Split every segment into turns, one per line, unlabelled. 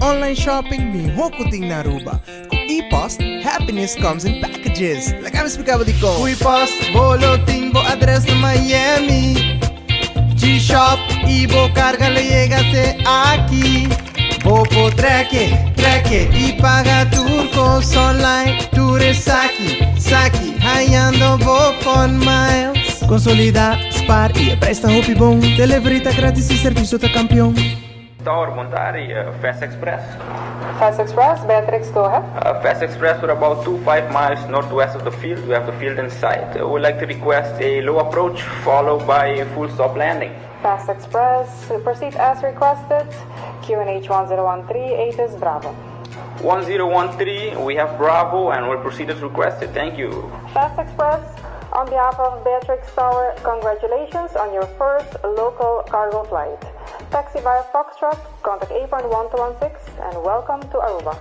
online shopping mihó ku tin na Aruba. Ku ePost, happiness comes in packages. Laga mi splika bo dikon. Ku ePost, bo lo tin bo adres na Miami. G-Shop i bo karga lo yega te aki. Bo por trek e, trek e i paga tur kos online. Tur esaki, saki, hayando bo Fun Miles. Konsolidá, spar i e prijs ta hopi bon. Delivery ta gratis i servisio ta kampion.
Tower, bon tardi, Fast Express.
Fast Express, Beatrix, go ahead.
Fast Express, we're about two five miles northwest of the field, we have the field in sight. We would like to request a low approach followed by a full stop landing.
Fast Express, proceed as requested, QNH 1013, ATIS Bravo.
1013, we have Bravo and we'll proceed as requested, thank you.
Fast Express, on behalf of Beatrix Tower, congratulations on your first local cargo flight. Taxi via Foxtrot, contact apron 1216 and welcome to Aruba.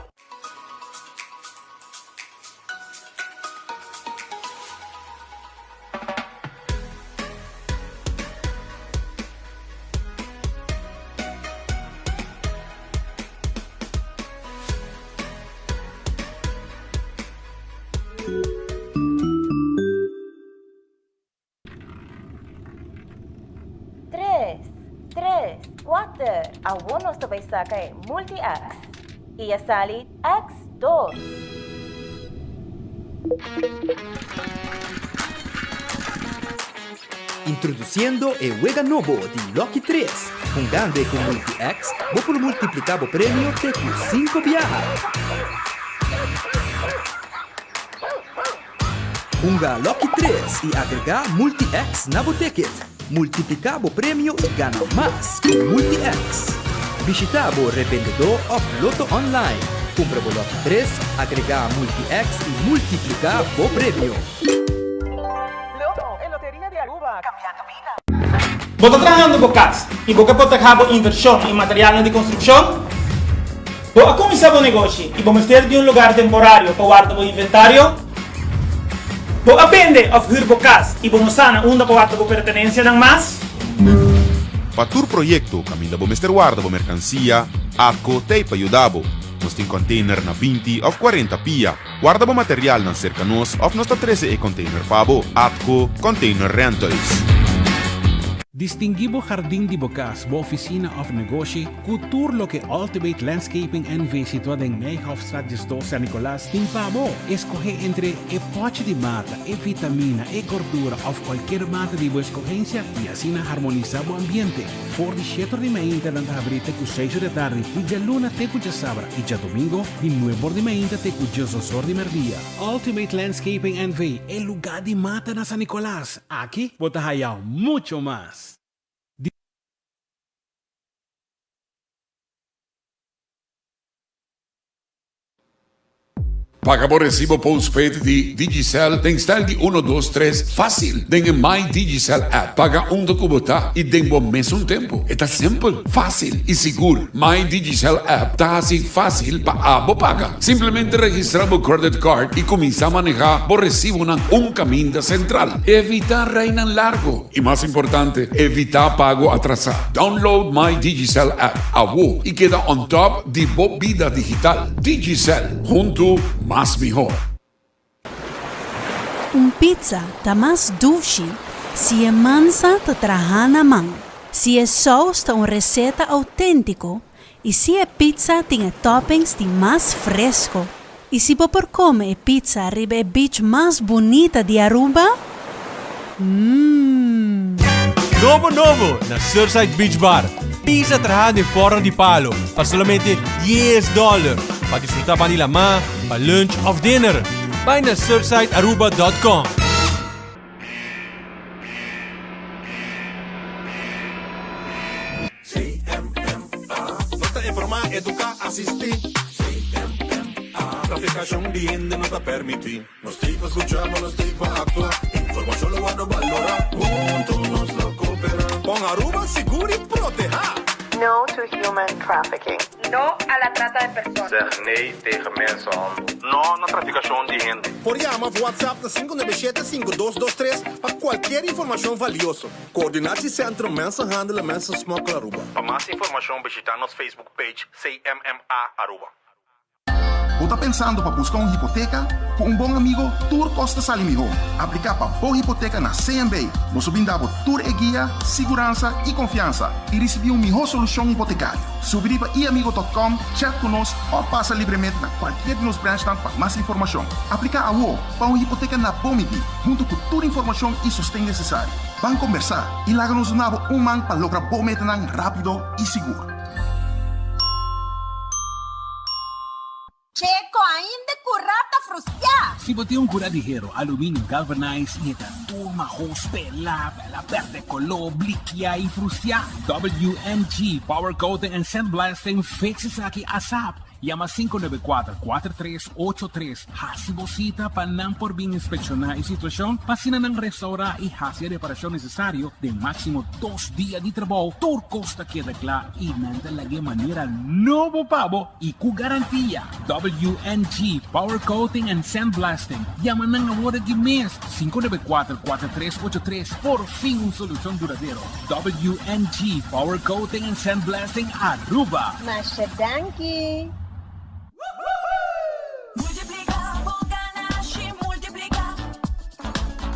Tres, tres, kuater, awor nos ta bai saka e Multi-X. I a sali X dos.
Introduciendo e wega nobo di Lucky Tres. Hungando e cu Multi-X, bo por multiplica bo premio te cu cinco biaha. Hunga Lucky 3 y agrega Multi-X na bo ticket. Multiplica bo premio y gana mas cu Multi-X. Bishita bo revendedor of Lotto Online. Cumpra bo Lucky 3, agrega Multi-X y multiplica bo premio.
Lotto, e loteria di Aruba, cambiando bida.
Bo ta trahando bo cas y bo ke protehá bo invershon y materialnan di construcshon? Bo a kuminsá bo negoshi i bo mester di un lugar temporario pa warda bo inventario? Bo a bende òf hür bo kas i bo no sa na unda pa warda bo pertenensianan mas?
Pa tur proyekto kaminda bo mester warda bo merkansia, ATCO t'ei pa yuda bo. Nos tin kònteiner na 20 òf 40 pia. Warda bo materialnan serka nos òf nos ta trese e kònteiner pa bo. ATCO Container Rentals.
Distinguí bo hardin di bo kas, bo ofisina òf negoshi ku tur loke Ultimate Landscaping NV. situá den Nijhoffstraat 12 San Nicolas tin pa bo. Eskohé entre e pòchi di mata, e vitamina, e gordura òf kualkier mata di bo eskohensia i asina harmonisá bo ambiente. For di shete or di mainta nan ta habrí te ku seis or di atardi, di djaluna te ku djasabra i djadomingo di nuebe or di mainta te ku diesdos or di mèrdia. Ultimate Landscaping NV. E lugá di mata na San Nicolas. Aki bo ta haya mucho mas.
Paga bo recibo postpaid di Digicel den stijl di uno, dos, tres facil den e My Digicel app. Paga unda cu bo ta y den bo mesun tempo. E ta simpel, facil y sigur. My Digicel app ta haci facil pa abo paga. Simplemente registra bo credit card y cuminsa maneha bo recibonan un caminda central. Evita rijnan largo y mas importante, evita pago atrasa. Download My Digicel app awo y keda on top di bo bida digital. Digicel, hunto mas miho.
Un pizza ta mas dushi si e mansa ta traha na man, si e saus ta un receta autentico y si e pizza tin e toppings di mas fresco. Y si bo por come e pizza riba e beach mas bunita di Aruba? Mmm.
Nobo nobo na Surfside Beach Bar. Pizza traha den forno di palo pa solamente dies dollar. Pa disfruta ban di lamá, pa lunch of dinner. Bai na surfsidearuba dot com.
CMMA. Nos ta informá, eduká, asistí. CMMA. Trafikashon di hende no ta permití. Nos tin pa skuchá, ma nos tin pa aktua. Informashon lo wòrdu balorá. Huntu nos lo kooperá. Pon Aruba sigur i protehá.
No to human trafficking.
No a la trata de personas.
Zeg nee tegen mensenhandel.
No.
na trafikashon di hende.
Por yama of WhatsApp na 597 5223 pa kualkier informashon valioso. Coördinatiecentrum Mensenhandel en Mensensmokkel Aruba.
Pa mas informashon bishita nos Facebook page CMMA Aruba.
Bo ta pensando pa busca un hipoteca? Cu un bon amigo, tur cos ta sali miho. Aplica pa bo hipoteca na CMB. Nos lo brinda bo tur e guia, siguransa y confiansa y ricibi un miho solucion hipotecario. Subi riba iamigo.com, chat cu nos of pasa libremente na cualkier di nos branchnan pa mas informacion. Aplica awo pa un hipoteca na bo midi, hunto cu tur informacion y sosten necesario. Ban combersa y laga nos duna bo un man pa logra bo metanan rapido y sigur.
Checo ainda curá ta frustiá.
Si bo tin un curá di hero, aluminio galvanized y e ta tur mahos, pelá, pela perde coló, blikiá y frustiá, WMG Power Coating and Sandblasting fix esaki asap. Yama 594 4383 Hasi bo sita pa nan por bin inspekshoná e situashon pa asina nan restourá i hasi e reparashon nesesario den máksimo dos dia di trabou. Tur kos ta keda kla i nan ta lag'é manera nobo pa bo i ku garantia. WNG Power Coating and Sandblasting. Yama nan awor aki mes, 594 4383. Por fin un solushon duradero. WNG Power Coating and Sandblasting Aruba.
Masha danki!
Multiplica bo ganashi, multiplica.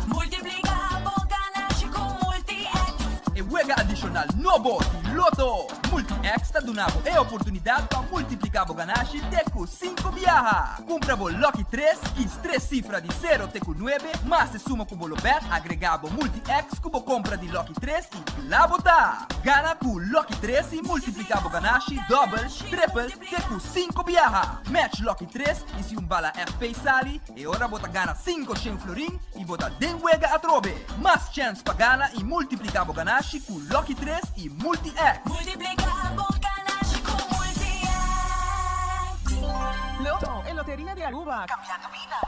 Multiplica bo ganashi cu Multi-X.
E wega adishonal nobo di Lotto! Multi-X ta duna bo e oportunidat pa multipliká bo ganashi te ku sinku biaha. Kumpra bo Lucky tres, kis tres sifra di sero te ku nuebe, mas e suma ku bo lo bèt, agregá bo Multi-X ku bo kompra di Lucky tres i kla bo ta! Gana ku Lucky tres i multipliká bo ganashi dòbel, tripel, Te ku sinku biaha! Match Lucky tres i si un bala FP sali, e ora bo ta gana sinku shen florin i bo ta den wega atrobe! Mas chèns pa gana i multipliká bo ganashi ku Lucky tres i Multi-X!
Multipliká bo ganashi ku Multi-X!
Lotto, e loteria di Aruba, cambiando bida.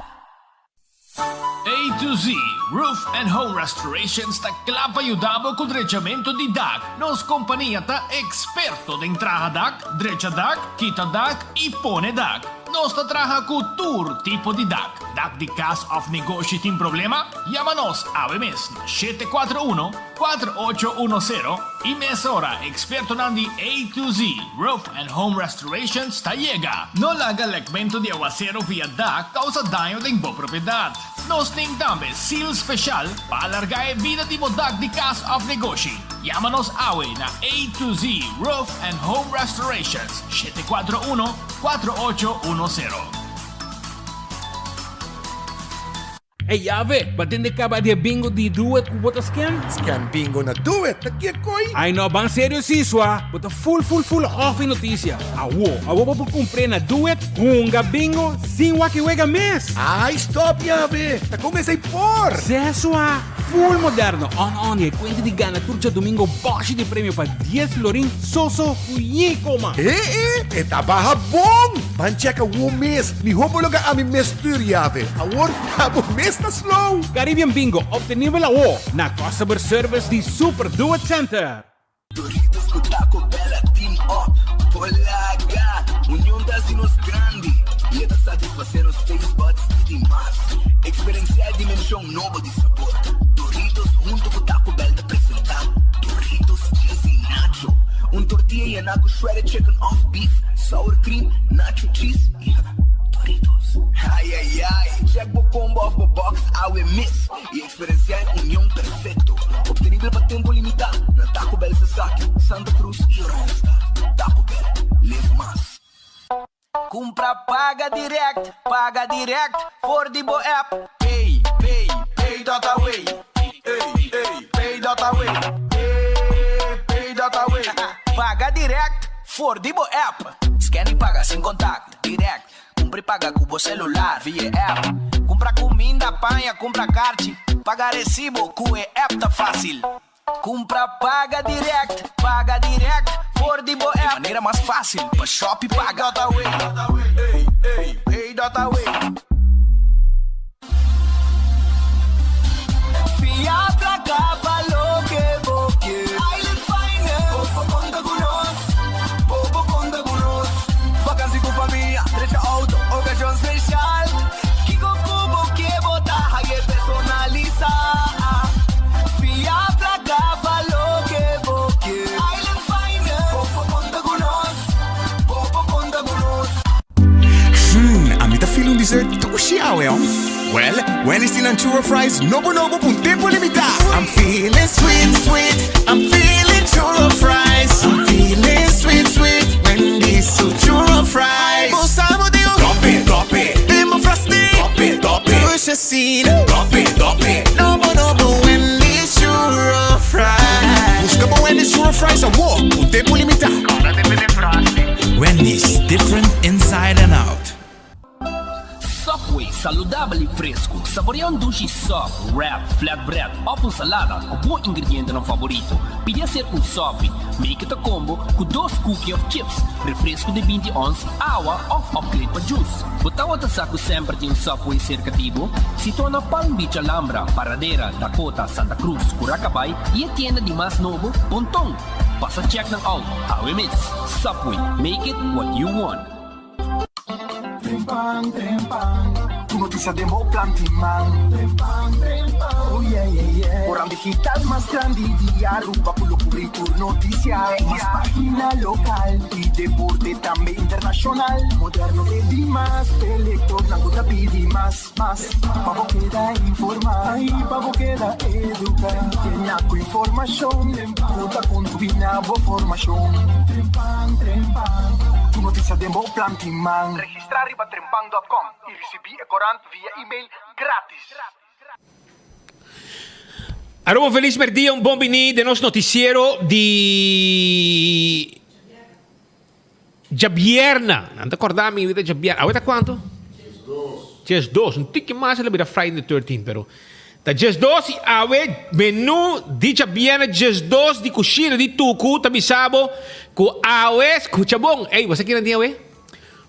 A to Z Roof and Home Restorations ta kla pa yuda bo ku drechamentu di dak. Nos kompania ta eksperto den traha dak, drecha dak, kita dak i pone dak. Nos ta traha ku tur tipo di dak. Dak di kas òf negoshi tin problema? Yama nos awe mes na 741 4810 i mesora ekspertonan di A to Z Roof and Home Restorations ta yega. No laga lekmentu di awasero via dak kousa daño den bo propiedat. Nos tin tambe seal special pa alarga e bida di bo dak di kas òf negoshi. Yama nos awe na A to Z Roof and Home Restorations, 741 4810.
Ey Yave, ba tende caba di e bingo di Do It cu bo ta scan?
Scan bingo na Do It, ta kiekoi?
Ay no, ban serio si sua, bo ta full full full off e noticia. Awo, awo bo por cumpr'e na Do It, hunga bingo sin wak e wega mes!
Ay stop Yave, ta con esey por?
Ze sua, full moderno, on on y e cuenta di gana tur djadomingo boshi di premio pa dies florin so so cu yi coma!
E e, e ta baha bon! Ban checka wo mes, miho bo loga ami mes stuur Yave, awor Abo mes ta slow!
Caribbean Bingo obtenibel awo na Customer Service di Super Do It Center.
Doritos cu Taco Bell a team up Polaga! Union ta haci nos grandi y e ta satisface nos taste buds di mas. Experiencia e dimension nobo di sabor. Doritos hunto cu Taco Bell ta presenta Doritos Cheesy Nacho, un tortilla yena cu shredded chicken of beef, sour cream, nacho cheese y Doritos. Ay ay ay! Check bo combo of bo box awe mes y experiencia e union perfecto. Obtenibel pa tempo limita na Taco Bell Sasaki, Santa Cruz y Oranjestad. Taco Bell, live mas.
Cumpra paga direct, paga direct for di bo app. Pay, pay, pay dot away. Ey, ey, pay dot away. Ey, pay dot away. Paga direct for di bo app. Scan y paga sin contact. Direct, Cumpra y paga cu bo celular via e app. Cumpra cuminda, paña, cumpra carchi, paga recibo cu e app ta facil. Cumpra paga direct, paga direct for di bo app. E manera mas facil pa shop y paga. Pay dot away, ey, ey, pay dot away. Fia placa pa loke bo kier. Island Finance. Bo por conta cu nos. Bo por conta cu nos. Vakantie cu famia, drecha auto, ocasion special.
feel un dessert dushi awe, oh. Well, Wendy's tin nan churro fries nobo nobo pa un tempo limita. I'm feeling sweet, sweet, I'm feeling churro fries. I'm feeling sweet, sweet, Wendy's su churro fries. Bo sa bo digo. Top it, top it. Den bo frosty. Top it, top it. Dushi asina. Top it, top it. Nobo nobo Wendy's churro fries. Busca bo Wendy's churro fries awor pa un tempo limita.
Wendy's, different inside and out.
Subway, saludabel y fresco. Saborea un dushi sub, wrap, flatbread of un salada cu bo ingredientenan favorito. Pidi hacer un subby. Make it a combo cu dos cookie of chips, refresco di binti ons, awa of upgrade pa juice. Bo tawata sa cu semper tin un Subway cerca di bo? Situa na Palm Beach Alhambra, Paradera, Dakota, Santa Cruz, Curacabay y e tienda di mas nobo, Ponton. Pasa check nan out awe mes. Subway, make it what you want.
Trempan, trempan, Tur noticia den bo plan tin man. Trempan, trempan, oh yeah, yeah, yeah. Koran digital mas grandi di Aruba cu lo cubri tur noticia. Mas pagina local y deporte tambe internacional. Moderno te dimas, p'e lectornan cu ta pidi mas. Mas pa bo keda informa y pa bo keda educa. Yena cu informacion cu ta contribui na bo formacion. Trempan, trempan, tur noticia den bo plan tin man.
Registra riba trempan dot com y ricibi e corant via email gratis.
Aruba un felis merdia, un bon bini den nos noticiero di Djabierna. Nan ta corda mi ta djabierna. Awe ta cuanto? 12. Un tiki mas el a bira Friday the 13, pero ta 12 y awe menu di djabierna 12 di cushina di Tucu ta bisa bo cu awe, scucha bon, ey, bo sa kinan tin awe?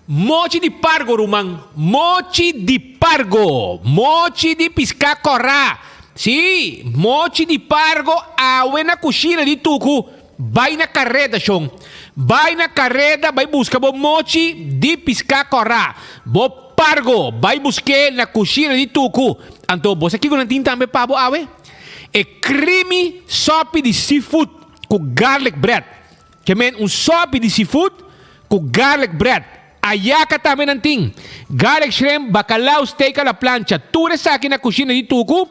Mochi di pargo, ruman. Mochi di pargo. Mochi di piská kòrá. Sí, mochi di pargo awe na kushina di Tuku. Bai na kareda, shon. Bai na kareda, bai buska bo mochi di piská kòrá. Bo pargo, bai busk'é na kushina di Tuku. Anto, bo sa kiko nan tin tambe pa bo awe? E creamy sòpi di seafood ku garlic bread. Ke men un sopi di seafood ku garlic bread. Ayaka tambe nan tin. Garlic shrimp, bacalao, steak a la plancha. Tur esaki na kushina di Tuku.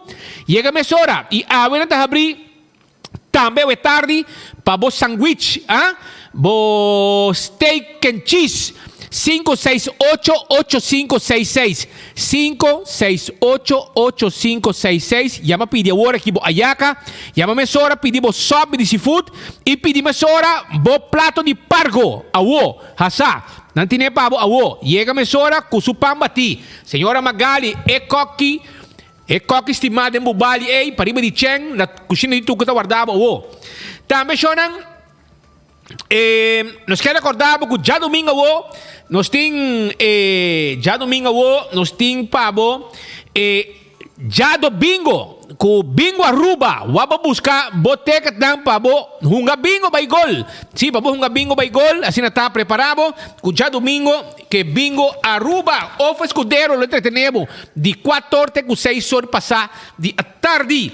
Yega mesora i awe nan ta habri tambe awe tardi pa bo sandwich, ah, bo steak and cheese. 5688566. 5688566 Yama pidi awor aki bo ayaka. Yama mesora pidi bo sopi di seafood i pidi mesora bo plato di pargo. Awo, hasa. Nan tine pa bo awo. Yega mesora ku su pan batí. Señora Magali, e koki, e koki stimá den Bubali ei, pariba di Chen, na kushina di Tuku ta warda bo awo. Tambe shownan. E, nos kier recorda bo cu djadomingo awo nos tin e djadomingo awo nos tin pa bo e djadobingo cu Bingo Aruba wak bo busca bo ticketnan pa bo hunga bingo bay gol. Si, pa bo hunga bingo bay gol, asina ta prepara bo cu djadomingo ke Bingo Aruba of Escudero lo entretene bo di cuator te cu seis or pasa di atardi.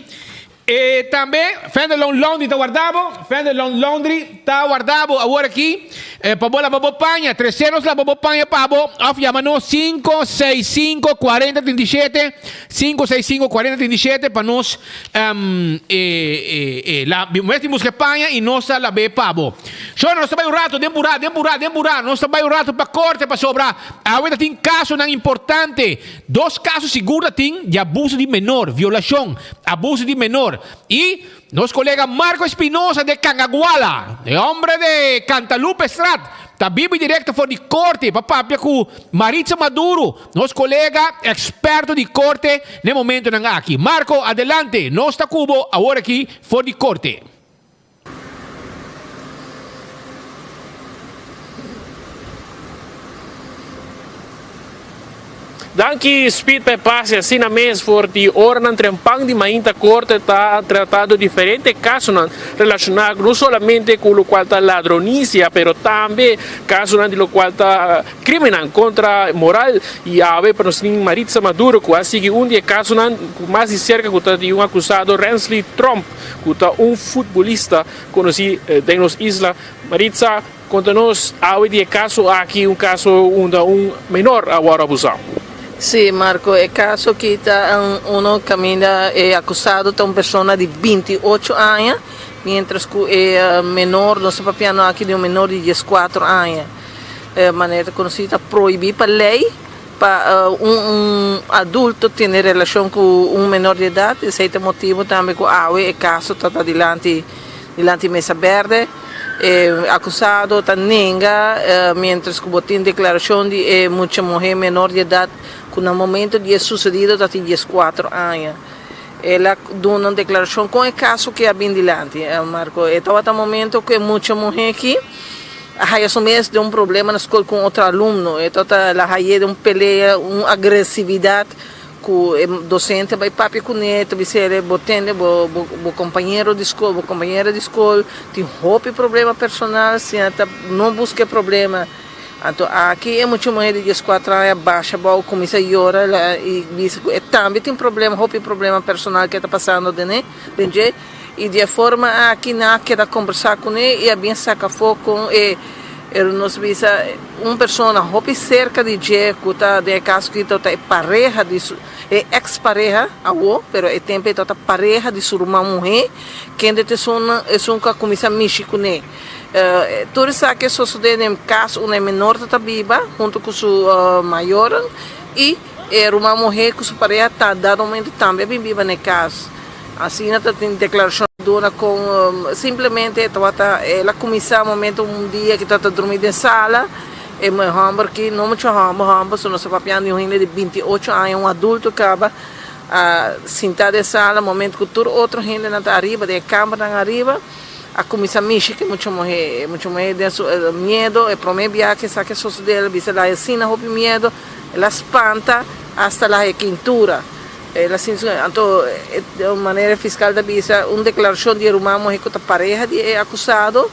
E tambe Fenderloon Laundry ta warda bo. Fenderloon Laundry ta warda bo awor aki pa bo laba bo paña. Trese nos laba bo paña pa bo of yama nos 565 40 37, 565 40 37 pa nos la mes tin buska e paña y nos ta lab'é pa bo. Shona nos ta bai un rato den purá, den purá, den purá. Nos ta bai un rato pa korte pasobra awe ta tin kasonan importante. Dos kaso sigur ta tin di abuso di menor, violashon, abuso di menor. I nos kolega Marco Espinosa de Cangaguala, e hombre de Cantalupe Straat, ta biba direkto for di korte pa papia ku Maritza Maduro, nos kolega eksperto di korte n'e momentonan aki. Marco, adelante, nos ta ku bo awor aki for di korte.
Danki Speed pa e pase asina mes for di oranan trempan di mainta korte ta tratando diferente kasonan relashoná no solamente ku lokual ta ladronisia pero tambe kasonan di lokual ta krimennan kontra moral i awe pa nos tin Maritza Maduro ku a sigui un di e kasonan ku mas di serka ku ta di un akusado Rensley Tromp. ku ta un futbolista konosí den nos isla. Maritza, konta nos awe di e kaso aki, un kaso unda un menor a wòrdu abusá.
Sí, Marco, e caso aki ta uno caminda e acusado ta un persona di 28 aña, mientras cu e menor, nos ta papiando aki di un menor di 14 aña. Manera ta conoci ta prohibi pa ley pa un adulto tene relacion cu un menor di edad, esey ta motibo tambe cu awe e caso ta ta dilanti dilanti mesa berde. E acusado ta nenga mientras cu bo tin declaracion di e mucha muhe menor di edad cu na momento di e sucedido ta tin 14 aña. El a duna un declaracion con e caso cu a bin dilanti. Marco, e tabata momento cu e mucha muhe aki a haya su mes den un problema na scol cu un otro alumno. E tabata el a haye den un pelea, un agresividad Ku e dosente bai papia kuné, ta bis'é, Bo tende bo bo kompañero di skol, bo kompañera di skol tin hopi problema personal, si nan ta no buska e problema. Anto aki e mucha muhé di dieskuater aña basha abou, kuminsá yora i bisa ku e tambe tin problema, hopi problema personal ke ta pasando den e, den dje. I di e forma aki nan a keda kombersá kuné i a bin saka afó kon e, nos bisa, un persona hopi serka di dje ku ta den e kaso aki ta e pareha di su, e eks pareha awo, pero e tempu ei tabata pareha di su ruman muhé, kende ta esun esun ku a kuminsá mishi kuné. Tur esaki a sosodé den kas unda e menor ta ta biba huntu ku su mayornan i e ruman muhé ku su pareha ta dado momento tambe a bin biba na e kas. Asina ta tin declaracion duna con simplemente e tabata el a cuminsa momento un dia ki tabata drumi den sala e homber ki no mucho homber homber so nos ta papiando di un hende di 28 aña un adulto caba a sinta den sala momento cu tur otro hendenan ta ariba den e cambernan ariba a cuminsa mishi cu e mucha muhe e mucha muhe den su miedo e prome biaha cu esaki a sosode el a bisa el a asina hopi miedo el a spanta hasta el a haya kintura. El a sinti su Anto e manera e fiskal ta bisa, un deklarashon di e ruman muhé ku ta pareha di e akusado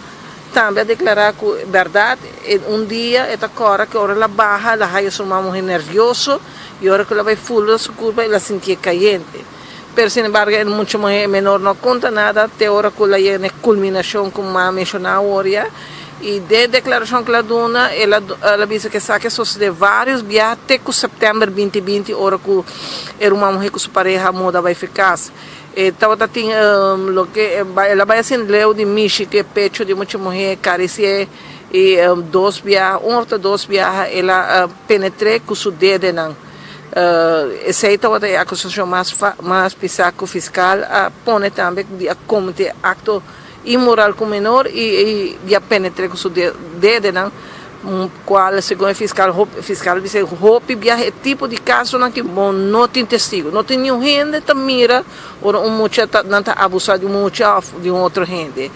tambe a deklará ku bèrdat e un dia e ta kòrda ku ora el a baha el a haya su ruman muhé nèrvioso i ora ku el a bai fula su kurpa el a sintié kayente. Pero sin embargo e mucha muhé menor no a konta nada te ora ku el a yega na e kulminashon ku mi a menshoná awor ya. I den e deklarashon ku el a duna, el a el a bisa ku esaki a sosodé vários biaha te ku sèptèmber 2020 ora ku e ruman muhé ku su pareha a muda bai fi kas. E tabata tin loke el a bai asina leu di mishi ku e pecho di mucha muhé, karisié i dos biaha, un òf ta dos biaha el a penetr'é ku su dedenan. Esei tabata e akusashon mas mas pisá ku fiskal a pone tambe di a kometé akto Inmoral ku menor i di a penetr'é ku su dedenan, kual segun e fiskal fiskal bisa hopi biaha e tipo di kasonan ki bo no tin testigo, no tin niun hende ta mira ora un mucha ta nan ta abusá di un mucha òf di un otro hende.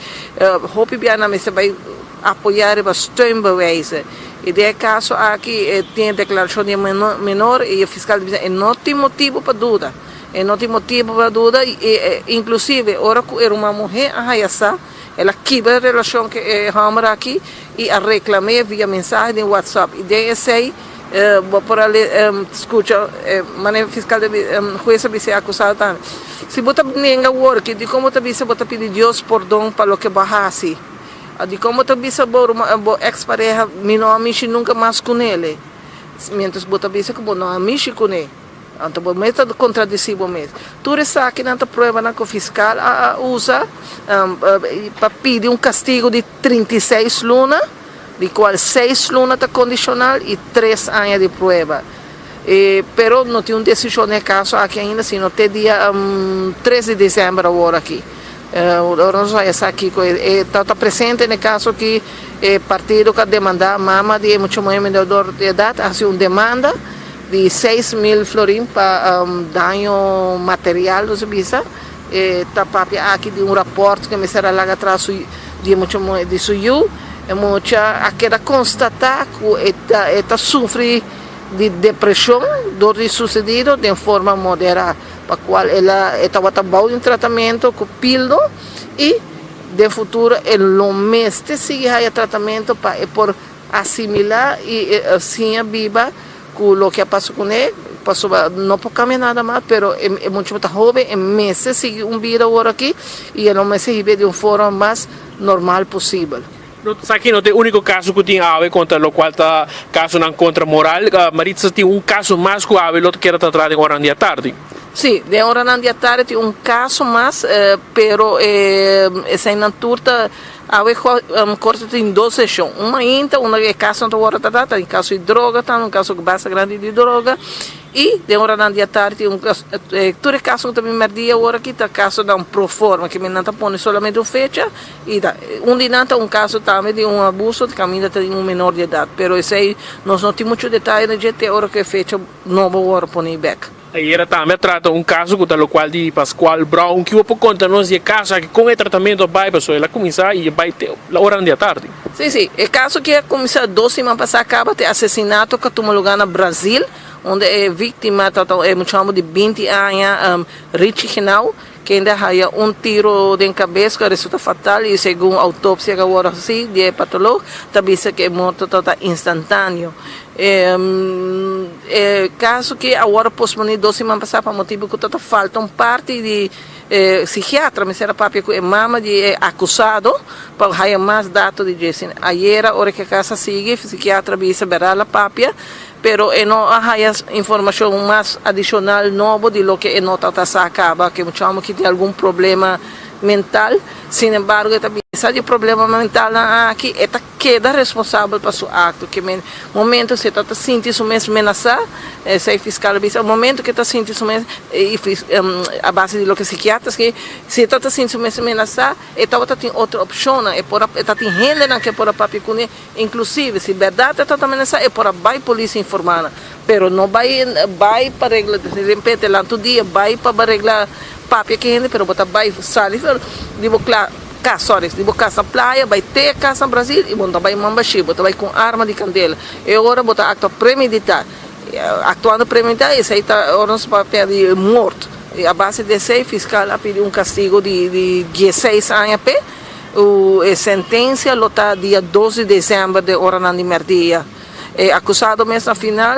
Hopi biaha nan mester bai apoyá riba steunbewijzen i den e kaso aki e tin e deklarashon di e menor i e fiskal ta bisa e no tin motibu pa duda. E no tin motibu pa duda i inclusive ora cu e ruman muhe a haya sa, el a kibra e relacion cu e homber aki i a reclam'e via mensahe den WhatsApp i den esey bo por a scucha manera fiscal ta bisa hues a bisa e acusado tambe si bo ta nenga awor ki dicon bo ta bisa bo ta pidi Dios pordon pa loke bo a haci dicon bo ta bisa bo ruman bo ex pareha mi no a mishi nunca mas cunele mientras bo ta bisa cu bo no a mishi cune. Anto bo mes ta kontradisí bo mes. Tur esakinan ta pruebanan ku fiskal a usa pa pidi un kastigu di 36 luna, di kual seis luna ta kondishonal i tres aña di prueba. Pero no tin un desishon den e kaso aki ainda, sino te dia tres di desèmber awor aki. Ora nos haya sa kiko e ta presente den e kaso aki, e partido ku a demandá mama di e mucha muhé menor di edat a hasi un demanda. Di 6000 florin pa daño material nos a bisa. E ta papia aki di un raport ku e mester a laga atras su di e mucha muhe di su yu. E mucha a keda konstatá ku e ta e ta sufri di depreshon dor di susedido den forma moderá pa kual el a e tabata bou di un tratamentu ku pildo i den futuro e lo mester sigui haya tratamentu pa e por Asimilá i siña biba ku loke a pasa kuné, pasobra no por kambia nada mas, pero e mucha ta hóben, e mester sigui un bida awor aki i e lo mester hib'é di un forma mas normal posibel.
No, esaki no ta e úniko kaso ku tin awe kontra lokual ta kasonan kontra moral. Maritza tin un kaso mas ku awe lo ta keda trata den oranan di atardi.
Sí, den oranan di atardi tin un kaso mas, pero eseinan tur ta awe korte tin dos seshon. Un mainta unda e kasonan ta wòrdu tratá, ta un kaso di droga tambe, un kaso basta grandi di droga. I den oranan di atardi tin un kaso, tur e kaso ku ta bin mèrdia awor aki ta kasonan pro forma, ke men nan ta pone solamente un fecha. I ta un di nan ta un kaso tambe di un abuso di kaminda ta di un menor di edat, pero esei nos no tin muchu detaye na dje te ora ku e fecha nobo wòrdu pone bèk.
Ayera tambe a trata un kaso ku ta lokual di Pascual Brown. Ki bo por konta nos di e kaso aki? Kon e tratamentu a bai? Pasobra el a kuminsá i e bai te la oranan di atardi.
Sí, sí. E kaso aki a kuminsá dos siman pasá kaba te asesinato ku a tuma lugá na Brazil, unda e víktima tabata e mucha hòmber di binti aña, Richie Genao. Kende a haya un tiro den kabes ku a resulta fatal i segun outopsia ku a wòrdu hasi di e patolog ta bisa ku e morto tabata instantaneo. E kaso ki a wòrdu posponí dos siman pasá pa motibu ku tabata falta un parti di e sikiatra mester a papia ku e mama di e akusado pa haya mas dato di dje. Ayera ora ku e kaso a sigui sikiatra a bisa bèrdat la papia. Pero e no a haya informacion mas adicional nobo di loke e no tabata sa caba, cu e mucha homber ki tin algun problema mental. Sin embargo, e ta bisa di e problema mentalnan aki, e ta keda responsabel pa su acto. Ke men momento si e tabata sinti su mes menasa, esey fiscal a bisa, momento cu e ta sinti su mes, y a base di loke psiquiatra a si e tabata sinti su mes menasa, e tabata tin otro opcionnan, e por a, e ta tin hendenan cu e por a papia cune. Inclusive si berdad e ta amenaza e por a bay polis informa nan, pero no bay bay pa regla di repente lantu dia bay pa regla papia ki hende pero bo ta bay sali for di bo cas sorry di bo cas na playa bay te e cas na Brasil y bo no ta bay man bashi bo ta bay cu un arma di candela e ora bo ta actua premedita actuando premedita esey ta ora nos papia di moord y a base di esey fiscal a pidi un castigo di dieseis aña p'e. E sentensia lo ta dia dos di desèmber den oranan di mèrdia. E akusado mes na final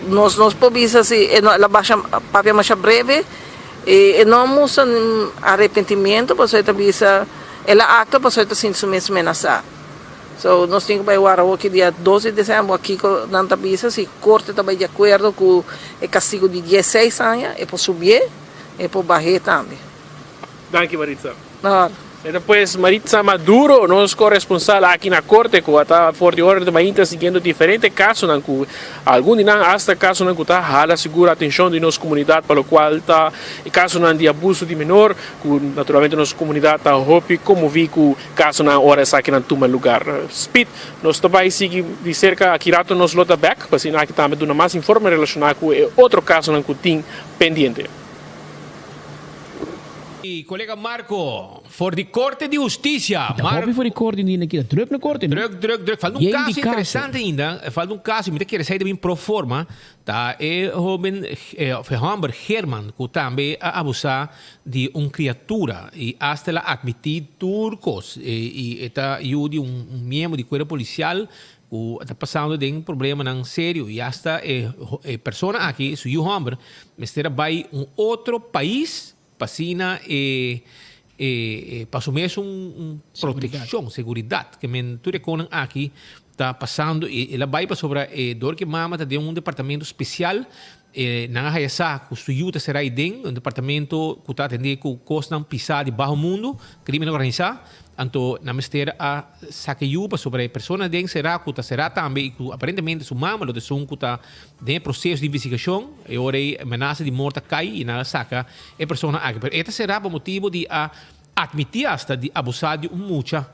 nos nos por bisa si e no el a basha papia masha breve i e no a mustra arepentimiento pasobra e ta bisa el a aktua pasobra e ta sinti su mes menasá. So nos tin ku bai wara awoki dia dos di desèmber wak kiko nan ta bisa si korte ta bai di akuerdo ku e kastigo di dieseis aña e por subié e por bah'é tambe.
Danki Maritza.
Nada.
E ta pues Maritza Maduro, nos koresponsal aki na korte ku a ta for di ora di mainta siguiendo diferente kasonan ku algun di nan hasta kasonan ku ta hala sigur atenshon di nos komunidat pa lokual ta e kasonan di abuso di menor ku naturalmente nos komunidat ta hopi konmoví ku kasonan ora esakinan tuma lugar. Speed, nos ta bai sigui di serka aki rato nos lo ta bek pa asina aki tambe duna mas informe relashoná ku e otro kasonan ku tin pendiente.
Y colega Marco, for di Corte di Husticia.
Ta hopi for di Corte di Husticia. Druk na Corte, no?
Druk, druk, druk. Falta un
Yen
caso
di caso.
interesante ainda. Falta un caso, mi ta kere esey ta bin pro forma. Ta e hoben, of e homber German, cu tambe a abusa di un criatura. Y hasta el a admiti tur cos. Y e ta yu di un miembro di cuerpo policial Ku ta pasando den problemanan serio i asta e e persona aki, su yu hòmber, mester a bai un otro pais pa asina e e pa su mes un un protekshon, seguridat. Ke men tur e konan aki ta pasando i el a bai pasobra e dor ku e mama ta den un departamento spesial e nan a haya sa ku su yu ta sera aiden, un departamento ku ta atendé ku kosnan pisá di baho mundu, krimen organisá. Anto nan mester a saka e yu pasobra e persona den será ku ta será tambe i ku aparentemente su mama lo ta esun ku ta den e proseso di investigashon. E ora ei menasa di mort a kai i nan a saka e persona aki. Pero e ta será pa motibu di a atmití asta di abusá di un mucha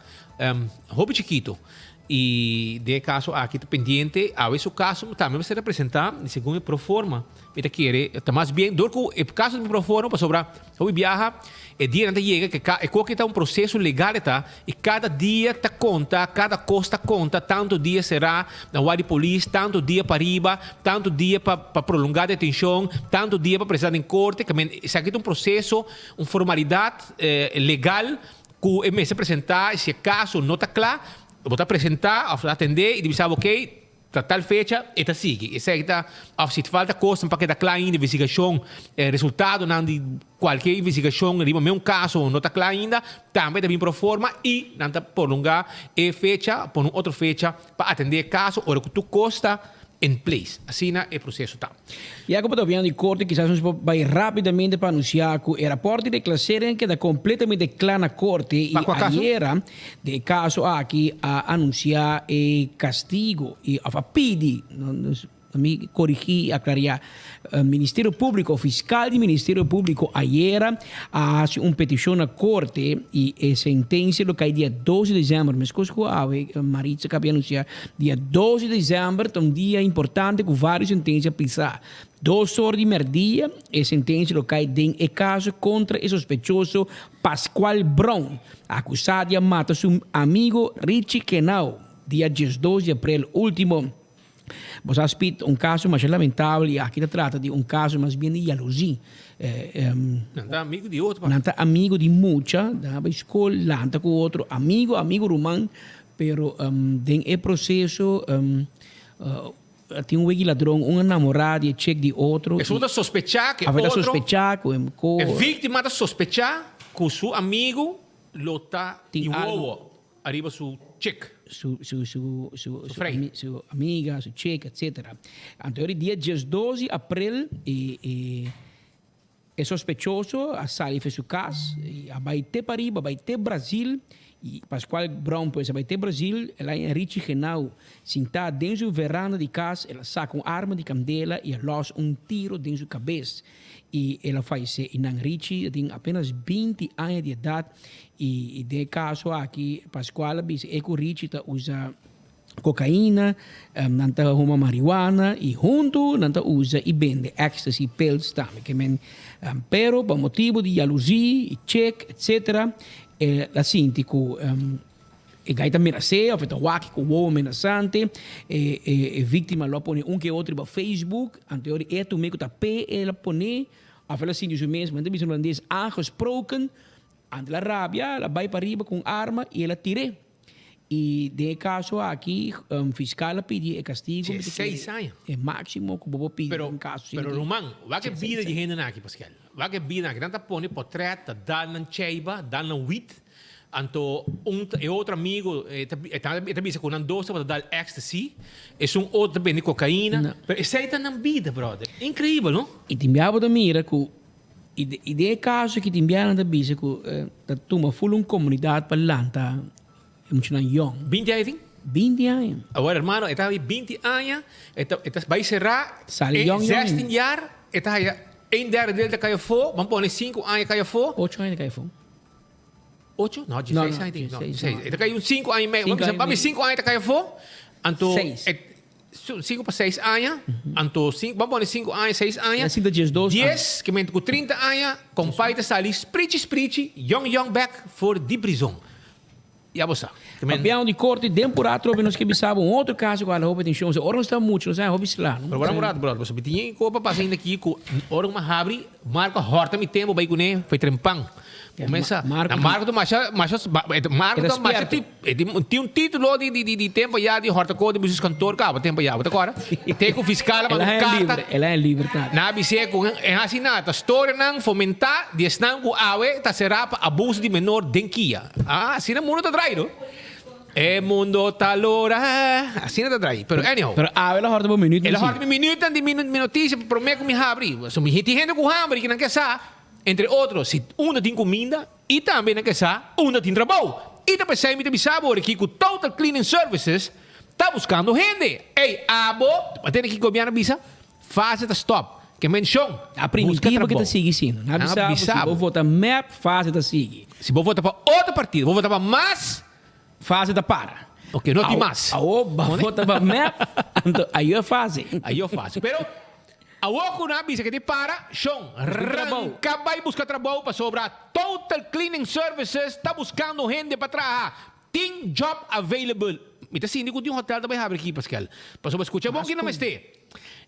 hopi chikitu. I den e kaso aki ta pendiente. Awe su kaso tambe mester a presentá i segun e proforma mi ta kere ta mas bien dor ku e kaso ta proforma pasobra hopi biaha e dianan ta yega ke e koke ta un proseso legal e ta i kada dia ta konta kada kos ta konta tantu dia será na wak di polis tantu dia pariba tantu dia pa pa prolongá detenshon tantu dia pa presentá den korte esaki ta un proseso un formalidat legal Ku e mester presentá i si e kaso no ta kla, bo ta presentá òf ta atendé i di bisa bo okey, Ta tal fecha e ta sigui. Esaki ta of si falta cosnan pa keda cla ainda, investigacion, resultadonan di cualkier investigacion riba meun caso no ta cla ainda, tambe ta bin pro forma y nan ta prolonga e fecha, pone un otro fecha pa atende e caso ora cu tur cos ta in place. Asina e proceso ta.
Ya ku bo ta opinan di korte kisas nos por bai rápidamente pa anunsiá ku e rapòrt di reklasering keda kompletamente kla na korte i
Pa kua kaso?
ayera den e kaso aki a anunsiá e kastigo i òf a pidi, mi korigí i aklariá, Ministerio Públiko, fiskal di Ministerio Públiko ayera a hasi un petishon na korte i e sentensia lo kai dia dos di desèmber, meskos ku awe Maritza kabi anunsiá. Dia dos di desèmber ta un dia importante ku vários sentensia pisá. Dos or di mèrdia e sentensia lo kai den e kaso kontra e sospechoso Pascual Brown, akusá di a mata su amigo Richie Kenau dia diesdos di aprel último. Bo sa Speed, un kaso masha lamentabel i aki ta trata di un kaso mas bien di yaluzí.
Nan ta amigo di otro.
Nan ta amigo di mucha, nan a bai skol, lanta ku otro, amigo, amigo, ruman. Pero den e proceso tin un wiki ladron, un a namora di e chick di otro.
Esun ta sospecha cu e otro.
Ta sospecha cu e
E victima ta sospecha cu su amigo lo ta di wowo ariba su chick.
Su su su su
Su frei.
Su amiga, su chick, etcetera. Anto e dia diesdos di april e e. E sospechoso a sali for su cas y a bay te pariba, a bay te Brazil y Pascual Brown pues a bay te Brazil, el a haña Richie Genao sintá den su veranda di cas, el a saca un arma di candela y a los un tiro den su cabes y el a fayece y nan Richie tin apenas binti aña di edad y den e caso aki Pascual a bisa e cu Richie ta usa Kokaina, nan ta huma marihuana i huntu nan ta usa i bende ecstasy pills tambe. Ke men, pero pa motibu di yaluzí i chek etcetera e la sinti ku e gai ta menas'é òf e ta wak ku wowo menasante. E e víktima lo a pone un ke otro riba Facebook, anto e tum'é ku ta p'e el a pone òf el a sinti su mes, men ta bisa hulandes aangesproken, anto el a rabia, el a bai pariba ku un arma i el a tir'é. Y den e caso aki fiscal a pidi e castigo
Che, seis aña.
E maximo cu bo por pidi den un caso
Pero ruman, wak e bida di hendenan aki Pascal. Wak e bida aki. Nan ta pone potret, ta dal nan cheiba, dal nan wit. Anto un e otro amigo e ta e ta e ta bisa cu nan dos tabata dal ecstasy. Esun otro ta bende cocaina. Pero esey ta nan bida brother. Increibel no?
Y tin bia bo ta mira cu I den e kaso aki tin biaha nan ta bisa ku ta tuma ful un komunidat pa lanta e muchanan yòn.
Binti aña tin?
Binti aña.
Awor hermano e ta habi binti aña, e ta e ta bai será
Sali yòn yòn.
Zestien jaar e ta haya een derde deel ta kai afó, ban pone sinku aña kai afó.
Ocho aña ta kai afó.
Ocho? No, dieseis aña tin. No, dieseis. E ta kai un sinku aña i medio. Ban bisa sinku aña ta kai afó, anto
Seis.
Sinku pa seis aña, anto sinku, ban pone sinku aña, seis aña.
Ya sinta diesdos aña.
Dies, ke mente ku trinta aña, kompay ta sali sprichi sprichi, yong yong bek for di prizon. Ya bo sa.
Papiando di korte, den por atrobe nos ke bisa bo un otro kaso ku hala hopi atenshon. Ora nos ta mucha, nos a hopi sla, no?
Pero wara un rato, brother, pasobra mi tin e kopa pasa ainda aki ku ora ku mi a habri, Marco a hòrta mi tempu bai kuné, foi trempan. Kumesa,
Marco
na Marco ta masha, masha, Marco ta masha
spierto.
E tin un titulo di di di tempo ya di hortacor di business kantoor kaba tempo ya, bo ta kòrda? Te ku fiskal a manda un karta.
El a el a en libertad.
Nan a bis'é ku e hasi nada, ta storianan fomentá di esnan ku awe ta será pa abuso di menor den kia. Ah, asina mundo ta drai no. E mundo ta lora, asina ta drai. Pero anyhow.
Pero awe el a hòrta bo minuut
El a hòrta mi minuutnan di mi notisia promé ku mi habri. So mi tin hende ku hamber i ku nan ke sa, entre otro, si unda tin kuminda. I tambe nan ke sa unda tin trabou. I ta p'esei mi ta bisa bo aki ku Total Cleaning Services ta buskando hende. Ey, abo, bo tende ki gobièrnu a bisa? Fase ta stòp. Ke menshon,
A
buska
primitivo ke
trabou.
ta sigui siendo. Nan a
Nan a
bisa bo
bisa
si bo
bo.
vota mep, fase ta sigui.
Si bo vota pa otro partido, bo vota pa mas.
Fase ta para.
Ok, no tin mas.
Awo bo vota pa mep, anto ayo e fase.
Ayo fase. Pero Awor ku nan a bisa ke tin para, shon, ranka bai buska trabou pasobra Total Cleaning Services ta buskando hende pa traha. Tin job available. Mi ta sinti ku tin hotel ta bai habri aki, Paskel. Pasobra skucha bon ki nan mester.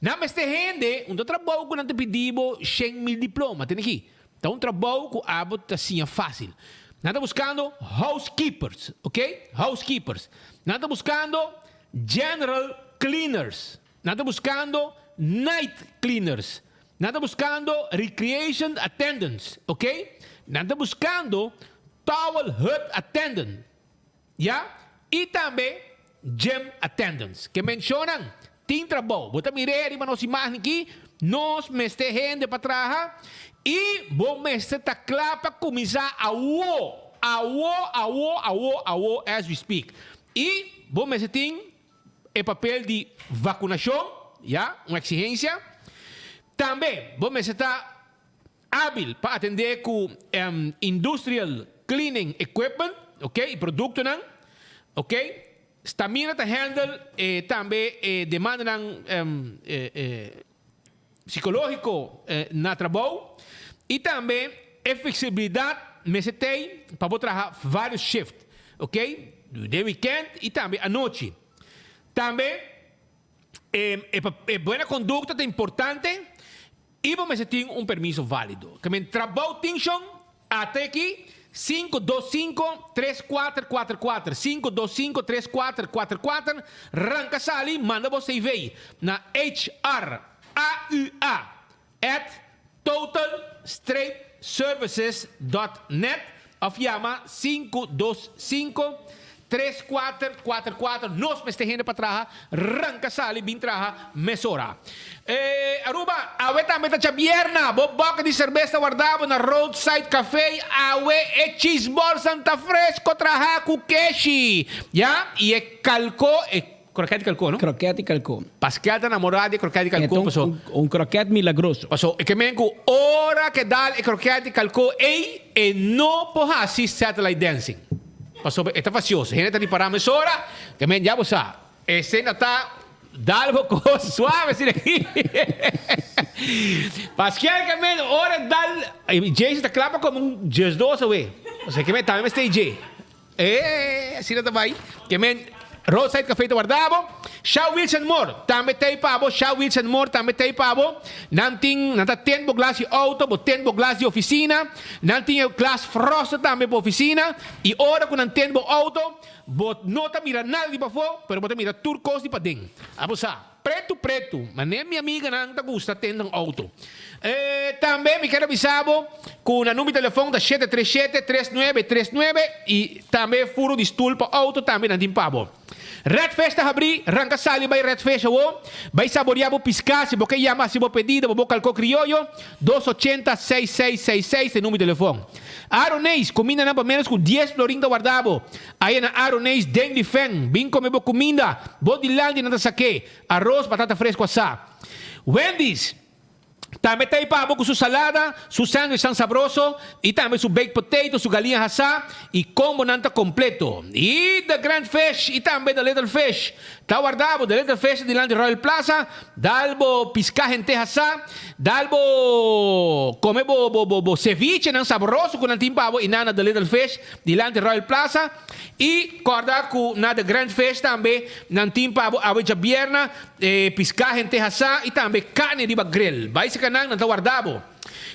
Nan mester hende, un ta trabou ku nan ta pidi bo 100,000 diploma, tene aki. Ta un trabou ku abo ta siña fásil. Nan ta buskando housekeepers, ok? Housekeepers. Nan ta buskando general. cleaners. Nan ta buskando night cleaners. Nan ta buskando recreation attendants, ok? Nan ta buskando towel hut attendant, ya? I tambe gym attendants. Ke menshonan tin trabou. Bo ta mir'é riba nos imagen aki, nos mester hende pa traha i bo mester ta kla pa kuminsá awo, awo, awo, awo, awo as we speak. I bo mester tin e papel di vakunashon, ya, un eksigensia. Tambe bo mester ta ábil pa atendé ku industrial cleaning equipment, ok, i produktonan, ok. Stamina ta handle e tambe e demandanan psikológiko na trabou i tambe e fleksibilidat mester tei pa bo traha vários shift, ok, den wikènt i tambe anochi. Tambe e buena kondukta ta importante I bo mester tin un permiso válido. Ke men trabou tin shon? Ata aki, 525 3444, 525 3444, ranka sali, manda bo CV na HRAUA at total streep services dot net òf yama 525 3444 Nos mester hende pa traha, ranka sali bin traha mesora. Eh, Aruba, awe tambe ta djabierna, bo boka di serbes ta warda bo na Roadside Cafe, awe e cheeseballs-nan ta fresco traha ku keshi, ya, i e kalko, e kroket di kalko, no?
Kroket di kalko.
Paskel ta namorá di e kroket di kalko, paso.
Un kroket milagroso.
Paso, e ke men ku ora ke dal e kroket di kalko ei, e no por hasi satellite dancing. Pasobra e ta fasioso. Hende ta ripará mesora ke men ya bo sa. E sena ta dal bo kos suave asina aki. Paskel ke men ora e dal Jason ta kla pa kome un diesdos awe. Pasobra ke men tambe mester e dje. E asina ta bai. Ke men Roadside Cafe ta warda bo. Shell Wheels and More tambe ta ei pa bo. Shell Wheels and More tambe ta ei pa bo. Nan tin, nan ta tent bo glas di auto, bo tent bo glas di oficina. Nan tin e glas froster tambe pa oficina. I ora ku nan tent bo auto, bo no ta mira nada di pafó, pero bo ta mira tur kos di paden. Abo sa, pretu pretu, manera mi amiganan ta gusta tent nan auto. E tambe mi ker a bisa bo ku nan number di telefon ta 737 3939 i tambe furo di stul pa auto tambe nan tin pa bo. Red Fish ta habrí, ranka sali bai Red Fish awo, bai saboreá bo piská, si bo ke yama hasi bo pedido pa bo kalkó krioyo, dos ochenta seis seis seis seis ta e number di telefon. Aroneis, kumindanan pa ménos ku dies florin ta warda bo. Aya na Aroneis den di fen, bin kome bo kuminda, bo dilanti nan ta sak'é, aros, batata fresku asá. Wendy's. Tambe ta ei pa bo ku su salada, su sandwichnan sabroso i tambe su baked potato, su galiña hasá i kombonan ta kompleto. I The Grand Fish i tambe The Little Fish ta warda bo. The Little Fish ta dilanti Royal Plaza. Dal bo piská henter hasá, dal bo kome bo bo bo bo cevichenan sabroso ku nan tin pa bo i nan na The Little Fish dilanti Royal Plaza. I kòrda ku na The Grand Fish tambe nan tin pa bo awe djabierna. E piská hente hasá i tambe karni riba grill. Bai seka nan, nan ta warda bo.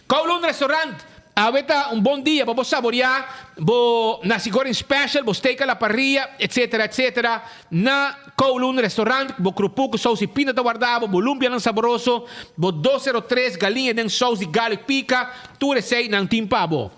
Kowloon Restaurant, Awe ta un bon dia pa bo saboriá bo nasi goreng special, bo steak a la parrilla, etcetera, etcetera. Na Kowloon Restaurant, bo krupú ku sous di pinda ta warda bo, bo lumpianan saboroso, bo 203 galiña den sous di garlic pika, tur esei nan tin pa bo.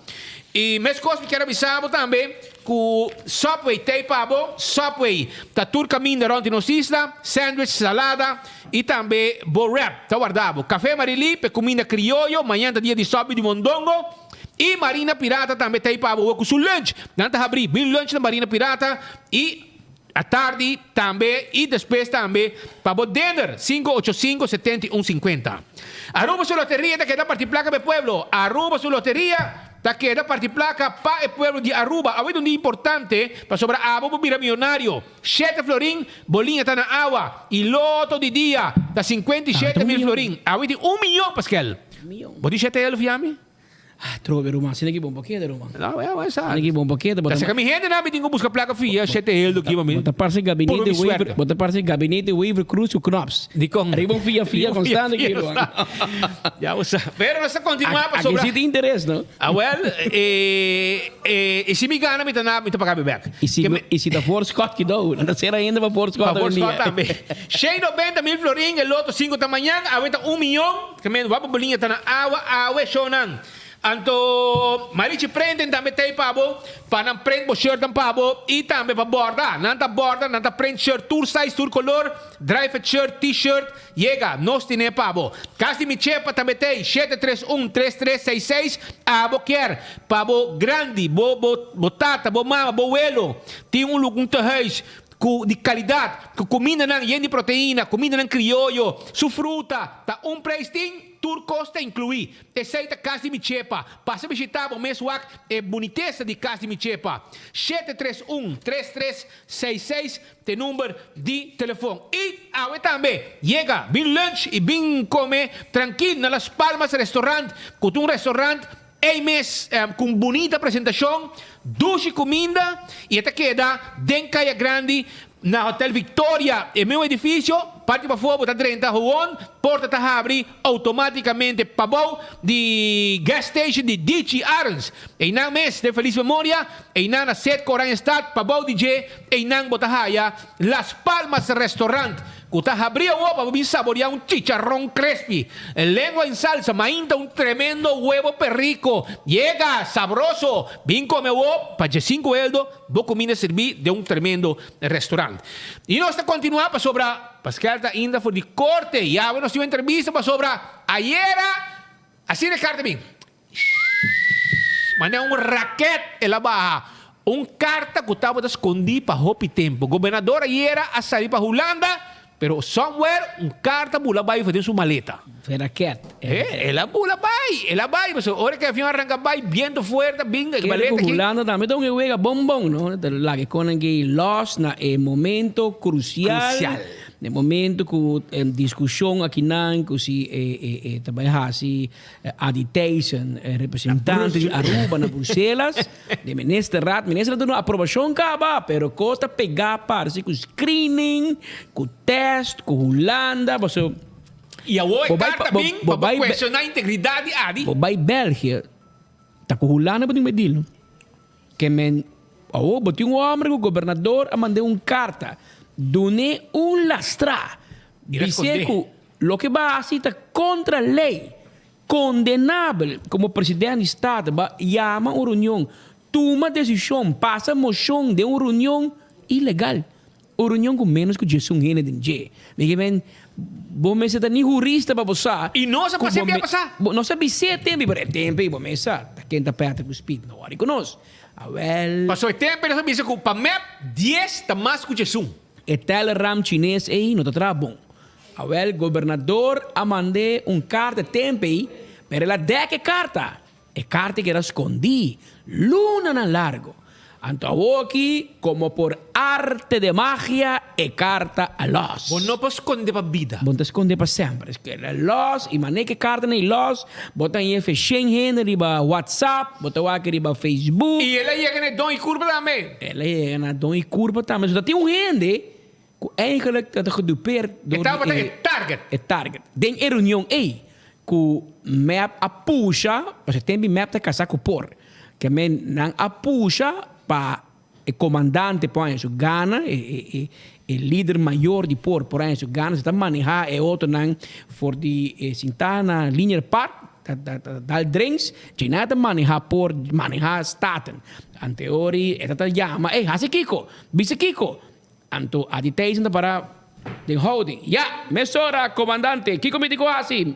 I meskos mi kier a bisa bo tambe Ku Subway t'ei pa bo. Subway ta tur kaminda rònt di nos isla, sandwich, salada i tambe bo wrap ta warda bo. Café Marilí p'e kuminda krioyo, mañan ta dia di Subway di Mondongo. I Marina Pirata tambe t'ei pa bo ku su lunch. Nan ta habrí bin lunch na Marina Pirata i atardi tambe i despues tambe pa bo dinner, 585 71 50. Aruba su loteria ta keda parti plaka p'e pueblo. Aruba su loteria. Ta keda parti plaka pa e pueblo di Aruba. Awe ta un dia importante pasobra abo por bira miyonario. Shete florin bo liña ta na awa y loto di dia ta 57 mil florin. Awe tin un miyon, Paskel. Bo di shete elf yami?
Ah, trobe ruman, sina ki bon pakete ruman.
No, ya, ya, sa.
Sina ki bon pakete.
Ta saka mi hende na mi tin ku buska plaka fia shete heldo ki mi.
Bo ta parse gabinete
Puro mi
Wever,
suerte.
bo ta parse gabinete Wever Cruz ku knops.
Dikon?
Riba un fia fia
Riba un
konstante
fia
ki
fia
ruman.
Ya bo sa. Pero nos ta kontinuá
Aki
pasobra.
si tin interes, no?
Awel, e, e, i si mi gana mi ta na, mi ta paga mi bek.
I si, i si ta voorschot kidou, nan ta sera hende pa voorschot
Pa
hoy en
voorschot
dia.
tambe. Shei nobenta mil florin, e loto sinku ta mañan, awe ta un miyon. Ke men wapa boliña ta na awa awe shownan. Anto Marichi Printing tambe tei pa bo pa nan print bo shirtnan pa bo y tambe pa borda. Nan ta borda, nan ta print shirt tur size, tur color, dry fit shirt, t-shirt, yega nos tine pa bo. Cas di mi chepa tambe tei 731 3366 abo kier pa bo grandi, bo bo bo tata, bo mama, bo welo tin un un tehuis Ku di kalidat, ku kumindanan yen di proteina, kumindanan krioyo, su fruta, ta un preis tin, tur kos ta inkluí. Esei ta Kas di Mi Chepa. Pasa bishitá bo mes wak e bunitesa di Kas di Mi Chepa. 731 3366 ta e number di telefon. I awe tambe, yega, bin lunch i bin kome trankil na Las Palmas Restaurant, ku ta un restaurant Ei mes ku un bunita presentashon, dushi kuminda i e ta keda den Kaya Grandi na Hotel Victoria. E meu edifisio, parti pafó bo ta drenta howon, porta ta habri outomátikamente pabou di gas station di Dichi Arends. Einan mes den felis memoria, einan na Setco Oranjestad, pabou di dje einan bo ta haya Las Palmas Restaurant. Ku ta habri awor pa bo bin saboreá un chicharron crespi, lengua en salsa, mainta un tremendo huevo perrico. Yega, sabroso! Bin come awor pa djesinku eldo bo cuminda sirbí den un tremendo restaurant. Y nos ta continuá pasobra Pascal ta ainda for di corte. Yawe nos tin un entrevista pasobra ayera asina e carta bin. Manera un raket el a baha. Un karta ku tabata skondí pa hopi tempu. Gobernador ayera a sali pa Hulanda, pero somewhere un karta bula bai for den su maleta.
Fe raket.
Eh, el a bula bai, el a bai. Pasobra ora ku e avion a ranka bai, biento fuerte a bin, e
Kere
maleta
ku
aki.
Hulanda tambe ta un e wega bon bon, no? Ta laga e konan ki los na e momento krusial.
Krusial.
Na e momento ku diskushon akinan ku si e ta bai hasi Adi Thijssen, representante di Aruba na Bruselas, de ministerraad. Minister a duna aprobacion caba, pero cos ta pega parse cu screening, cu test, cu Hulanda, paso.
Y awor e carta bin pa bo cuestiona integridad di Adi.
Bo bay België, ta cu Hulanda bo tin bay deal no. Ke men, awor bo tin un homber cu gobernador a manda un carta, dun'e un lastra, bis'e cu Loke ba hasi ta kontra lei, kondenabel. Komo president di Staten ba yama un reunion, tuma desishon, pasa moshon den un reunion ilegal. Un reunion ku ménos ku diesun hende den dje. Mi ke men, bo mester ta ni hurista pa bo sa.
I nos a
ku
pas'é
bo
bia
me-
pasá.
Bo nos a bis'é tempu, pero e tempu ei bo mes sa ta ken ta pèrdè ku speed, no wòri ku nos. Awèl.
Paso e tempu ei nos a bisa ku pa mep dies ta mas ku diesun.
E telegram chines ei no ta traha bon. Awel, gobernador a mand'é un karta tempu ei, pero el a dèk e karta. E karta keda skondí lunanan largu. Anto awoki, komo por arte de magia, e karta a lòs.
Bo no por skonde pa bida.
Bo no ta skonde pa semper. Es keda lòs, i manera ku e kartanan ei lòs, bo ta haña feshén hende riba WhatsApp, bo ta wak riba Facebook.
I el a yega na e don i kurpa tambe.
El a yega na don i kurpa tambe. So ta tin un hende Ku eigenlijk ta ta gedupeerd door
E tabata
di
e target.
E target. Den e reunion ei ku mep a pusha, pasobra tempi mep ta kasa ku por. Ke men nan a pusha pa e komandante por haña su gana, e e e e lider mayor di por por haña su gana, si ta maneha e otronan for di e sintá na Linear Park ta ta ta dal drinks, djina ta maneha por maneha Staten. Anteori e ta ta yama, ey hasi kiko, bisa kiko. Anto Adi Thijssen ta para den houding. Ya, mesora, komandante, kiko mi tin ku hasi?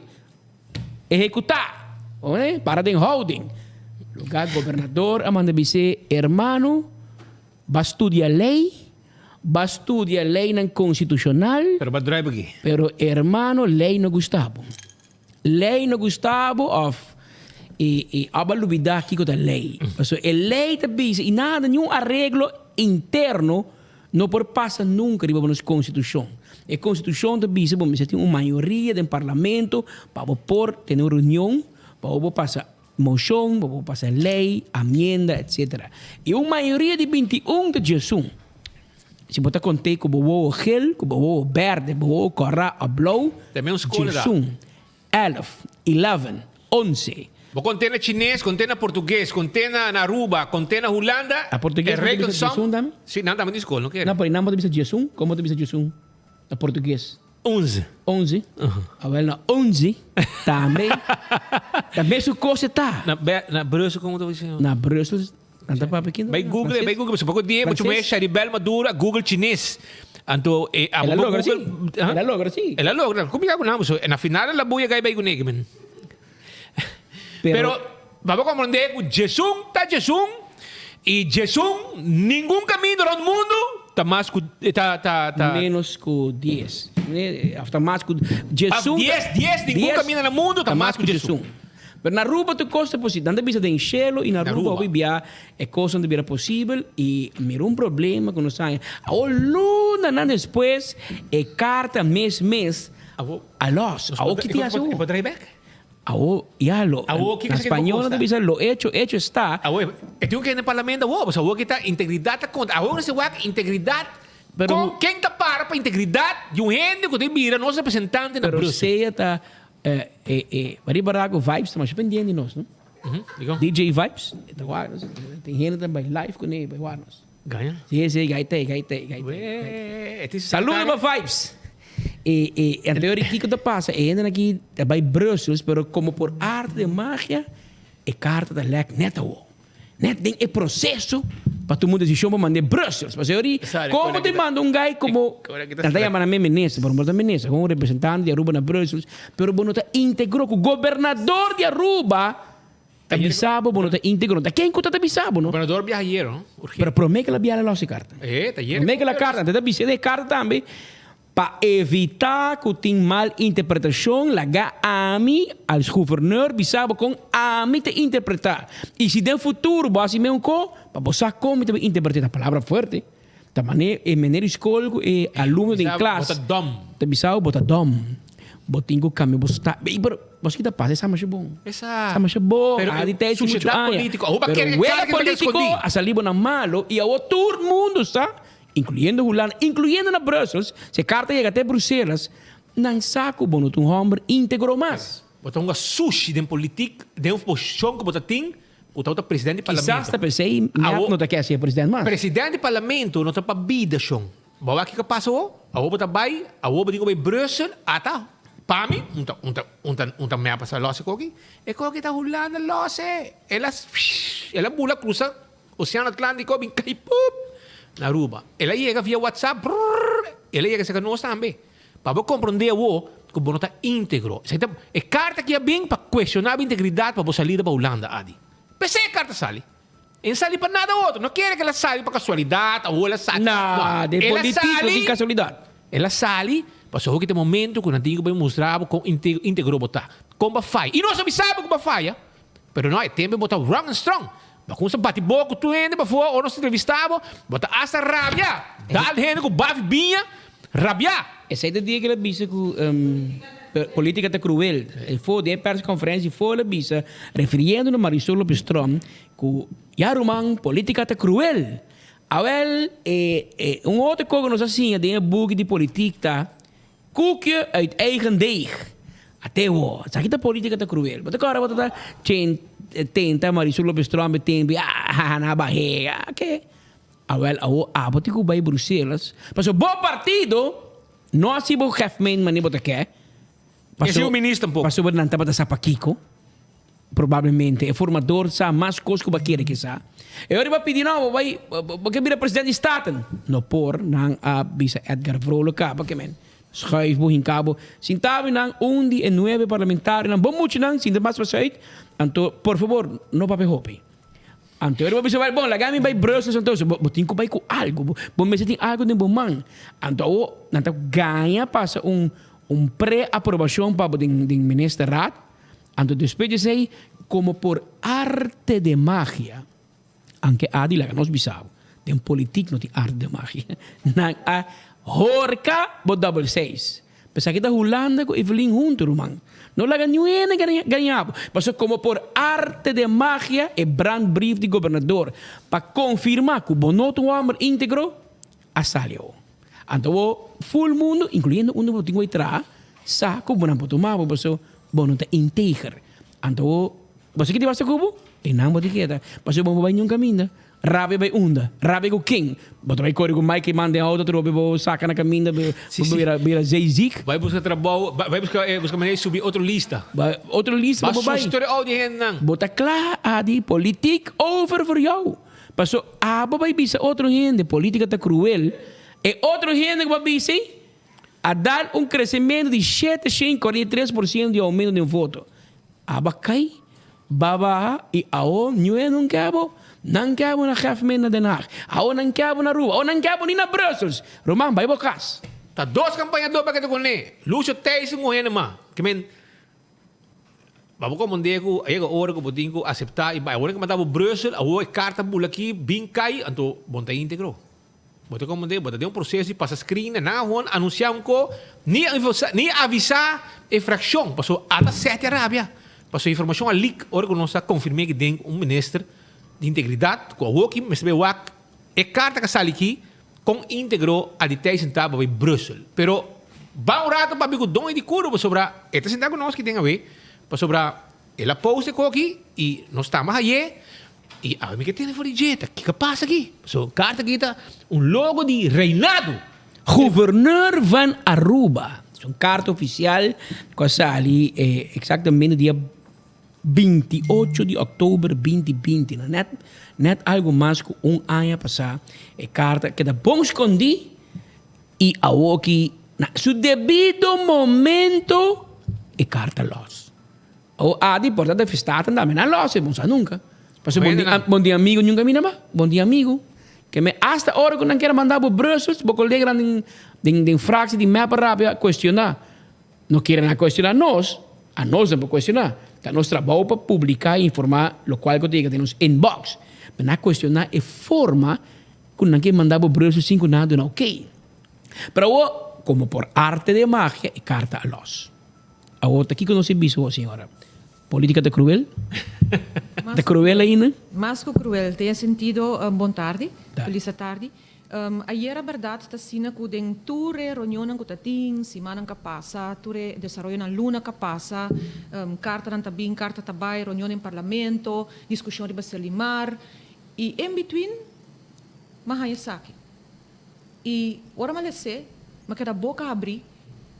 Ehekutá! Oe, para den houding. Lugá gobernador a manda bis'é, Hermano, ba studia lei, ba studia leinan konstitushonal.
Pero ba drive aki.
Pero hermano, lei no gusta bo. Lei no gusta bo of e e abo a lubida kiko ta lei. Pasobra e lei ta bisa y nada, niun areglo interno no por pasa nunca riba bo nos constitucion. E constitucion ta bisa bo mester tin un mayoria den parlamento pa bo por tene un reunion pa bo por pasa. moshon, bo por pasa lei, amienda, etsetera. I un mayoria di 21 ta djesun. Si bo ta kont'é ku bo wowo gel, ku bo wowo bèrdè, bo wowo kòrá òf blou, djesun, èlf, eleven, onse.
Bo kont'é na chines, kont'é na portugues, kont'é na Aruba, kont'é na Hulanda,
Na portugues
e
bo ta bisa
rekensom.
djesun tambe?
Si, nan tambe tin skol, no kere?
No, pero nan bo ta bisa djesun? Kon bo ta bisa djesun na portugues?
Onze.
Onze? Awel na onze tambe ta mesun kos e ta.
Na Be na Brussel komo ta bisa?
Na Brussel nan ta papia kindo?
Bai Google, bai Google pasobra poko dia mucho
Frances?
mes Sharibel Maduro a Google chines. Anto e
El a
abo
logra si.
Google,
El a logra si.
El a logra. Komo ya ku nan pasobra na final el a buya gai bai ku negi men.
Pero
Pero babo komprende ku djesun ta djesun i djesun ningun kaminda rònt mundu ta mas ku ta ta ta.
Menos ku dies. Of ta mas ku djesun.
Of dies dies ningun kaminda na mundu ta mas ku djesun.
Pero na Aruba tur kos ta posibel. Nan ta bisa den shelo i na Aruba hopi bia e kosnan ta bira posibel i mira un problema ku nos haña. Awor lunanan despues e karta mes mes a lòs. Awor ki tin hasi awor?
E por trae bek?
Awo, ya lo.
Awo, kiko
Na
sa kiko
spañol nan
kosta?
ta bisa lo hecho, hecho está.
Awo, e tin un kende parlamento awo, pasobra awo ki ta integridad ta konta. Awo no se wak integridad.
Pero
Kon, ken ta para pa integridad di un hende ku ta bira nos representante na
Pero
Brussel?
sea ta eh, eh, eh, riba raku Vibes ta masha pendiente di nos, no?
Mhm, dikon?
DJ Vibes, e ta wak nos. Tin hende ta bai live kuné, bai wak nos.
Gaña?
Sí, sí, gai te, gai te, gai te.
Wee, e tin
Saludo pa Vibes. E, e, anto ori kiko ta pasa, e hendenan aki ta bai Brussels, pero como por arte de magia, e karta ta lek net awo. Net den e proceso pa tuma un decision pa mand'é Brussels. Pasobra ori, como te manda un guy como, nan ta yama nan mes minister, pero no ta minister, como un representante di Aruba na Brussels, pero bo no ta integro cu gobernador di Aruba, Ta bisa bo, bo no ta íntegro. Ta ken ku ta ta bisa bo, no?
Gobernador biaha ayero, no? Urgente.
Pero promé ku el a biaha el a lòs e karta.
E, ta ayero.
Promé ku el a karta, antes ta bisa den e karta tambe, pa evitá ku tin mal interpretashon, laga ami, als gouverneur, bisa bo kon ami ta interpretá. I si den futuro bo hasi meun ko, pa bo sa kon mi ta bin interpretá. Ta palabra fuerte. Ta manera e meneer di skol ku e alumno den klas.
Bo ta dòm.
Ta bisa bo, bo ta dòm. Bo tin ku kambia bo sta. Ey, pero bos kita pasa e sa masha bon.
Esa.
Sa masha bon.
Pero
A di tei muchu
suciedad
aña.
politico. Awo ba
Pero
kere
wega
kara kita
politico
escondi.
a sali bo na malo y awo tur mundo sa, incluyendo Hulanda, incluyendo na Brussels, si e carta yega te Bruselas, nan sa cu bo no ta un homber integro mas.
Bo ta hunga sushi den politic, den un posicion cu bo ta tin, Cu tabata president di parlamento.
Kisas ta pesey mep no ta ke ser president mas.
President di parlamento no ta pa bida shon. Bo wak kiko pasa awo? Awo bo ta bay, awo bo tin ku bay Brussel, ata pa mi un ta un ta un ta un ta mep a sa los e koki. E koki ta Hulanda los e. El a el a bula crusa Oceano Atlantico bin kai pup na Aruba. El a yega via WhatsApp brrr el a yega cerca nos tambe. Pa bo komprondé awor ku bo no ta íntegro. Esei ta e karta ki a bin pa kuestioná bo integridat pa bo salida pa Hulanda, Adi. P'esei e karta sali. E no sali pa nada otro. No kere ku el a sali pa kasualidat, awor el a sali.
Nah,
No,
den
el a
politik no
sali
tin kasualidat.
El a sali pasobra hopi ta e momento ku nan tin ku bai mustra bo kon íntegro bo ta, kon bo a faya. I nos a bisa bo ku bo a faya, pero no, e tempu bo ta wrong and strong. Bo a kumsa bati bo ku tur hende pafó ora nos entrevistá bo, bo ta asta rabia. Dal hende ku bafi biña, rabia.
Esei ta dia ku el a bisa ku politika ta kruel. E for den e perskonferensia for el a bisa, refiriendo na Marisol Lopez Tromp, ku ya ruman politika ta kruel. Awel e un otro kos ku nos a siña den e buki di politik ta Koekje uit eigen deeg. Ateo, esaki ta politica ta cruel. Bo ta kòrda bo ta ta chen tenta Marisol Lopez Tromp e tempu ah na bah'é ah ke. Awel awo abo tin ku bai Bruselas pasobra bo partido no a hasi bo gèfment manera bo ta ke.
E si un minister tampoco.
Pasobra nan tabata sa pakiko. Probablemente e formador sa mas kos ku bo a kere ke sa. E ora bo a pidi no, bo bai, bo ke bira president di Staten. No por, nan a bisa Edgar Vrolijk kaba ke men. Schuif bo, hinka bo. Sinta bo nan un di e nuebe parlamentarionan, bo muchanan, sinta mas pasuit. Anto, por fabor, no papia hopi. Anto e ora bo bisa, bon, laga mi bai Brussels anto. Bo tin ku bai ku algu. Bo mester tin algu den bo man. Anto awo nan ta gaña pasa un un pre-aprobashon pa bo den den ministerraad. Anto despues di esei, komo por arte de magia, anke Adi laga nos bisa bo, den politik no tin arte de magia, nan a horka bo dòbel seis. Esaki ta Hulanda ku Evelyn huntu, ruman. No laga niun hende gaña bo. Pasobra komo por arte de magia e brandbrief di gobernador pa konfirmá ku bo no ta un hòmber íntegro a sali awo. Anto bo ful mundu, inkluyendo unda bo tin ku bai traha, sa ku bo nan por tuma bo pasobra bo no ta ínteger. Anto bo, bo sa ki ta pasa ku bo? Einan bo ta keda. Pasobra bo no por bai niun kaminda. Rabia bai unda? Rabia ku ken? Bo ta bai kore ku Mike man den auto trobe bo saka na kaminda bo bira bira zeeziek?
Bai buska trabou, bai buska buska manera di subi otro lista.
Bai otro lista bo bai.
Ba susto e di hendenan.
Bo ta kla Adi, politiek over voor jou. Paso abo bai bisa otro hende politica ta cruel, e otro hende ku bo a bisa ei a dal un crecemento di 743% di aumento den voto. Abo a kai Ba baha y awo ñue nun kebo, nan kebo na Gefmen na Den Haag, awo nan kebo na Aruba, awo nan kebo ni na Brussels. Ruman, bay bo cas.
Ta dos campañador pa keda cune, Lucio Thijssen cu hende mas. Ke men, ba bo comprende cu a yega ora cu bo tin cu acepta y bay. Awor nan ke manda bo Brussel, awo e carta bula aki, bin cay, anto bo no ta integro. Bo ta comprende? Bo ta den un proceso di pasa screen, nan a gewoon anuncia un co, ni ni avisa e fraccion, pasobra ata sete a rabia, pasobra informacion a leak ora cu nos a confirme aki den un minister di integridad cu awoki mester bay wak e carta cu a sali aki con integro a di Thijssen ta pa bay Brussel. Pero ba un rato papia cu doño di curo pasobra e ta sinta cu nos aki den awe, pasobra el a post e coki y nos tamba haye. I awe mi ke tene for di dje, ta kiko a pasa aki? Pasobra karta aki ta un logo di reinado.
Gouverneur van Aruba. Es un karta ofisial ku a sali eksaktamente dia 28 di òktober 2020. No nèt nèt algu mas ku un aña pasá. E karta a keda bon skondí i awoki na su debido momento e karta lòs. O adi por ta de festatan tambe nan los e bon sa nunca. Pasobra bon di bon di amigo nunca mina ba. Bon di amigo. Ke me hasta ora ku nan kier a manda bo Brussels bo koleganan den den den fractie di mep a rabia cuestiona. No kier nan cuestiona nos, a nos nan por cuestiona. Ta nos trabou pa publica y informa locual ku ta yega den nos inbox. Pero nan a cuestiona e forma ku nan kier manda bo Brussels sin ku nan a duna ok. Pero awor como por arte de magia e carta a los. Awor ta kiko nos a bisa bo, señora? Politica ta cruel? Ta cruel ainda?
Mas cu cruel, den e sentido, bon tardi, feliz atardi. Ayera berdad ta asina cu den tur e reunionnan cu ta tin, simannan ca pasa, tur e desaroyonan luna ca pasa, cartanan ta bin, carta ta bay, reunion den parlamento, discusion riba Selimar, y in between m'a haña esaki. I ora m'a les'é, m'a keda boka habrí,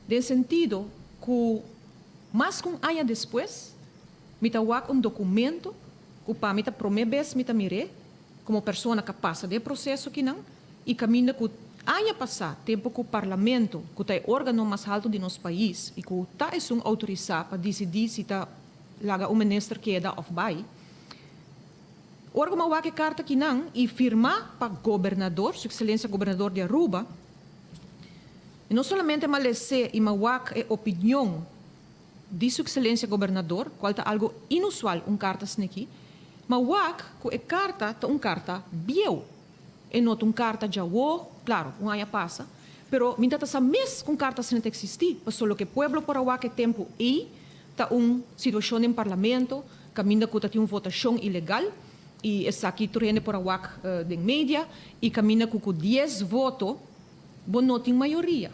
den sentido ku mas ku un aña despues mi ta wak un dokumento ku pa mi ta promé bes mi ta mir'é komo persona ku a pasa den e proseso kinan i kaminda ku aña pasá tempu ku Parlamento ku ta e órgano mas haltu di nos pais i ku ta esun outorisá pa disidí si ta laga un minister keda òf bai. Ora ku mi a wak e karta kinan i firmá pa gobernador, Su Ekselensia Gobernador di Aruba, mi no solamente mi a les'é i mi a wak e opinion di Su Ekselensia Gobernador, kual ta algu inusual un karta asina-aki, mi a wak ku e karta ta un karta bieu. E no ta un karta djawo, klaro, un aña pasa, pero mi ta ta sa mes ku un karta asina ta eksistí, pasobra loke pueblo por a wak e tempu ei ta un situashon den parlamento kaminda ku ta tin un votashon ilegal i esaki tur hende por a wak den media i kaminda ku ku dies voto bo no tin mayoria.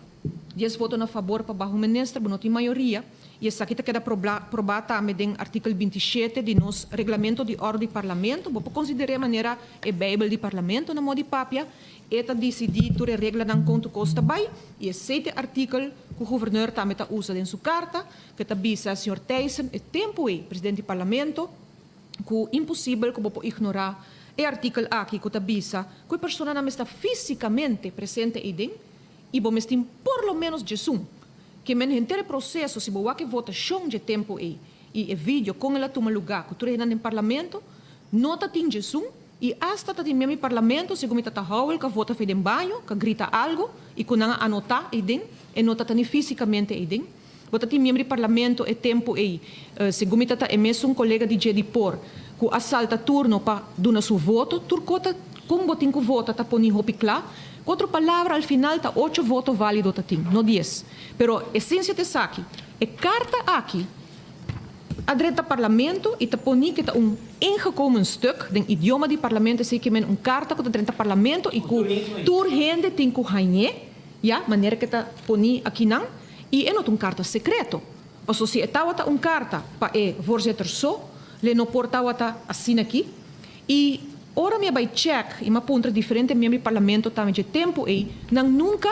Dies voto na fabor pa baho minister bo no tin mayoria i esaki ta keda probá tambe den artikel 27 di nos reglamento di òrdu di parlamento. Bo por konsider'é manera e beibel di parlamento na moda di papia. E ta disidí tur e reglanan kon tur kos ta bai i esei ta e artikel ku guvernor tambe ta usa den su karta. Ke ta bisa señor Thijssen e tempu ei, presidente di parlamento, ku imposibel ku bo por ignorá e artikel aki ku ta bisa ku e personanan mester ta físikamente presente eiden i bo mester tin por lo ménos djesun. Ke men henter e proseso si bo wak e votashon dje tempu ei i e video kon el a tuma lugá ku tur e hendenan den parlamento no ta tin djesun i asta ta tin miembro di parlamento segun mi tata Howell ku a vota fe den baño ku a grita algu i ku nan a anotá eiden e no ta ta ni físikamente eiden. Bo ta tin miembro di parlamento e tempu ei, segun mi ta ta e mesun kolega di dje di por, ku a salta turno pa duna su voto. Tur kota kon bo tin ku vota ta poni hopi kla. Ku otro palabra al final ta ocho voto válido ta tin, no dies. Pero esensia ta esaki, e karta aki a drenta parlamento i ta poni ke ta un ingekomen stuk den idioma di parlamento, esei ke men un karta ku ta drenta parlamento i ku tur hende tin ku hañ'é, ya, manera ke ta poni akinan, i e no ta un karta sekreto. Paso si e tawata un karta pa e voorzitter so, le no por tawata asina aki. I ora mi a bai chèk i mi a puntra diferente miembro di parlamento tambe dje tempu ei, nan nunka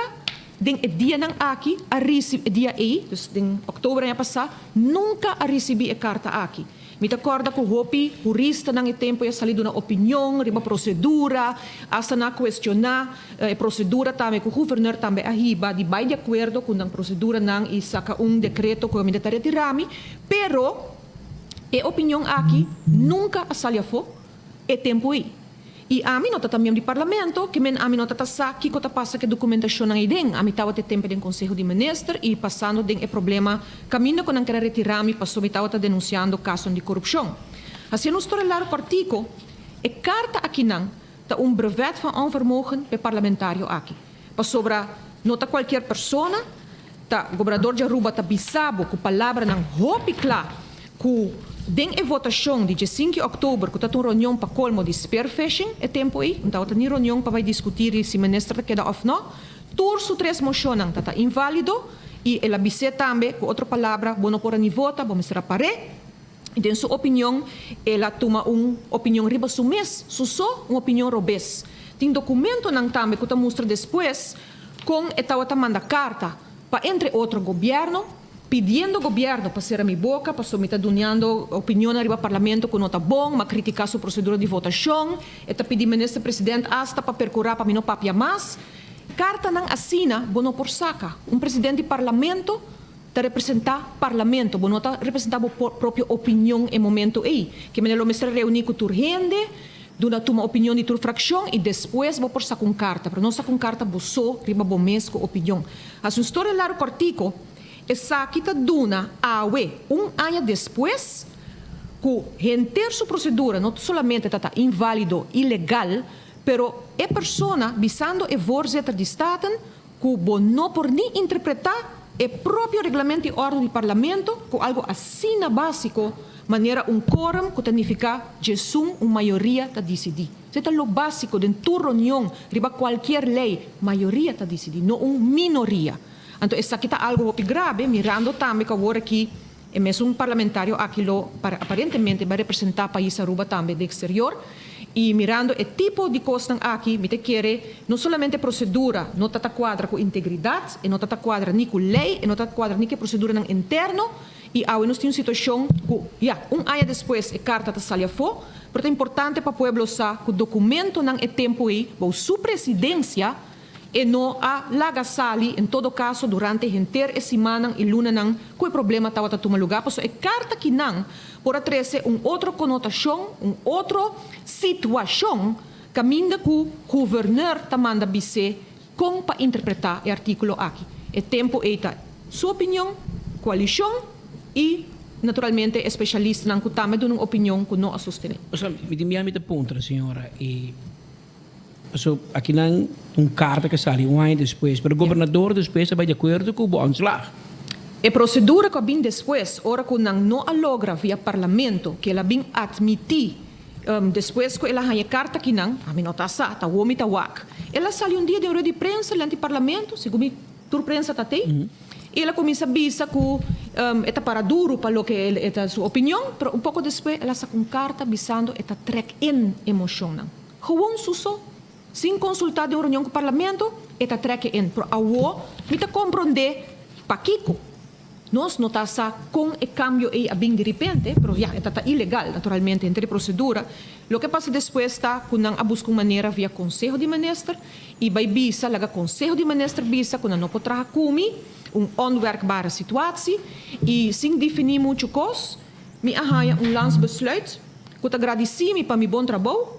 den e dianan aki a risibi, e dia ei, dus den òktober aña pasá, nunka a risibí e karta aki. Mi ta kòrda ku hopi huristanan e tempu ei a sali duna opinion riba prosedura, asta nan a kuestioná e prosedura tambe ku guvernor tambe a hiba di bai di akuerdo ku nan proseduranan i saka un dekreto ku kaminda ta retirá mi, pero E opinion aki nunca a sali afó e tempo ei. I ami no ta ta miembro di parlamento, ke men ami no ta ta sa kiko ta pasa ku e dokumentacionnan ei den. Ami tabata e tempo den Conseho di Minister i pasando den e problema kaminda ku nan kere retira mi paso mi tabata denunciando kasonan di korupshon. Hasiendo un storia largo kortiko, e karta akinan ta un brevet van onvermogen p'e parlamentario aki. Pasobra no ta cualkier persona, ta Gobernador di Aruba ta bisa bo cu palabranan hopi cla cu den e votacion di diesinki october cu ta un reunion pa colmo di spearfishing e tempo ey, no tabata ni reunion pa bay discuti si minister ta keda of no, tur su tres mocionnan ta ta invalido y el a bis'é tambe cu otro palabra bo no por a ni vota, bo mester a par'é. I den su opinion, el a tuma un opinion riba su mes, su so, un opinion robes. Tin dokumentonan tambe ku ta mustra despues kon e tabata manda karta pa entre otro gobièrnu, pidiendo gobièrnu pa sera mi boka pasobra mi ta duniando opinionnan riba parlamento ku no ta bon, m'a kritiká su prosedura di votashon, e ta pidi minister president asta pa perkurá pa mi no papia mas. Kartanan asina bo no por saka. Un president di parlamento ta representá Parlamento, bo no ta representá bo propio opinion e momento ei. Ke manera lo mester reuní ku tur hende, duna tuma opinion di tur frakshon i despues bo por saka un karta. Pero no saka un karta bo so riba bo mes ku opinion. Hasi un storia largu kòrtiku, esaki ta duna awe, un aña despues ku henter su prosedura no solamente ta ta inválido, ilegal, pero e persona bisando e voorzitter di Staten ku bo no por ni interpretá e propio reglamento i òrdu di Parlamento ku algu asina básiko manera un quorum ku ta nifiká djesun un mayoria ta disidí. Esei ta lo básiko den tur reunion riba kualkier lei, mayoria ta disidí, no un minoria. Anto esaki ta algu hopi grabe mirando tambe ku awor aki e mesun parlamentario aki lo aparentemente bai representá pais Aruba tambe den exterior. I mirando e tipo di kosnan aki, mi ta kere no solamente prosedura no ta ta kuadra ku integridat, e no ta ta kuadra ni ku lei, e no ta kuadra ni ku e proseduranan interno, i awe nos tin un situashon ku, ya, un aña despues e karta ta sali afó, pero ta importante pa pueblo sa ku dokumentonan e tempu ei bou su presidensia E no a laga sali, en todo caso durante henter e simannan y lunanan cu e problema tabata tuma lugar, pasobra e carta kinan por a trece un otro conotacion, un otro situacion caminda cu Gouverneur ta manda bis'é con pa interpreta e articulo aki. E tempo ey ta su opinion, coalicion y naturalmente e specialistanan cu tambe duna un opinion cu no a sostene.
Pasobra mi tin bia mi ta puntra, señora, y Paso akinan un karta ke sali un aña despues, pero gobernador despues a bai di akuerdo ku bo ontslag.
E prosedura ku a bin despues, ora ku nan no a logra via parlamento ku el a bin atmití despues ku el a haña e karta akinan, ami no ta sa, ta wou mi ta wak. El a sali un dia den rueda di prensa dilanti parlamento, segun mi tur prensa ta tei, i el a kuminsá bisa ku e ta para duru pa loke e ta su opinion, pero un poko despues el a saka un karta bisando e ta trèk in e moshonnan. Gewoon su so, sin consulta den un reunion cu Parlamento, e ta trek e in. Pero awo mi ta compronde pakico nos no ta sa con e cambio ey a bin di ripente, pero ya, e ta ta ilegal naturalmente henter e procedura. Loke a pasa despues ta cu nan a busca un manera via Conseho di Minister y bay bisa, laga Conseho di Minister bisa cu nan no por traha cu mi, un onwerkbare situatie, y sin defini mucho cos, mi a haya un landsbesluit ku ta gradisí mi pa mi bon trabou,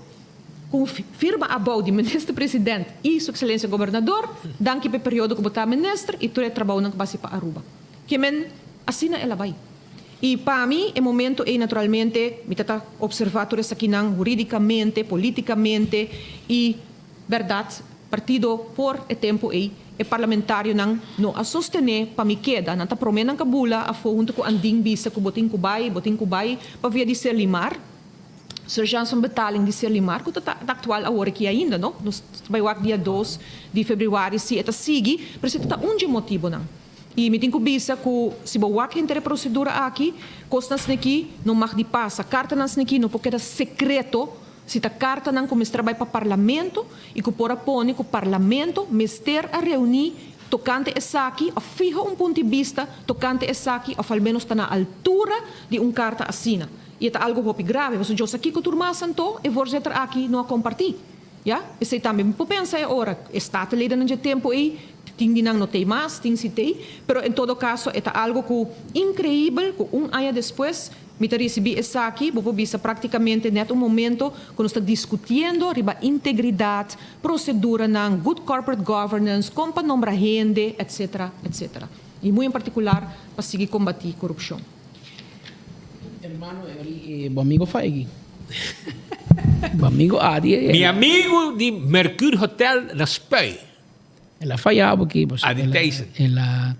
ku un firma abou di Minister President i Su Ekselensia Gobernador, danki pa e periodo ku bo ta Minister i tur e trabounan ku bo hasi pa Aruba. Ke men asina el a bai. I pa mi e momento ei naturalmente mi ta ta observá tur esakinan hurídikamente, polítikamente i bèrdat. Partido por e tempu ei, e parlamentarionan no a sostené pa mi keda. Nan ta promé nan ka bula afó huntu ku Andin bisa ku bo tin ku bai, bo tin ku bai pa via di Serlimar. Sir Janson Betaling di Serlimar ku ta ta aktual awor aki ainda, no? Nos ta bai wak dia dos di febrüari si e ta sigui, pero esei ta ta un dje motibonan. I mi tin ku bisa ku si bo wak henter e prosedura aki, kosnan sneki no mag di pasa, kartanan sneki no por keda sekreto. Si ta kartanan ku mester a bai pa Parlamento i ku por a pone ku Parlamento mester a reuní tokante esaki òf fiha un punto di bista tokante esaki òf al ménos ta na altura di un karta asina. I e ta algu hopi grave pasobra djo sa kiko tur mas anto e voorzitter aki no a kompartí. Ya, esei tambe mi por pensa e ora e Statenledennan dje tempu ei tin di nan no tei mas, tin si tei, pero en todo kaso e ta algu ku inkreibel ku un aña despues Mi ta risibí esaki, bo por bisa práktikamente nèt un momento ku nos ta diskutiendo riba integridat, proseduranan, good corporate governance, kon pa nombra hende, etcetera, etcetera. I muy en partikular pa sigui kombatí korupshon.
Hermano Eri, bo amigo Faigi. Bo amigo Adi.
Mi amigo di Mercure Hotel na Spui.
El a faya bo aki.
Adi Thijssen.
El a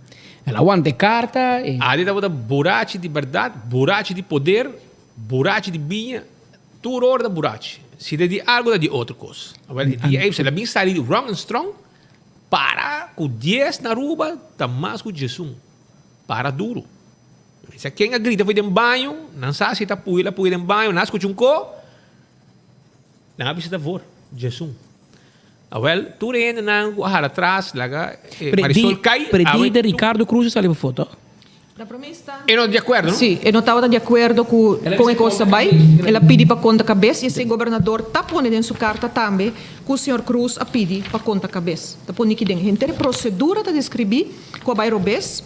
el a wanta e karta. E.
Adi tabata burachi di bèrdat, burachi di poder, burachi di biña, tur ora ta burachi. Si ta di algu ta di otro kos. Awel e dia ei el a bin sali wrong and strong, para ku dies na Aruba ta mas ku diesun. Para duru. Mester ken a grita for den baño, nan sa si ta puya el a puya den baño, nan a skucha un ko, nan a bisa ta voor, diesun. Awel, tur e hendenan ku a hala tras laga e Marisol kai.
Pero e di Ricardo Cruz a sali pa foto.
E no di akuerdo, no?
Sí, e no tabata di akuerdo ku kon e kos a bai. El a pidi pa konta kabes i esei gobernador ta pone den su karta tambe ku señor Cruz a pidi pa konta kabes. Ta pone ki den henter e prosedura ta deskribí ku a bai robes.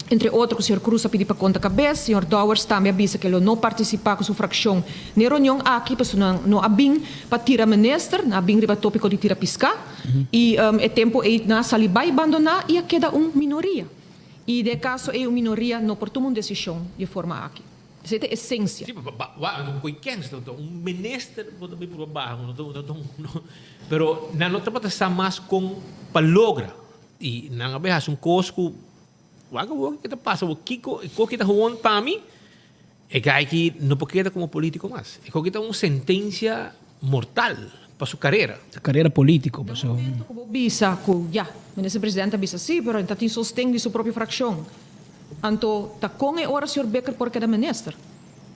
Entre otro ku señor Cruz a pidi pa konta kabes, señor Dowers tambe a bisa ke lo no partisipá ku su frakshon n'e reunion aki pasobra nan no a bin pa tira minister, nan a bin riba topiko di tira piská i e tempu ei nan a sali bai bandoná i a keda un minoria. I den e kaso ei un minoria no por tuma un desishon di e forma aki. Esei ta e esensia.
Sí, pa no koe kens, un minister bo ta bay purba baha, no ta un, pero nan no tabata sa mas kon pa logra i nan a bay hasi un kos ku Wak awor ke ta pasa awor kiko e koki ta gewoon pa mi e guy ki no por keda komo politiko mas e koki ta un sentensia mortal pa su karera.
Su karera politiko paso.
Den momento ku bo bisa ku ya minister presidente a bisa si pero e ta tin sosten di su propio frakshon anto ta kon e ora señor Bikker por keda minister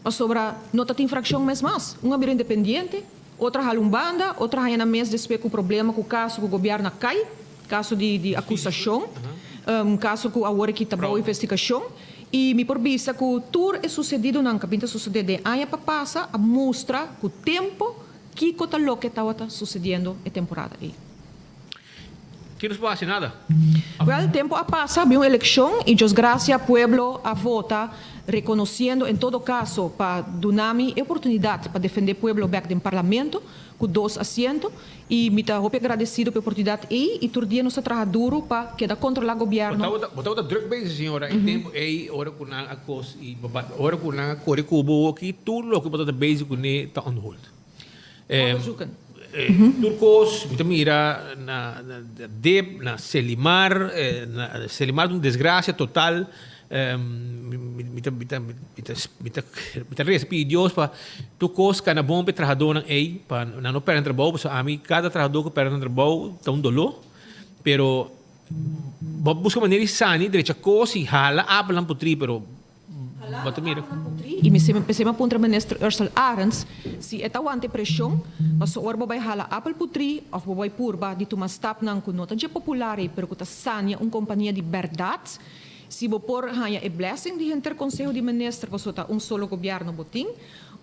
pasobra no ta tin frakshon mes mas un a bira independiente otro a hala un banda otro a haña nan mes despues ku problema ku kaso ku gobièrnu a kai. Kaso di di akusashon, un kaso ku awor aki ta bou investigashon i mi por bisa ku tur e susedidonan ku a bin ta susedé den aña pa pasa a mustra ku tempu kiko ta loke tabata susediendo e temporada ei.
Ki nos por hasi nada?
Wèl, tempu a pasa, bin un elekshon i Dios grasia pueblo a vota rekonosiendo en todo kaso pa duna mi e oportunidat pa defendé pueblo bèk den parlamento ku dos asiento. I mi ta hopi agradecido pa e oportunidad ei i tur dia nos ta traha duro pa keda controla gobierno.
Bo tabata druk bezig señora e tempo ei ora cu nan a cos i ora cu nan a core cu bo aki tur loke bo tabata bezig cune ta on hold.
Onderzoeken.
Tur cos mi ta mira na dip na Selimar na Selimar ta un desgracia total. Mi ta mi ta mi ta mi ta mi ta reza pidi Dios pa tur kos kana bon pa e trahadónan ei pa nan no pèrdè nan trabou pasobra ami kada trahadó ku pèrdè nan trabou ta un doló pero bo a buska manera di sani drecha kos i hala apelnan putrí pero bo ta mira.
I mi p'esei mi a puntra Minister Ursell Arends si e ta wanta e preshon pasobra ora bo bai hala apel putrí òf bo bai purba di tuma stapnan ku no ta dje popular ei pero ku ta sania un kompania di bèrdat. Si bo por haña e blessing di henter Conseho di Minister pasobra ta un solo gobierno bo tin,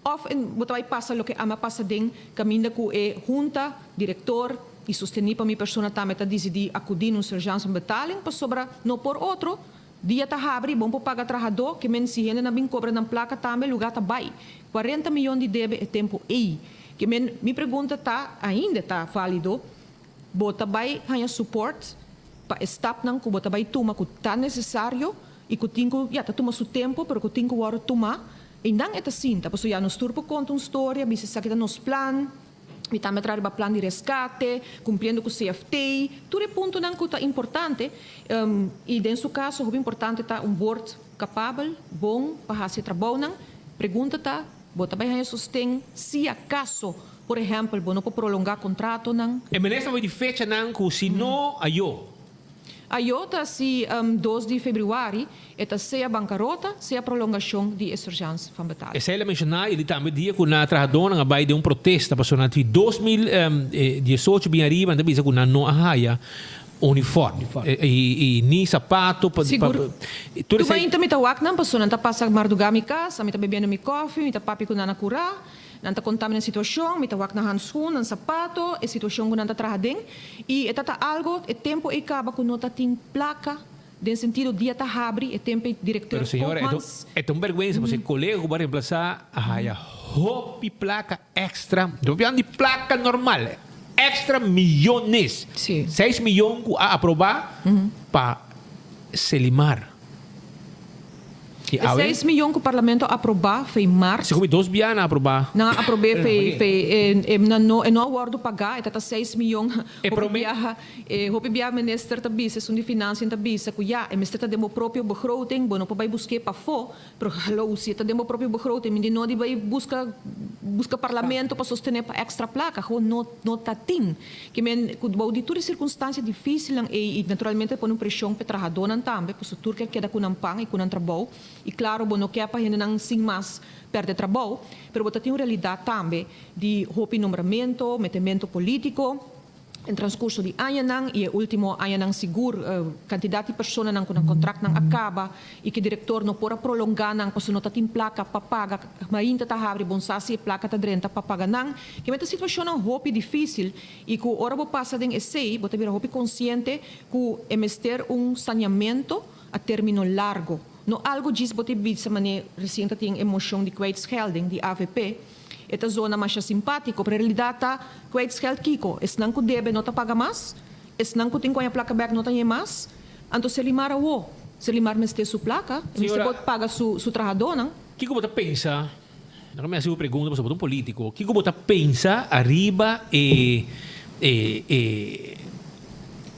of en bo ta bai pasa loke ami a pasa den caminda cu e hunta, director y sosteni pa mi persona tambe ta dicidi acudi na un surgeance betaling pasobra no por otro, dia ta habri, bon por paga trahador, ke men si hende nan bin cobra nan placa tambe lugar ta bai. Cuarenta miyon di debe e tempo ey. Ke men mi pregunta ta ainda ta valido. Bo ta bai haña support pa e stapnan ku bo ta bai tuma ku ta nesesario i ku tin ku, ya, ta tuma su tempu pero ku tin ku wòrdu tumá. Einan e ta sinta, pasobra ya nos tur por konta un storia, bisa esaki ta nos plan, Mi tambe a traha riba plan di rescate, cumpliendo cu CFT, tur e puntonan cu ta importante y den su caso hopi importante ta un board capabel, bon pa haci e trabounan. Pregunta ta, bo ta bay haña sosten si acaso, por ehempel, bo no por prolonga contratonan?
E minister a bay di fechanan cu si no ayo.
Ayo ta si dos di februari e ta sea bancarota sea prolongacion di e surgeance van betaling.
Esei el a menciona y di tambe dia cu nan trahadornan a bay den un protesta pasobra nan di 2018 bin ariba nan ta bisa cu nan no a haya uniform y ni sapato pa
Sigur.
Tur
Tur
esei.
mainta mi ta wak nan pasobra nan ta pasa marduga mi cas, ami ta bebiendo mi koffie, mi ta papia cu nan na cura. Nan ta konta mi nan situashon, mi ta wak nan hanskun, nan sapato, e situashon ku nan ta traha den. I e ta ta algo, e tempu ei kaba ku no ta tin plaka, den sentido dia ta habri, e tempu ei direkteur
Pero señora, e ta
Koopmans.
e ta un bèrgwensa pasobra e kolega ku bo a remplasá a haya hopi plaka èkstra, no pian di plaka normal, èkstra miyones, seis miyon ku a aprobá pa Selimar.
E seis miyon ku parlamento a aprobá fei mart.
Segun mi dos bia nan a aprobá.
Nan a aprob'é fei fei e nan no e no a wòrdu pagá e ta ta seis miyon.
E
Hopi
promé.
biaha e hopi biaha minister ta bisa esun di financiën ta bisa ku ya e mester ta den bo propio begroting bo no por bai busk'é pafó pero hallo si e ta den bo propio begroting mi di no di bai buska buska parlamento pa sostené pa èkstra plaka gewoon no no ta tin. Ke men ku bou di tur e sirkunstansia difísilnan ei i naturalmente ta pone un preshon pa e trahadónan tambe, pasobra tur ke keda ku nan pan i ku nan trabou. I klaro bo no ke pa hendenan sin mas pèrdè trabou, pero bo ta tin un realidat tambe di hopi nombramentu, metementu polítiko den transkurso di añanan i e último añanan sigur kantidat di personanan ku nan kontraktnan a kaba i ku e direktor no por a prolongá nan pasobra no ta tin plaka pa paga, mainta ta habri bon sa si e plaka ta drenta pa paga nan. Ke meta situashonnan hopi difísil i ku ora bo pasa den esei bo ta bira hopi konsiente ku e mester un saneamento a término largo. No algu djis bo ta bisa manera resien ta tin e moshon di kwijtschelding di avp. E ta zona masha simpátiko, pero e realidat ta kwijtscheld kiko? Esnan ku debe no ta paga mas, esnan ku tin ku haña plaka bèk no ta haña mas. Anto Selimar awo? Selimar mester su plaka, e mester por paga su su trahadónan.
Kiko bo ta pensa Nan mi hasi bo pregunta pasobra bo ta un politico. Kiko bo ta pensa ariba e e e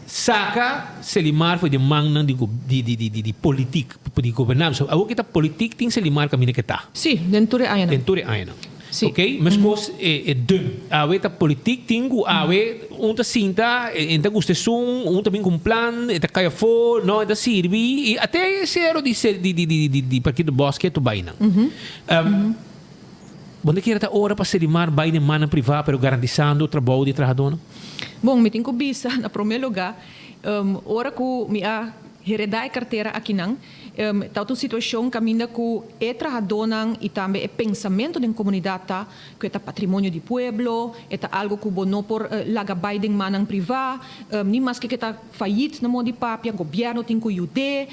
saka Selimar for di mannan di di di di di politik di gobernantes. So awor ki ta politik tin Selimar kaminda ke ta.
Sí, den tur e añanan.
Den tur e añanan.
Sí.
Ok, meskos e e dum. Awe ta politik tin ku awe un ta sinta e ta gusta esun, un ta bin ku un plan, e ta kai afó, no e ta sirbi i ate e sero di di di di di Parkito Bòske tur bai nan. Bo no kier ta ora pa Selimar bai den mannan privá pero garantisando trabou di e trahadónan?
Bon, mi tin ku bisa na promé lugá, ora ku mi a heredá e kartera akinan, tabata un situashon kaminda ku e trahadónan i tambe e pensamentu den komunidat ta ku e ta patrimonio di pueblo, e ta algu ku bo no por laga bai den mannan privá, ni maske ku e ta fayit na moda di papia, gobièrnu tin ku yud'é,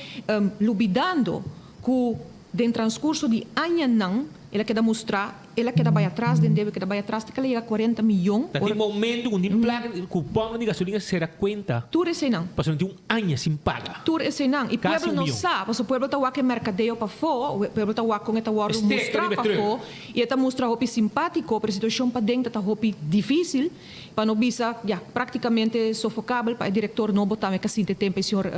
lubidando ku Den transcurso di añanan el a keda mustra, el a keda bai atras den debe, keda bai atras te ke el a yega cuarenta miyon.
Ta tin momento cu tin placa, cupon di gasolina sera cuenta.
Tur eseinan.
Pasobra tin un aña sin paga.
Tur eseinan. Y
Casi
pueblo
un
no
miyon.
sa, pasobra pueblo ta wak e mercadeo pafó, pueblo ta wak con e ta wordo
Este
mustra
riba e truck.
pafó, y e ta mustra hopi simpatico, pero e situacion paden ta ta hopi dificil. Pa no bisa, ya, práktikamente sofokabel pa e direktor nobo tambe ka sinti tempu e señor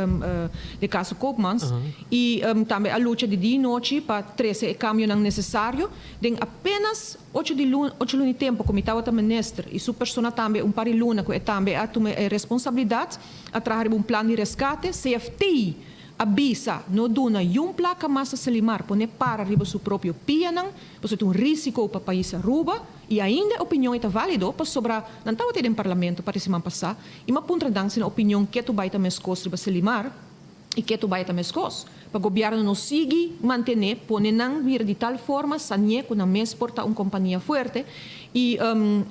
de kaso Koopmans i tambe a lucha di dia i nochi pa trese e kambionan nesesario. Den apenas ocho di luna, ocho luna di tempu ku mi tabata minister i su persona tambe un par di luna ku e tambe a tuma e responsabilidat a traha riba un plan di reskate, CFT a bisa no duna yun plaka mas a Selimar pone para riba su propio pianan pasobra ta un risiko pa pais Aruba. I ainda e opinion ei ta válido pasobra nan tabata ei den parlamento par di siman pasá i m'a puntra nan si nan opinion ketu bai ta meskos riba Selimar i ketu bai ta meskos pa gobièrnu no sigui mantené pone nan bira di tal forma sanié ku nan mes por ta un kompania fuerte i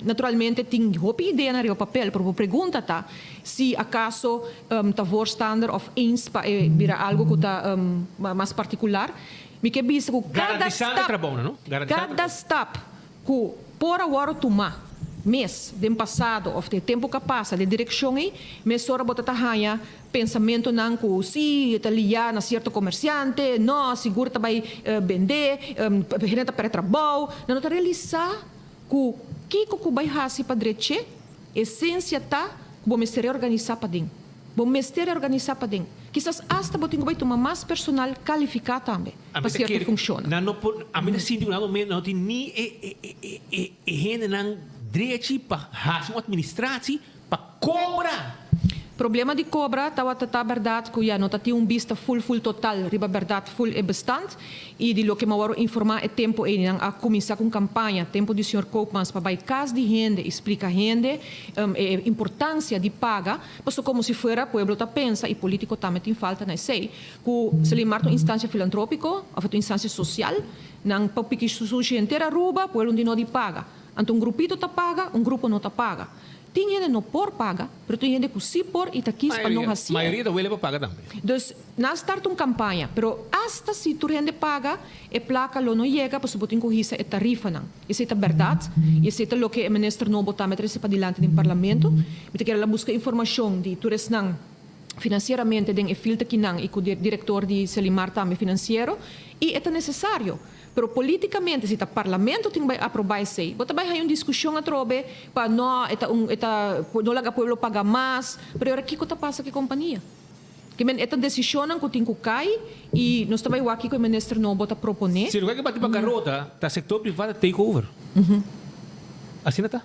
naturalmente tin hopi ideanan riba papel pero bo pregunta ta si akaso ta voorstander òf eens pa e bira algu ku ta mas partikular mi ke bisa ku kada
Garantizando e
stap
trabounan no? Garantizando e
kada stap Ku por a wòrdu tumá mes den pasado òf den tempu ku a pasa den direkshon ei, mesora bo ta ta haña pensamentunan ku sí, e ta liá na sierto komersiante, nò, sigur ta bai bendé, hende ta pèrdè trabou. Nan no ta realisá ku Kiko ku bai hasi pa drech'é? Esensia ta ku bo mester reorganisá paden. Bo mester reorganisá paden. Kisas asta bo tin ku bai tuma mas personal kalifiká tambe pa sierto funshonnan.
Nan no por, ami ta sinti ku nan momento nan no tin ni e e e e hendenan drechi pa hasi un administratie pa kobra.
Problema di kobra tabata ta bèrdat ku ya no ta tin un bista ful ful total riba bèrdat ful e bestand i di loke mi a wòrdu informá e tempu ei nan a kuminsá ku un kampaña tempu di señor Koopmans pa bai kas di hende i splika hende e importansia di paga pasobra komo si fuera pueblo ta pensa i polítiko tambe tin falta na esei ku Selimar ta un instansia filantrópiko òf ta un instansia sosial nan pa piki sushi henter Aruba pueblo no tin no di paga anto un grupito ta paga un grupo no ta paga. Tin hende no por paga, pero tin hende ku sí por i ta kis pa no hasié.
Mayoria ta wele pa paga tambe.
Dus, nan a start un kampaña, pero asta si tur hende paga, e plaka lo no yega pasobra bo tin ku hisa e tarifanan. Esei ta bèrdat i esei ta loke e minister nobo tambe ta trese padilanti den parlamento. Mi ta kere la buska informashon di tur esnan finansieramente den e filter kinan i ku direktor di Selimar tambe finansiero i e ta nesesario. Pero politicamente si ta parlamento tin bay aproba esey, bo ta bay haña un discusion atrobe pa no e ta un e ta no laga pueblo paga mas, pero e ora kico ta pasa cu e compania? Ke men e ta decisionnan cu tin cu cay y nos ta bay wak kico e minister nobo ta propone.
Si loke bati bancarota ta sector priva ta take over. Asina ta.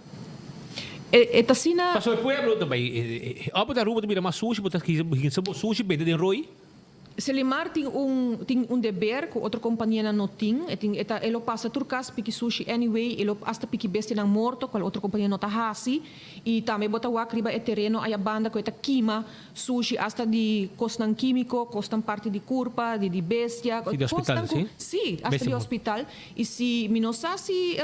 E ta asina.
Pasobra e pueblo ta bay ora bo ta Aruba ta bira mas sushi bo ta hinsa bo sushi bende den rooi.
Selimar tin un tin un deber ku otro kompanianan no tin. E tin e ta e lo pasa tur kas piki sushi anyway, e lo asta piki bestianan morto kual otro kompania no ta hasi. I tambe bo ta wak riba e tereno aya banda ku e ta kima sushi asta di kosnan kimiko, kosnan parti di kurpa, di di bestia,
Si di hospital,
kosnan ku
si?
si, asta
Bestia
di
morto.
hospital. I si mi no sa si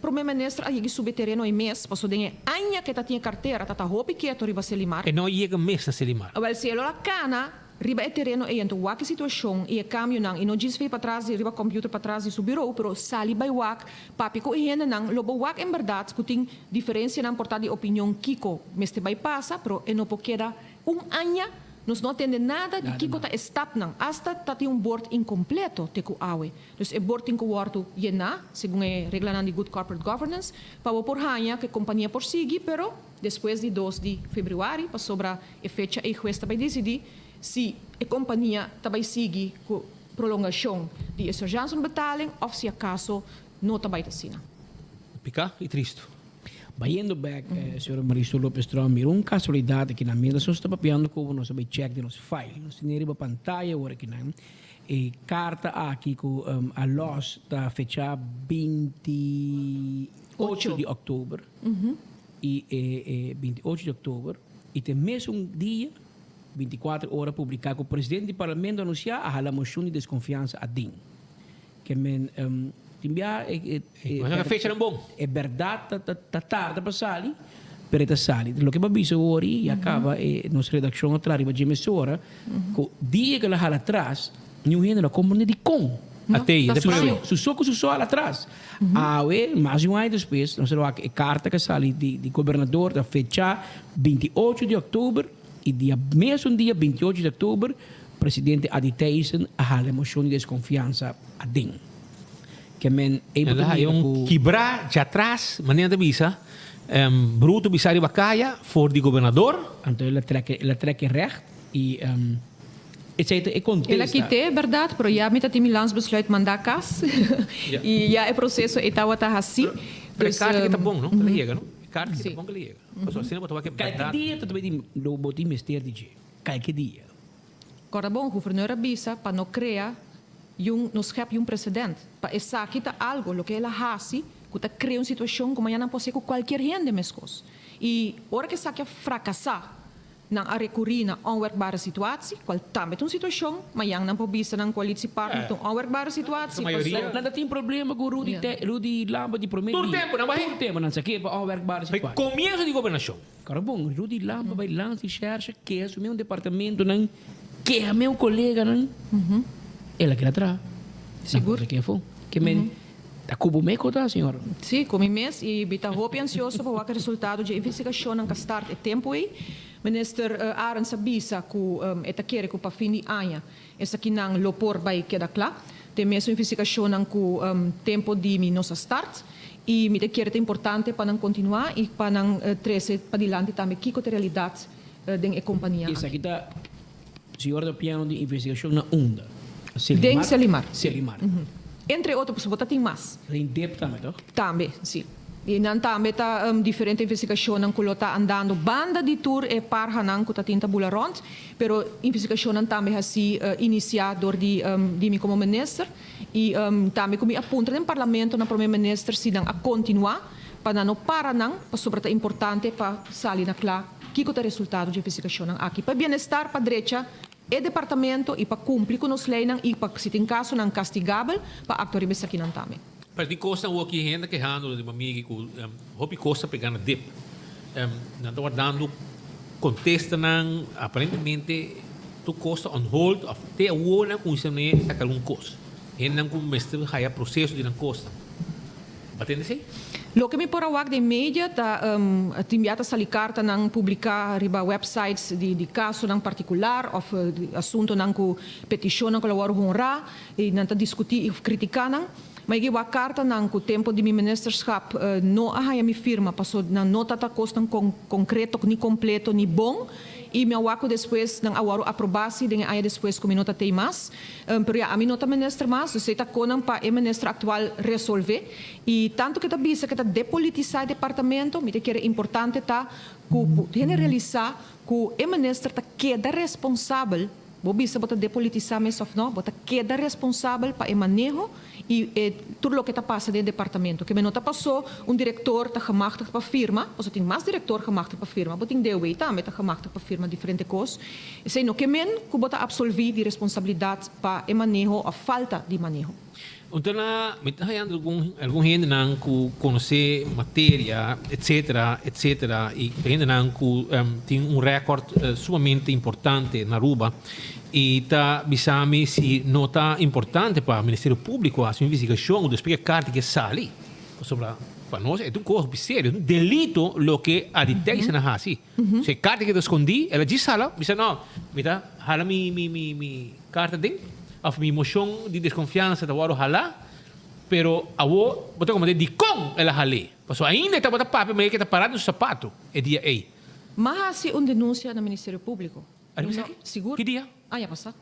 prome minister a yega subi e tereno ei mes, paso den e aña ku e ta tin e kartera ta ta hopi keto riba Selimar.
E no yega mes na Selimar.
Awel si e lo a kana Riba e tereno ei anto wak e situashon i e kambionan i no djis fei patras di riba computer patras di su bureau pero sali bai wak papia ku e hendenan lo bo wak en bèrdat ku tin diferensianan por ta di opinion kiko mester bai pasa pero e no por keda un aña nos no a tende nada di kiko ta e stapnan asta ta tin un bord inkompleto te ku awe dus e bord tin ku wòrdu yená segun e reglanan di good corporate governance pa bo por haña ku e kompania por sigui pero Despues di dos di februari, pasobra e fecha ei hues ta bai disidí si e kompania ta bai sigui ku prolongashon di e surgeansenbetaling òf si akaso no ta bai ta asina.
Piká i tristu.
Bayendo bek, señora Marisol Lopez Tromp, mira un casualidad aki nan. Mientras nos ta papiando cu bo, nos a bay check den nos file. Nos tene riba pantaya awor aki nan. E carta aki cu a los ta fecha 28 di october. I e 28 di october i te mesun dia 24 ora publica cu presidente di parlamento anuncia a hala mocion di desconfiansa aden. Ke men tin bia e e berdad ta tarda pa sali pero e ta sali. Loke bo a bisa awor i a caba e nos redaccion a traha riba dje mesora cu dia cu el a hala atras niun hende no a comprende dicon. Su so cu su so hala atras. Awe, mas di un aña despues, nos a wak e karta ku a sali di di gobernador ta fechá 28 di òktober i dia mesun dia 28 di òktober presidente Adi Thijssen a hala e moshon di deskonfiansa aden. Ke men ei bo
El
ta
a haya
mira
un
ku.
kibrá djatrás, manera ta bisa, bruto bisa riba kaya for di gobernador.
Anto el a trek el a trek e règt i. Esei ta e
El a
kontesta.
kit'é, bèrdat, pero ya mi ta tin mi landsbesluit mandá kas i ya e proseso ei tabata hasí.
Pero e
Dus,
karta ki ta bon, no? Ku el a yega, no? E karta ki ta
Sí.
bon ku el a yega. Pasobra asina bo ta wak e
Kalke
bèrdat.
dia ta tabata tin lo bo tin mester di dje. Kalke dia.
Kòrda bon, guvernor a bisa pa no krea yun, no skèp yun presedènt. Pa esaki ta algu loke el a hasi ku ta krea un situashon ku mañana por ser ku kualkier hende meskos. I ora ku esaki a frakasá, Nan a rekurí na onwerkbare situatie, kual tambe ta un situashon, mayan nan por bisa nan koalitiepartner ta un onwerkbare situatie, paso.
Nan ta tin problema ku Rudy te Rudy Lamba di prome
Tur
dia.
tempu nan bai.
Tur tempu nan sa ke pa onwerkbare situatie.
Komienso di gobernashon.
Karo bon, Rudy Lamba bai lansa di shèrshe keha su meu departamentonan, keha meu koleganan, el a keda traha.
Sigur.
Nan por sa ke afó. Ke men Ta ku bo meko ta, señor?
Sí, ku mi mes i mi ta hopi ansioso pa wak e resultado dje investigashonnan ku a start e tempu ei. Minister Arends a bisa ku e ta kere ku pa fin di aña esakinan lo por bai keda kla. Te mesun investigashonnan ku tempu di mi nos a start. y mi ta kere ta importante pa nan continua y pa nan trece padilanti tambe kico ta e realidad den e compania aki.
Esaki ta señor ta piano di investigacion na unda?
Den Selimar.
Selimar.
Entre otro, pasobra bo ta tin mas.
Den dip tambe, toch?
Tambe, si. I nan tambe ta diferente investigashonnan ku lo ta andando banda di tur e parhanan ku ta tin ta bula rònt, pero investigashonnan tambe hasi inisiá dor di di mi komo minister i tambe ku mi a puntra den parlamento na prome minister si nan a kontinuá pa nan no para nan pasobra ta importante pa sali na kla kiko ta resultado dje investigashonnan aki pa bienestar pa drecha e departamento i pa kumpli ku nos leinan i pa si tin kasonan kastigabel pa aktua riba esakinan tambe.
Pero tin kosnan awor ki hende kehando di mamigi ku hopi kos ta pega na dip. Nan ta wardando kontestanan, aparentemente tur kos ta on hold of te awor nan kuminsha ne saka algun kos. Hendenan ku mester haya proseso di nan kosnan. Bo a tende esei?
Loke mi por a wak den media ta tin bia ta sali kartanan publiká riba websites di kasonan partikular of asuntonan ku petishonnan ku lo wòrdu honrá. I nan ta diskutí i kritiká nan. Ma i wak kartanan ku tempu di mi ministerschap no a haña mi firma paso nan no ta ta kosnan konkreto ni kompleto ni bon. I mi a wak ku despues nan a wòrdu aprobá si den e aña despues ku mi no ta tei mas. Pero ya ami no ta minister mas, dus ei ta konan pa e minister aktual resolvé. I tantu ku e ta bisa ku e ta depolitisá e departamento, mi ta kere importante ta ku hende realisá ku e minister ta keda responsabel. Bo bisa bo ta depolitisá mes òf no, bo ta keda responsabel pa e maneho i e tur loke ta pasa den e departamento. Ke men no ta pasó un direktor ta gemachtigd pa firma, pasobra tin mas direktor gemachtigd pa firma, bo tin DOW tambe ta gemachtigd pa firma diferente kos. Esei no ke men ku bo ta absolví di responsabilidat pa e maneho òf falta di maneho.
Anto na mi ta hañando algun algun hendenan ku konosé materia etcetera etcetera i hendenan ku tin un rèkòrt sumamente importante na Aruba i ta bisa mi si no ta importante pa Ministerio Públiko hasi un investigashon despues ku e karta ke sali pasobra pa nos e ta un kos hopi serio un delito loke Adi Thijssen a hasi si e karta keda skondí el a djis hala bisa no mi ta hala mi mi mi Karta den of mi moshon di deskonfiansa ta wòrdu halá, pero awor bo ta komprendé dikon el a hal'é, pasobra ainda e tabata papia manera ku e ta pará den su sapatu e dia ei.
M'a hasi un denunsia na Ministerio Públiko.
Ariba esaki?
Sigur.
Ki dia?
Aña pasá.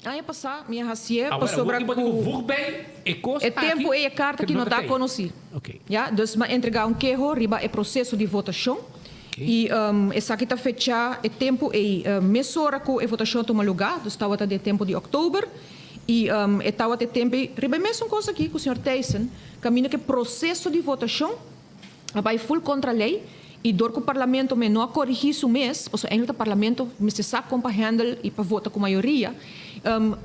Aña pasá mi a hasié
Awor,
pasobra
awor ki bo
ku
tin ku vug bei e kos
e tempu
aki
ei e karta
ku
ki
no
no
ta
ta
tei.
konosí.
Oké.
Ya, dus m'a entregá un keho riba e proseso di votashon. I esaki ta fechá e tempu ei mesora ku e votashon a tuma lugá, dus tabata den e tempu di òktober, i e tabata e tempu ei riba e mesun kos aki ku señor Thijssen, kaminda ku e proseso di votashon a bai ful kontra lei i dor ku parlamento me no a korigí su mes, pasobra eindelijk ta parlamento mester sa kon pa hèndel i pa vota ku mayoria,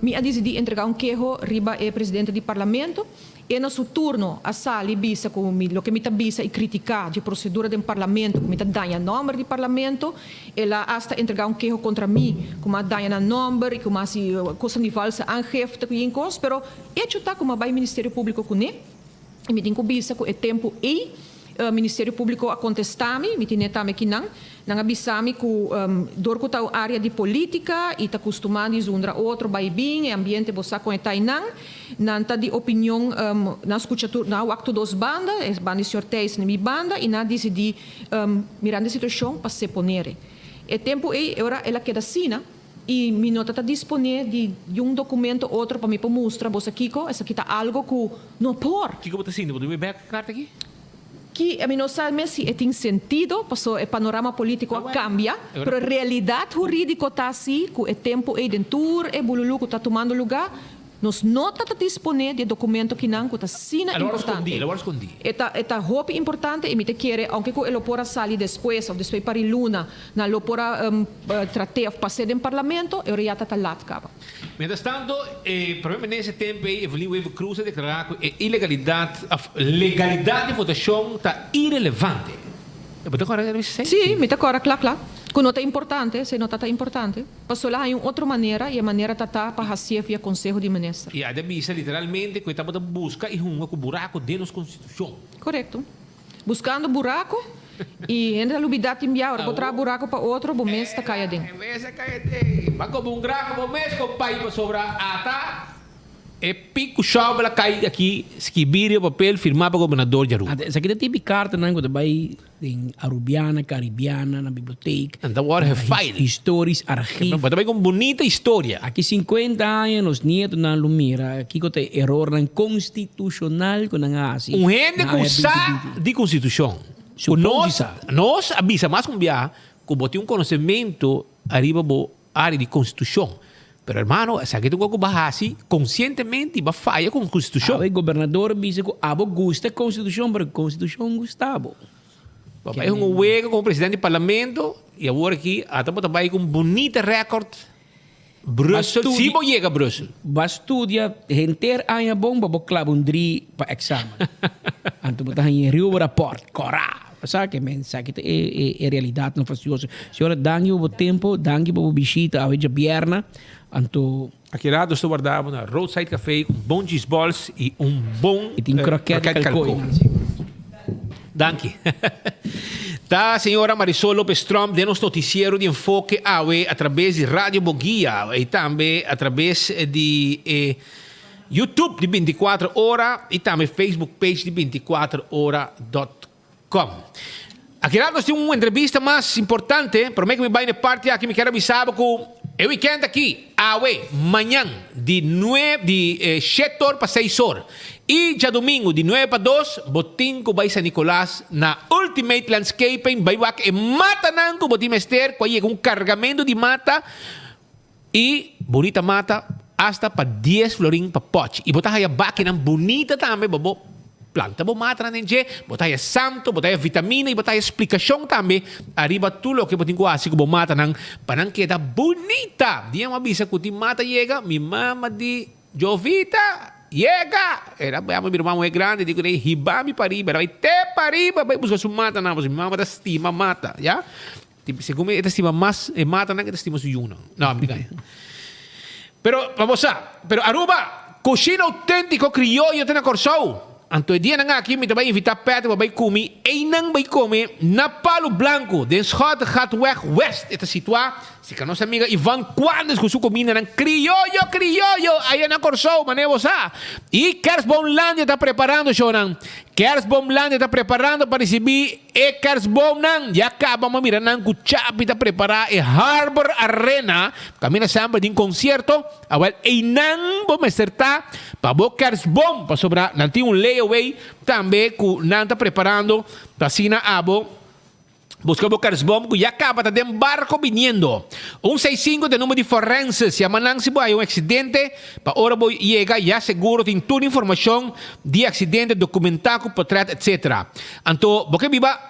mi a disidí entregá un keho riba e presidente di parlamento. E na su turno a sali bisa ku mi loke mi ta bisa i kritiká dje prosedura den parlamento ku mi ta daña nòmber di parlamento. El a asta entregá un keho kontra mi ku mi a daña nan nòmber i ku mi a hasi kosnan di valse aangifte ku yin kos. Pero echo ta ku mi a bai Ministerio Públiko kuné i mi tin ku bisa ku e tempu ei Ministerio Públiko a kontestá mi, mi tine tambe kinan. Nan a bisa mi ku dor ku ta un área di polítika i ta kustumá di zundra otro bai bin, e ambiente bo sa kon e ta einan. Nan ta di opinion, nan skucha tur, nan a wak tur dos banda, e banda di señor Thijssen i mi banda, i nan a disidí mirando e situashon pa seponere. E tempu ei e ora el a keda asina i mi no ta ta disponé di un dokumento otro pa mi por mustra boso kiko, esaki ta algo ku no por.
Kiko bo ta sinti? Bo ta bebe bek e karta aki?
Ki mi no sa mes si e tin sentido, paso e panorama politico a cambia, pero realidad huridico ta asi cu e tempo ey den tur e bululu cu ta tumando lugar, nos no ta ta dispone di e documento kinan cu ta asina importante. E ta e ta hopi importante y mi ta kere, aunke cu e lo por a sali despues of despues pari luna, nan lo por a trate of pase den parlamento, e ora ya ta ta lat caba.
Mientras tanto, e Prome Minister tempo ei, Evelyn Wever Croes a declara cu e ilegalidad of legalidad di votacion ta irelevante. Bo ta corda esei?
Sí, mi ta corda cla cla. Cu no ta importante, esei no ta ta importante. Pasobra la haña un otro manera y e manera ta ta pa hacié via Conseho di Minister.
Y a de bisa literalmente cu e tabata busca y hunga cu buraco den nos Constitucion.
Corecto. Buscando buraco y hende ta lubida tin bia ora bo traha buraco pa otro bo mes ta cay aden.
E mes a cay aden. Ba como un graco bo mes compay pasobra ata. E pik ku shovel a kai aki skibí riba papel firmá pa gobernador di Aruba.
Esaki ta tipi kartanan ku ta bai den Arubiana, Caribiana, na bibliotek.
Nan ta wòrdu gefail.
Historisch archief.
Bo ta bai ku un bunita historia.
Aki sinkuenta aña nos nietonan lo mira kiko ta e erornan konstitushonal ku nan a hasi.
Un hende ku sa di konstitushon. Ku nos, nos a bisa mas ku un biaha ku bo tin un konosementu ariba bo Área di konstitushon. Pero hermano, esaki ta un kos ku bo a hasi konsientemente i bo a faya ku konstitushon.
Awe gobernador a bisa ku abo gusta e konstitushon, pero konstitushon gusta bo.
Bo a bai hunga un wega komo presidente di parlamento i awor aki ata bo ta bai ku un bunita rèkòrt Brussel, si bo yega Brussel.
Bo a studia henter aña bon pa bo klaba un dri pa èksamen. Anto bo ta haña e riu bo rapòrt, kòrá! Bo sa ke men sa ki ta e e realidatnan fastioso. Señora danki pa bo tempo, danki pa bo bishita awe djabièrna. Anto.
Aki rato nos ta warda bo na Roadside Cafe ku un bon cheese balls i un bon
I tin kroket
kroket
kalkoi.
kalkoi. Danki. Ta señora Marisol Lopez Tromp den nos noticiero di Enfoke awe a traves di Radio Boguia i tambe a traves di e YouTube di 24 ora i tambe Facebook page di 24 ora dot Com. Aki rato nos tin un entrevista mas importante, prome ku mi bai na e parti aki mi kier a bisa bo ku e weekend aki, awe, mañan, di nue di shete or pa seis or i djadumingu di nuebe pa dos bo tin ku bai San Nicolas na Ultimate Landscaping bai wak e matanan ku bo tin mester ku a yega un kargamentu di mata i bunita mata hasta pa dies florin pa pochi i bo ta haya bakinan bunita tambe pa bo planta bo matanan den dje, bo ta haya santo, bo ta haya vitamina i bo ta haya splikashon tambe ariba tur loke bo tin ku hasi ku bo matanan pa nan keda bunita. Dia mi a bisa ku tin mata yega, mi mama di, Jovita, yega! Era mi ruman muhé grandi di kuné hiba mi pariba, era bai te pariba bai buska su matanan pasobra mi mama ta stima mata, ya. Segun mi e ta stima mas e matanan ke ta stima su yunan. No, mi ta gaña. Pero pa bo sa, pero Aruba, kushina outentiko krioyo ta na Kòrsou. Anto e dianan aki mi ta bai invitá Patrick pa bai kumi einan bai kome na Palu Blanku den Schottegatweg West e ta situá. Si ka nos amiga Yvonne Quandes ku su kumindanan krioyo krioyo aya na Kòrsou manera bo sa. I Kerstboomlandia ta preparando shownan. Kerstboomlandia ta preparando pa risibí E kerstboomnan ya caba ma mira nan cu Chapi ta prepara e Harbor Arena caminda semper tin concierto awel eynan bo mester ta pa bo kerstboom pasobra nan tin un layaway tambe cu nan ta preparando pa asina abo busca bo kerstboom cu ya caba ta den barco biniendo. Un seis sinku ta e number di forenses yama nan si bo haya un accidente Pa ora bo yega ya seguro tin tur informacion di accidente documenta cu potret etc. Anto bo ke biba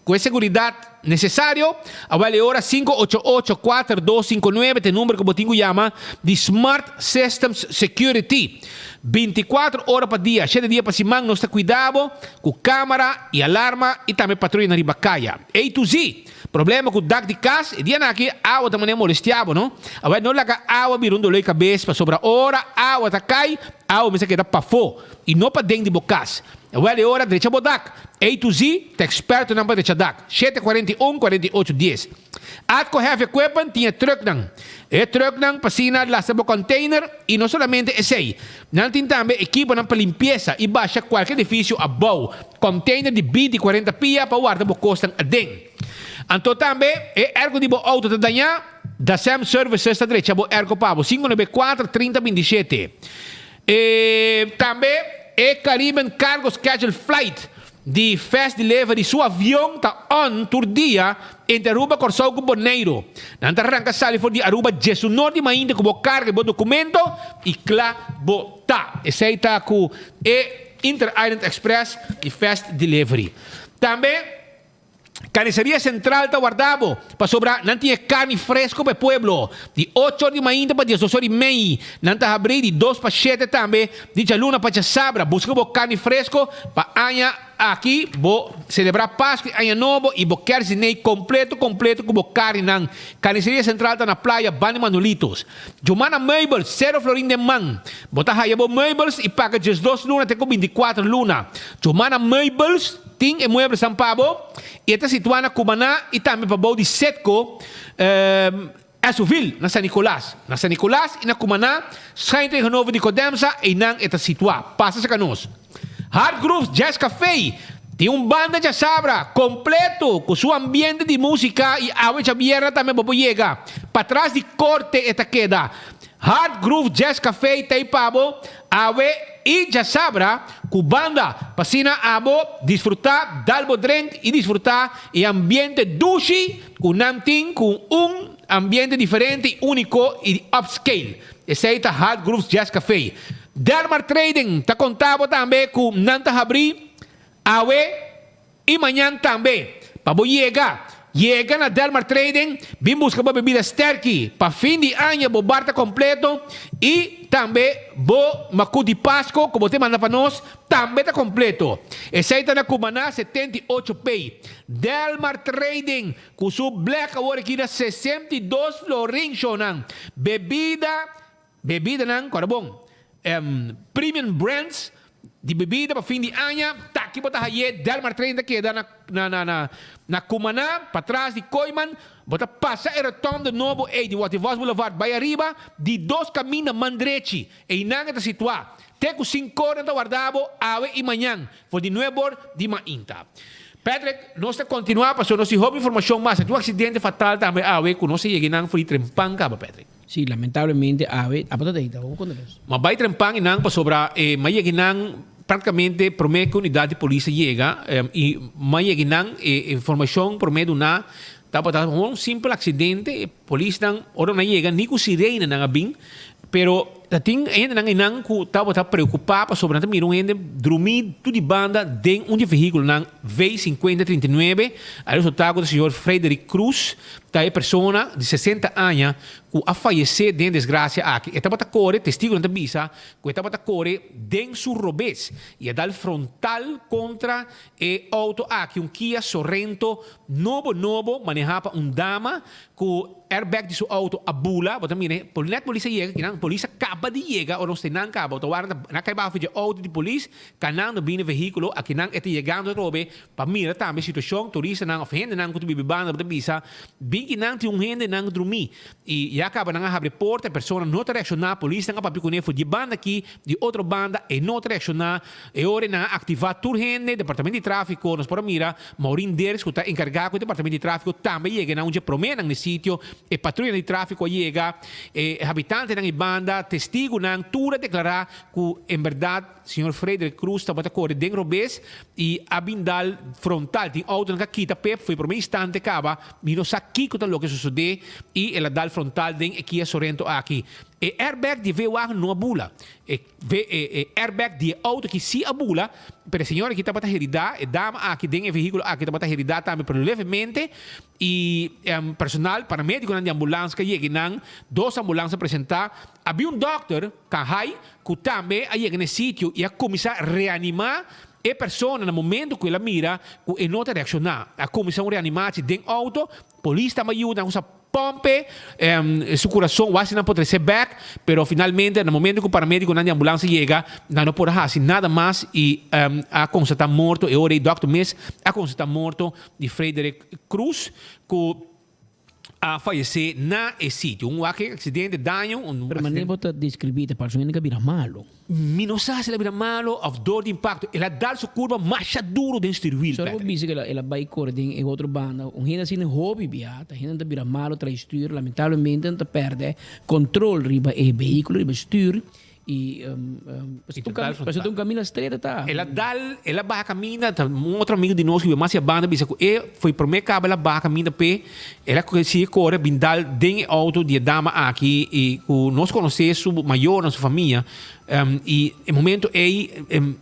cu e seguridad necesario? Awel e ora 5884259 ta e number cu bo tin cu yama di Smart Systems Security. Binticuatro ora pa dia, shete dia pa siman nos ta cuida bo cu camara y alarma y tambe patruyanan riba caya. A to Z. Problema ku dak di kas, e dianan aki awa ta manera molestia bo, no? Awor no laga awa bira un dolor di kabes pasobra ora awa ta kai, awa mester keda pafó i no paden di bo kas. Awor e ora drecha bo dak. A to Z ta ekspertonan pa drecha dak. 7 41 48 dies. Atco Heavy Equipment tin e trùknan. E trùknan pa asina lastra bo kònteiner i no solamente esei. Nan tin tambe ekiponan pa limpiesa i basha kualke edifisio abou. Container di 20 i 40 pia pa warda bo kosnan aden. Anto tambe e airco di bo auto ta dañá? Dasem Services ta drecha bo airco pa bo, 594 30 27. E tambe e Caribbean Cargo Schedule Flight di Fast Delivery su avion ta on tur dia entre Aruba, Kòrsou ku Boneiru. Nan ta ranka sali for di Aruba djesunor di mainta ku bo karga i bo dokumento i kla bo ta. Esei ta ku e. Inter Island Express y Fast Delivery. Tambe Carniceria Central ta warda bo, pasobra nan tin e carni fresco pa e pueblo. Di ocho or di mainta pa diesdos or y mei nan ta habri, di dos pa shete tambe, di djaluna pa djasabra. Busca bo carni fresco pa aña aki bo celebra Pascu y Aña Nobo y bo kerstdiner completo completo cu bo carninan. Carniceria Central ta na Playa Bani Manolitos. Jumana Meubels, Cero Florin den man. Bo ta haya bo meubels y paga diesdos luna te cu binticuatro luna. Jumana Meubels tin e mueblesnan pa bo y e ta situa na Cumaná y tambe pabou di Setco. Esoville na San Nicolas. Na San Nicolas y na Cumaná, schuin tegenover di Codemsa, eynan e ta situa. Pasa cerca nos. Hard Grooves Jazz Café tin un banda djasabra completo cu su ambiente di musica y awe djabierna tambe bo por yega. Patras di corte e ta keda. Hard Groove Jazz Café ta ei pa bo awe y djasabra cu banda pa asina abo disfruta, dal bo drink y disfruta e ambiente dushi cu nan tin cu un ambiente diferente y unico y upscale. Esey ta Hard Grooves Jazz Café. Delmar Trading ta conta bo tambe cu nan ta habri awe y mañan tambe. Pa bo yega, yega na Delmar Trading, bin busca bo bebida sterki pa fin di aña bo bar ta completo y tambe bo macu di Pasco cu bo te manda pa nos tambe ta completo. Esey ta na Cumaná 78 P. Delmar Trading Cu su black awor aki na 62 florin shownan. Bebida, bebidanan, cora bon, premium brands di bebida pa fin di aña, taki bo ta haye, Delmar Trading ta keda na na na na na Cumaná, patras di Kooyman, bo ta pasa e rotonde nobo ey di Watervos Boulevard bay ariba, di dos caminda man drechi, eynan e ta situa. Te cu cincor nan ta warda bo awe y mañan. For di nuebor di mainta. Patrick, nos ta continua pasobra nos tin hopi informacion mas. Tin un accidente fatal tambe awe cu nos a yega nan for di Trempan caba, Patrick.
Si, lamentablemente awe, abo ta deita, abo conta nos.
Ma bay Trempan y nan pasobra e ma yega nan practicamente prome cu unidad di polis a yega y ma yega nan e informacion prome duna tabata un simpel accidente e polisnan ora nan yega ni cu sirena nan a bin Pero ta tin hendenan einan ku tabata preokupá pasobra nan ta mira un hende drumí tur di banda den un di e vehíkulonan V 5039. A resultá ku ta señor Frederick Cruz ta e persona di 60 aña ku a fayesé den e desgrasia aki. E tabata kore, testigunan ta bisa ku e tabata kore den su robes i a dal frontal kontra e outo aki, un Kia Sorento nobo nobo manehá pa un dama ku airbag di su auto a bula, bo ta mira e net polis a yega kinan, polis a kaba di yega ora nos tenan kaba, bo ta wara nan a kai baho dje auto di polis kanando bini vehiculo akinan e ta yegando atrobe pa mira tambe situacion, turistanan of hendenan ku ta biba e banda bo ta bisa bin kinan tin un hendenan drumi y ya kaba nan a habri porta e persona no ta reacciona, polisnan a papia kune for di e banda aki di otro banda e no ta reacciona e ora nan a activa tur hende, departamento di trafico nos por a mira Maureen Dirks ku ta enkargá ku e departamento di tráfiko tambe yega na un dje proménan n'e sitio. E patruyanan di tráfiko a yega, e habitantenan e banda, testigunan tur a deklará ku en bèrdat señor Frederick Cruz tabata kore den robes i a bin dal frontal. Tin outonan ku a kita p'e for e promé instante kaba mi no sa kiko ta loke sosodé i el a dal frontal den e Kia Sorento aki. E airbag di e V-wagen no a bula. E E airbag di e auto aki si a bula, pero e señora aki tabata herida, e dama aki den e vehiculo aki tabata herida tambe pero levemente y personal paramediconan di ambulans ka yega nan, dos ambulans a presenta, habia un dokter, Kanhai, cu tambe a yega na e sitio y a cuminsa reanima e persona na momento cu el a mira cu e no ta reacciona, a cuminsa un reanimatie den auto, polis tambe a yuda, nan cuminsa Pompe su kurason wasi nan por trese bek, pero finalmente na momento ku paramedikonan di ambulans yega, nan no por a hasi nada mas i a konstatá morto. E ora ei dòkter mes a konstatá morto di Frederick Cruz ku a fayesé na e sitio. Un wak e aksidente, daño, un
Pero manera bo ta deskribí ta parse un hende ku a bira malu.
Mi no sa si el a bira malo of door di impacto. El a dal su curva masha duro den stuurwiel,
Solo bo
Patrick.
bisa cu el a bay core den e otro banda. Un hende asina hopi bia ta hende ta bira malo trae stuur. Lamentablemente nan ta perde control riba e vehiculo, riba e stuur. Y
Y ta dal
pasobra ta un camina streta ta.
El a dal, el a baha caminda. Ta un otro amigo di nos cu biba mas e banda bisa cu e foi prome caba el a baha caminda p'e. El a sigui kore bin dal den e outo di e dama aki i ku nos konosé su mayornan, su famia, i e momento ei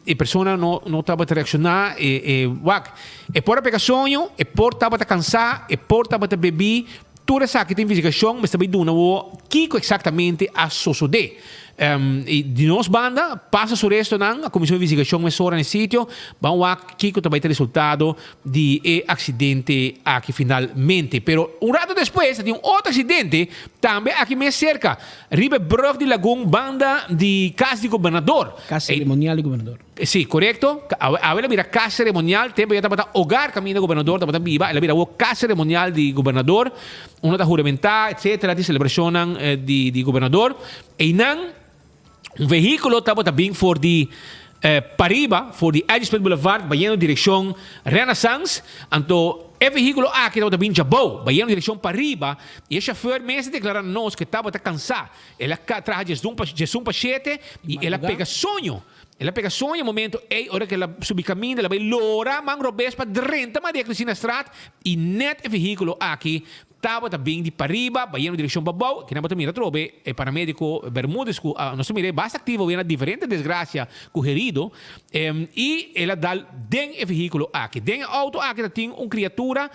e persona no no tabata reakshoná, e e wak e por a pega soño, e por tabata kansá, e por tabata bebí, tur esaki ta investigashon mester bai duna bo kiko eksaktamente a sosodé. I di nos banda pasa su restonan, a kuminsá un investigashon mesora na e sitio, ban wak kiko ta bai ta resultado di e accidente aki finalmente. Pero un rato despues ta tin un otro accidente tambe aki mes cerca, riba e brug di Lagun banda di cas di gobernador.
Cas ceremonial di gobernador.
Sí, korekto. Awe el a bira kas seremonial. Tempu ya tabata hogar kaminda gobernador tabata biba. El a bira awor kas seremonial di gobernador. Unda ta huramentá, etsetera, tin selebrashonnan di di gobernador. Einan un vehíkulo tabata bin for di pariba, for di Edgesmith Boulevard bayendo direkshon Renaissance. Anto e vehíkulo aki tabata bin djabou, bayendo direkshon pariba i e shofèr mes a deklará na nos ku e tabata kansá. El a traha diesdun pa diesun pa shete i el a pega soño. El a pega soño e momento ei ora ku el a subi kaminda el a bai lora man robes pa drenta Maria Cristina Straat i nèt e vehíkulo aki tabata bin di pariba bayendo direkshon pa bou. Kinan bo ta mira atrobe e paramédiko Bermudez ku a nos ta mira e basta aktivo wena diferente desgrasia ku herido i el a dal den e vehíkulo aki. Den e outo aki ta tin un kriatura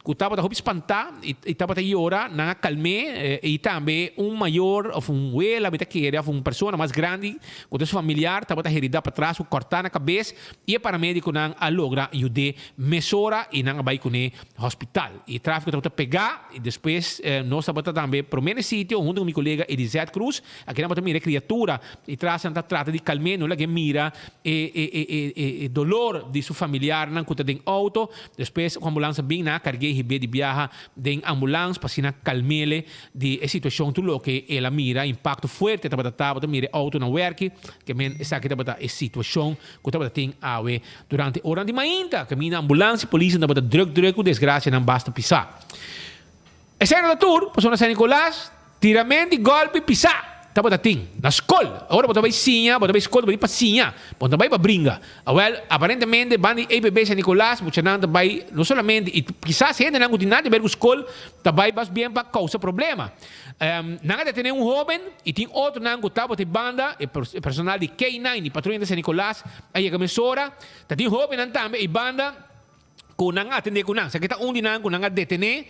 Ku tabata hopi spantá i tabata yora, nan a kalm'é i tambe un mayor òf un wela, mi ta kere, òf un persona mas grandi ku ta su familiar tabata heridá patras ku kòrtá na kabes i e paramédikonan a logra yud'é mesora i nan a bai kuné hòspital. I tráfiko tabata pegá i despues nos tabata tambe promé na e sitio huntu ku mi kolega Edizet Cruz. Aki nan bo ta mira e kriatura i tras nan ta trata di kalm'é, no lag'é mira e e e dolor di su familiarnan ku ta den outo. Despues ku ambulans a bin, nan a karg'é hib'é di biaha den ambulans pa asina kalm'é di e situashon. Tur loke el a mira, impakto fuerte tabata ta, bo ta mira e outo na wèrki, ke men esaki tabata e situashon ku tabata tin awe durante oranan di mainta. Kaminda ambulans i polisnan tabata drùk drùk ku desgrasianan basta pisá. Esei no ta tur, pasobra na San Nicolas tiramento i gòlpi pisá tabata tin. Na skol, ora bo ta bai siña, bo ta bai skol ta bai pa siña, bo no ta bai pa bringa. Awèl, aparentemente banda di EPB San Nicolas muchanan ta bai no solamente, i kisas hendenan ku tin nada di ber ku skol ta bai mas bien pa kousa problema. Nan a detené un hóben i tin otronan ku tabata e banda, e personal di K-nine di patruya di San Nicolas a yega mesora. Ta tin hóbennan tambe ei banda. Ku nan a atendé ku nan. Esaki ta un di nan ku nan a detené.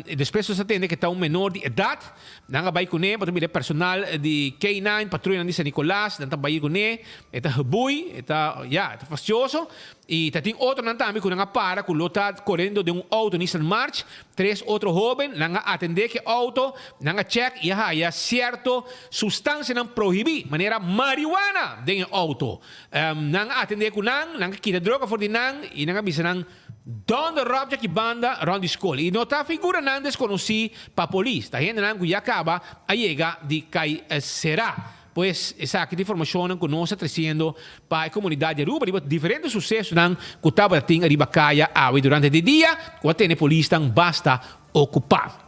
Despues nos a tende ku ta un menor di edat. Nan a bai kuné, bo ta mira e personal di K-nine, patruyanan di San Nicolas, nan ta bai kuné. E ta gebui, e ta, ya, e ta fastioso. I ta tin otronan tambe ku nan a para ku lo ta korendo den un outo Nissan March. Tres otro hóben, nan a atendé ku e outo, nan a chèk i a haya sierto sustansianan prohibí, manera marihuana den e outo. Nan a atendé ku nan, nan a kita droga for di nan i nan a bisa nan, Dònder ròp djaki banda rònt di skol. I no ta figuranan deskonosí pa polis, ta hendenan ku ya kaba a yega di kai será. Pues, esaki ta informashonnan ku nos ta tresiendo pa e komunidat di Aruba riba diferente susesonan ku tabata tin ariba kaya awe durante di dia ku a tene polisnan basta okupá.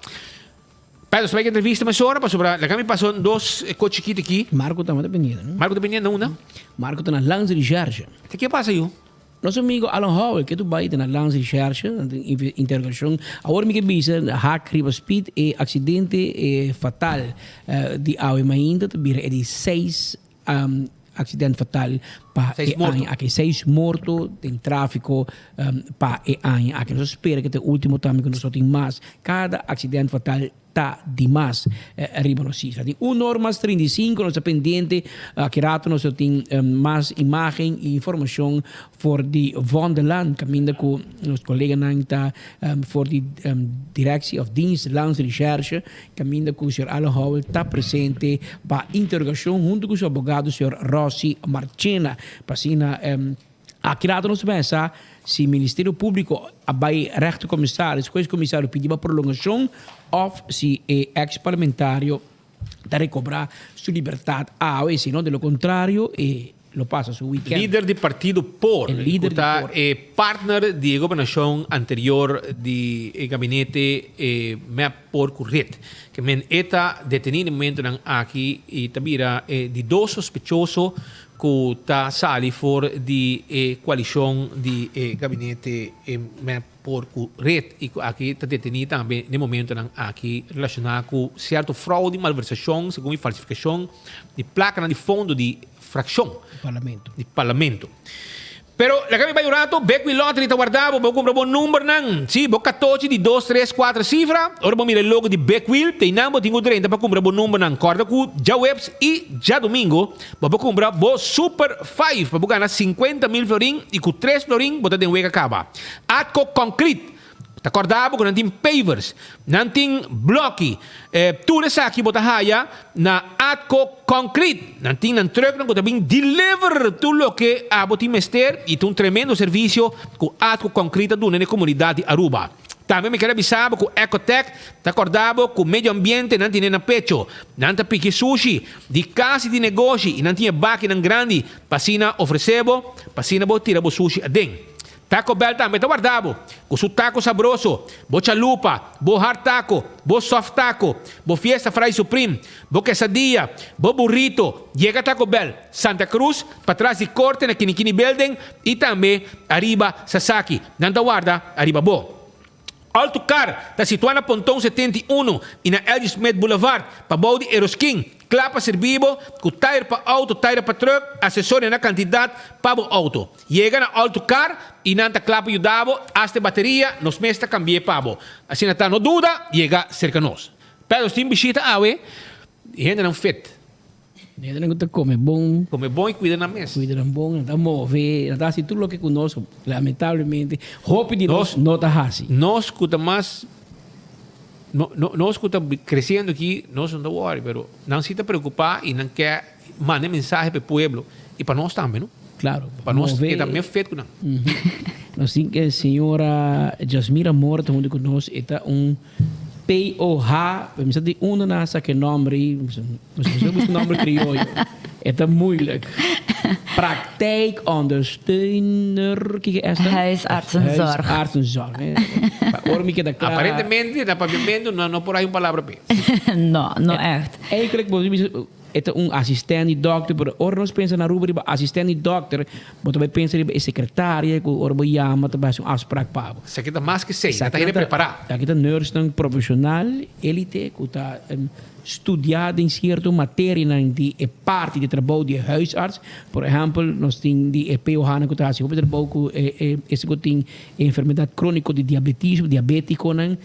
Pedro, sa bai ki entrevista mesora pasobra laga mi pasa un dos ko chikito aki.
Marco tambe ta biniendo, no?
Marco ta biniendo unda?
Marco ta na Landsrecherche.
Ta ke pasa yu?
Nos amigo Alan Howell ke tu bai ta na Landsrecherche, nan tin interrogacion. Awor mi ke bisa hak riba speed e accidente e fatal di awe mainta ta bira e di seis accident fatal pa
Seis
e
morto.
aña aki. Seis morto den tráfiko pa e aña aki. Nos a spera ku ta e último tambe ku nos no tin mas. Kada accident fatal ta di mas riba nos isla. Tin un or mas 35 nos ta pendiente. Aki rato nos lo tin mas imagen i informashon for di Vondelland kaminda ku nos koleganan ta for di Directie of Dienst Landsrecherche Caminda cu señor Alan Howell ta presente pa interrogacion hunto cu su abogado señor Rossi Marchena. Pa asina aki rato nos ta pensa si Ministerio Publico a bay Rechtercommissaris, Huescommissario pidi pa prolongacion of si e ex parlamentario ta recobra su libertad awe, si no de lo contrario e lo pasa su weekend.
Lider di partido por,
E lider
ku
di
ta
por.
e partner di e gobernashon anterior di e gabinete e mep por ku red. Ke men e ta detení na e momentonan aki i ta bira e di dos sospechoso ku ta sali for di e koalishon di e gabinete e mep por ku red i ku aki ta detení tambe na e momentonan aki relashoná ku sierto fraude, malversashon segun e falsifikashon di plakanan di fondo di Fraccion.
Di parlamento.
Di parlamento. Pero laga mi bai un rato, Bekwin Lottery ta warda bo, bo cumpra bo numbernan. Si, bo catochi di dos, tres, cuater cifra. Ora bo mira e logo di Bekwil, te einan bo tin cu drenta pa cumpra bo numbernan. Corda cu djaweps y djadomingo bo por cumpra bo Super Five pa bo gana 50 mil florin y cu tres florin bo ta den wega caba. Atco Concrete. Ta kòrda bo ku nan tin pavers, nan tin blòki. Tur esaki bo ta haya na Atco Concrete. Nan tin nan trucknan ku ta bin deliver tur loke abo tin mester i ta un tremendo servisio ku Atco Concrete ta duna na e komunidat di Aruba. Tambe mi ker a bisa bo ku Ecotec ta kòrda bo ku medio ambiente nan tene na pecho. Nan ta piki sushi di kas i di negoshi i nan tin e bakinan grandi pa asina ofresé bo pa asina bo tira bo sushi aden. Taco Bell tambe ta warda bo ku su taco sabroso, bo chalupa, bo hard taco, bo soft taco, bo fiesta fry supreme, bo quesadilla, bo burrito. Yega Taco Bell, Santa Cruz, patras di Corte na Kinikini Building i tambe ariba Sasaki. Nan ta warda ariba bo. Alto Car ta situá na Ponton 71 i na LG Smith Boulevard, pabou di Eroskin, kla pa sirbi bo ku tayer pa outo, tayer pa trùk, asesoria na kantidat pa bo outo. Yega na Alto Car i nan ta kla pa yuda bo, asta e bateria nos mes ta kambi'é pa bo. Asina ta, no duda, yega serka nos. Pero nos tin bishita awe di hendenan fit.
Hendenan ku ta kome bon.
Kome bon i kuida nan mes.
Kuida nan bon, nan ta move, nan ta hasi tur loke ku nos lamentablemente hopi di nos no ta hasi.
Nos ku ta mas, nos ku ta kresiendo aki, nos no ta wòri, pero nan si ta preokupá i nan ke manda e mensahe pa e pueblo i pa nos tambe, no?
Klaro.
Pa nos keda mes fet ku nan.
Nos tin e señora Jasmira Mora ta huntu ku nos, e ta un. POH, mi sa di unda nan a saka e nomber ei, mi sa busca nomber crioyo, e ta moeilijk. Praktijkondersteuner, kiko esta?
Huisartsenzorg.
Huisartsenzorg. Ora mi keda kla.
Aparentemente na papiamento no por hay un palabra p'e.
No, no echt.
Eigenlijk bo bisa e ta un asistent di dokter, pero ora nos pensa na Aruba riba asistent di dokter, bo ta bai pensa riba e sekretaria ku ora bo yama ta bai hasi un afsprak pa bo.
Esaki ta mas ke esei, nan ta hende prepará.
Esaki ta nursenan profeshonal, elite, ku ta studiá den sierto materianan di e parti di trabou di e huisarts. Por ehèmpel, nos tin di e POH-nan ku ta hasi hopi trabou ku e esnan ku tin e enfermedat króniko di diabetismo, diabétikonan.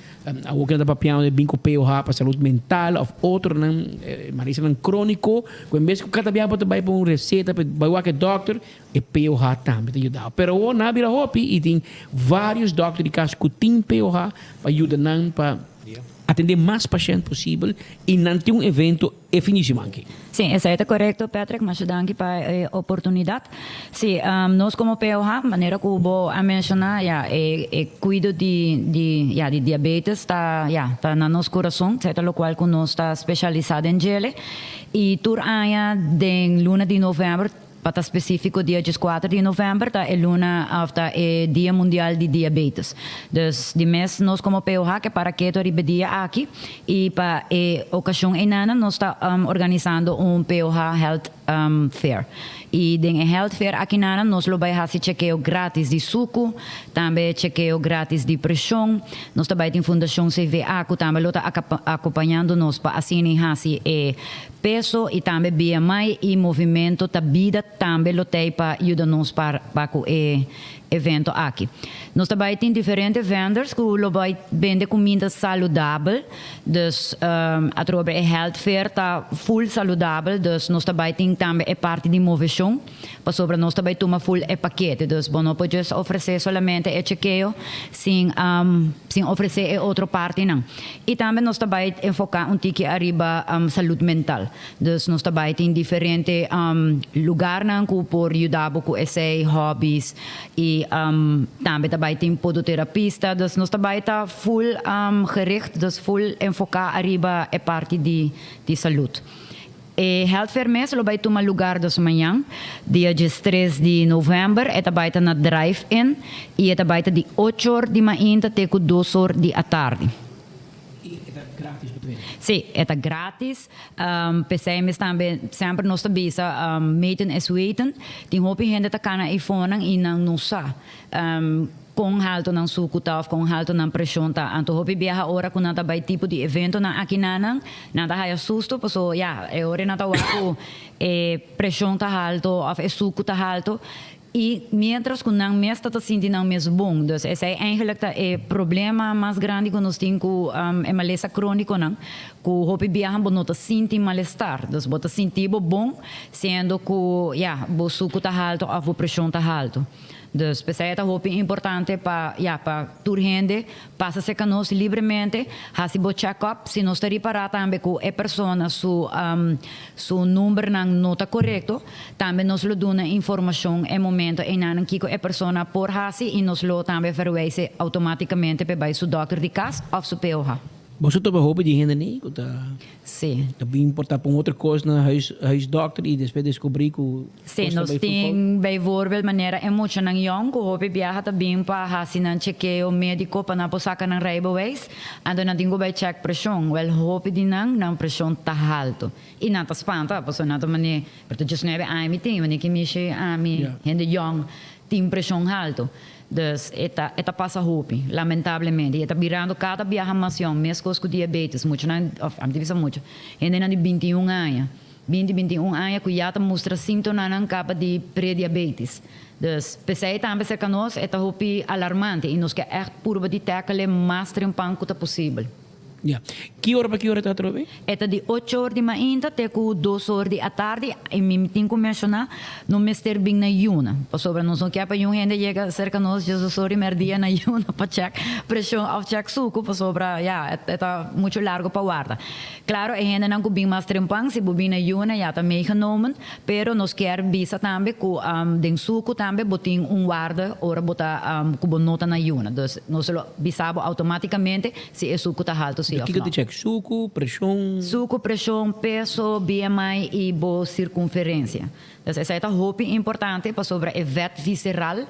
Awor ku nan ta papiando di bin ku POH pa salud mental òf otronan malesanan króniko, ku en bes ku kada bia bo ta bai pa un reseta pa bai wak e dòkter, e POH tambe ta yuda bo. Pero awor nan a bira hopi i tin vários dòkter di kas ku tin POH pa yuda nan pa atendé mas pashènt posibel i nan tin un evento E fin di siman aki.
Sí, esei ta korekto Patrick, masha danki pa e oportunidat. Sí, nos komo POH, manera ku bo a menshoná, ya, e e kuido di di ya di diabetes ta ya ta na nos kurason, esei ta lokual ku nos ta speshalisá den djele. I tur aña den luna di novèmber, Pa ta spesífiko dia dieskuater di novèmber ta e luna òf ta e Dia Mundial di Diabetes. Dus di mes nos komo POH ke para ketu riba e dia aki i pa e okashon einanan nos ta organisando un POH Health Fair. I den e Health Fair akinanan nos lo bai hasi chekeo grátis di suku, tambe chekeo grátis di preshon. Nos ta bai tin Fundashon CVA ku tambe lo ta akompañando nos pa asina hasi e Peso y tambe BMI y Movimento ta Bida tambe lo tey pa yuda nos pa pa cu e evento aki. Nos ta bay tin diferente vendors cu lo bay bende cuminda saludabel, dus atrobe e health fair ta full saludabel, dus nos ta bay tin tambe e parti di movecion. Pasobra nos ta bai tuma full e pakete, dus bo no por just ofresé solamente e chekeo sin sin ofresé e otro partinan. I tambe nos ta bai enfoká un tiki ariba salud mental. Dus nos ta bai tin diferente lugarnan ku por yuda bo ku esei, hobbies, i tambe ta bai tin podoterapista. Dus nos ta bai ta full gericht, dus full enfoká ariba e parti di di salud. E Health Fair mes lo bai tuma lugar dos mañan, dia diestres di november. E ta bai ta na Drive Inn y e ta bai ta di ocho or di mainta te cu dos or di atardi.
Y e ta gratis pa tur hende?
Si, e ta gratis. P'esei mes tambe semper nos ta bisa meten es weten. Tin hopi hende ta cana eifonan y nan no sa. Kon haltu nan suku ta òf kon haltu nan preshon ta. Anto hopi biaha ora ku nan ta bai tipo di eventonan aki na nan, nan ta haya susto paso ya, e ora nan ta wak ku e preshon ta haltu òf e suku ta haltu i mientras ku nan mes ta ta sinti nan mes bon. Dus esei eigenlijk ta e problema mas grandi ku nos tin ku e malesa krónikonan, ku hopi biaha bo no ta sinti malestar. Dus bo ta sinti bo bon siendo ku ya, bo suku ta haltu òf bo preshon ta haltu. Dus p'esei e ta hopi importante pa ya pa tur hende pasa serka nos libremente, hasi bo check up, si nos ta ripará tambe ku e persona su su numbernan no ta korekto, tambe nos lo duna informashon e momento einanan kiko e persona por hasi i nos lo tambe verwijs'e outomátikamente p'e bai su dòkter di kas òf su POH.
Boso topa hopi di hende ni ku ta
Sí.
ta bin por ta pa un otro kos na huis huisdòkter i despues deskubrí ku
Sí,
kos ta
nos
bai full fout.
tin bijvoorbeeld manera e muchanan yòn ku hopi biaha ta bin pa hasi nan chekeo médiko pa nan por saka nan rijbewijs, anto nan tin ku bai chèk preshon. Wèl hopi di nan, nan preshon ta haltu. I nan ta spanta pasobra nan ta manera, pero ta diesnuebe aña mi tin, wanneer ki mishi ami hende yòn tin preshon haltu. Dus e ta e ta pasa hopi, lamentablemente. I e ta birando kada biaha mas yòn, meskos ku diabetes. Muchanan, òf ami ta bisa mucha, hendenan di bintiun aña, binti, bintiun aña ku ya ta mustra síntomanan kaba di prediabetes. Dus p'esei tambe serka nos e ta hopi alarmante i nos ke ègt purba di tèkele mas trempan ku ta posibel.
Ya. Ki ora pa ki ora ta atrobe?
E ta di ocho or di mainta te ku dos or di atardi i mi tin ku menshoná no mester bin na yuna pasobra nos no kier pa yun hende yega serka nos djes dos or di merdia na yuna pa chèk preshon òf chèk suku pasobra ya e ta muchu largu pa warda. Klaro e hendenan ku bin mas trempan si bo bin na yuna ya ta meegenomen pero nos kier bisa tambe ku den suku tambe bo tin un warda ora bo ta ku bo no ta na yuna dus nos lo bisa bo outomátikamente Si e suku ta haltu si of
Kiko
no.
ta check? Suku, preshon?
Suku, preshon, peso, BMI i bo sirkunferensia. Dus esei ta hopi importante pasobra e vet visceral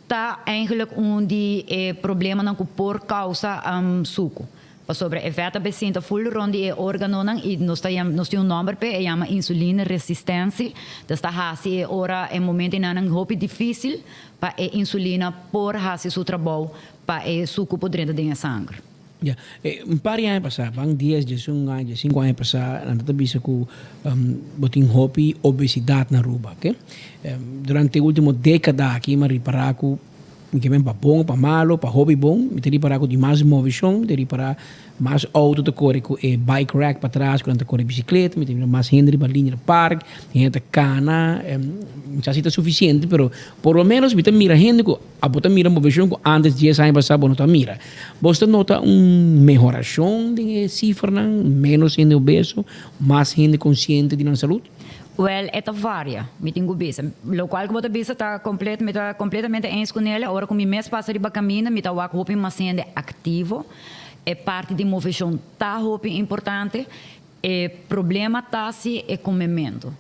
ta eigenlijk un di e problemanan ku por kousa suku. Pasobra e vet ta bay sinta ful rond di e organonan i nos ta nos tin un nomber p'e, e yama insuline resistentie. Dus ta hasi e ora e momentonan hopi dificil pa e insulina por hasi su trabou Pa e suku por drenta den e sanger.
Ya. E un par di aña pasá, ban dies, diesun aña, diesinku aña pasá, nan ta bisa ku bo tin hopi obesidat na Aruba, oke. Durante e último dékada aki mi a ripará ku, mi ke men pa bon o pa malo, pa hopi bon, mi ta ripará ku tin mas moveshon, mi ta ripará mas outo ta kore ku e bike rack patras ku nan ta kore bisikleta, mi ta mira mas hende riba liña di park, hende ta kana, mi sa si ta sufisiente, pero por lo menos mi ta mira hende ku. Abo ta mira moveshon ku ántes dies aña pasá bo no ta mira. Bos ta nota un mehorashon den e sifranan, ménos hende obeso, mas hende konsiente di nan salud?
Wèl, e ta varia, mi tin ku bisa. Lokual ku bo ta bisa ta komplet, mi ta kompletamente eens ku Nelia. Ora ku mi mes pasa riba kaminda, mi ta wak hopi mas hende aktivo. E parti di moveshon ta hopi importante. E problema ta si e komementu.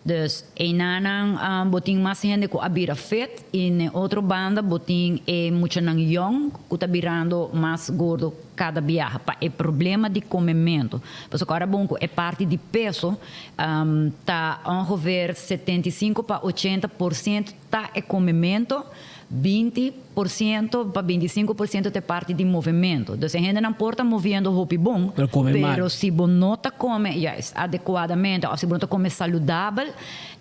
Dus einanan bo tin mas hende ku a bira fit i n'e otro banda bo tin e muchanan yòn ku ta birando mas gordo kada biaha pa e problema di komementu. Pasobra ora bon ku e parti di peso ta ongeveer 75 pa 80 por siento ta e komementu, 20 por siento pa 25 por siento ta e parti di movementu. Dus e hendenan por ta moviendo hopi bon,
Pero come mal.
pero si bo no ta come, juist, adecuadamente of si bo no ta come saludabel,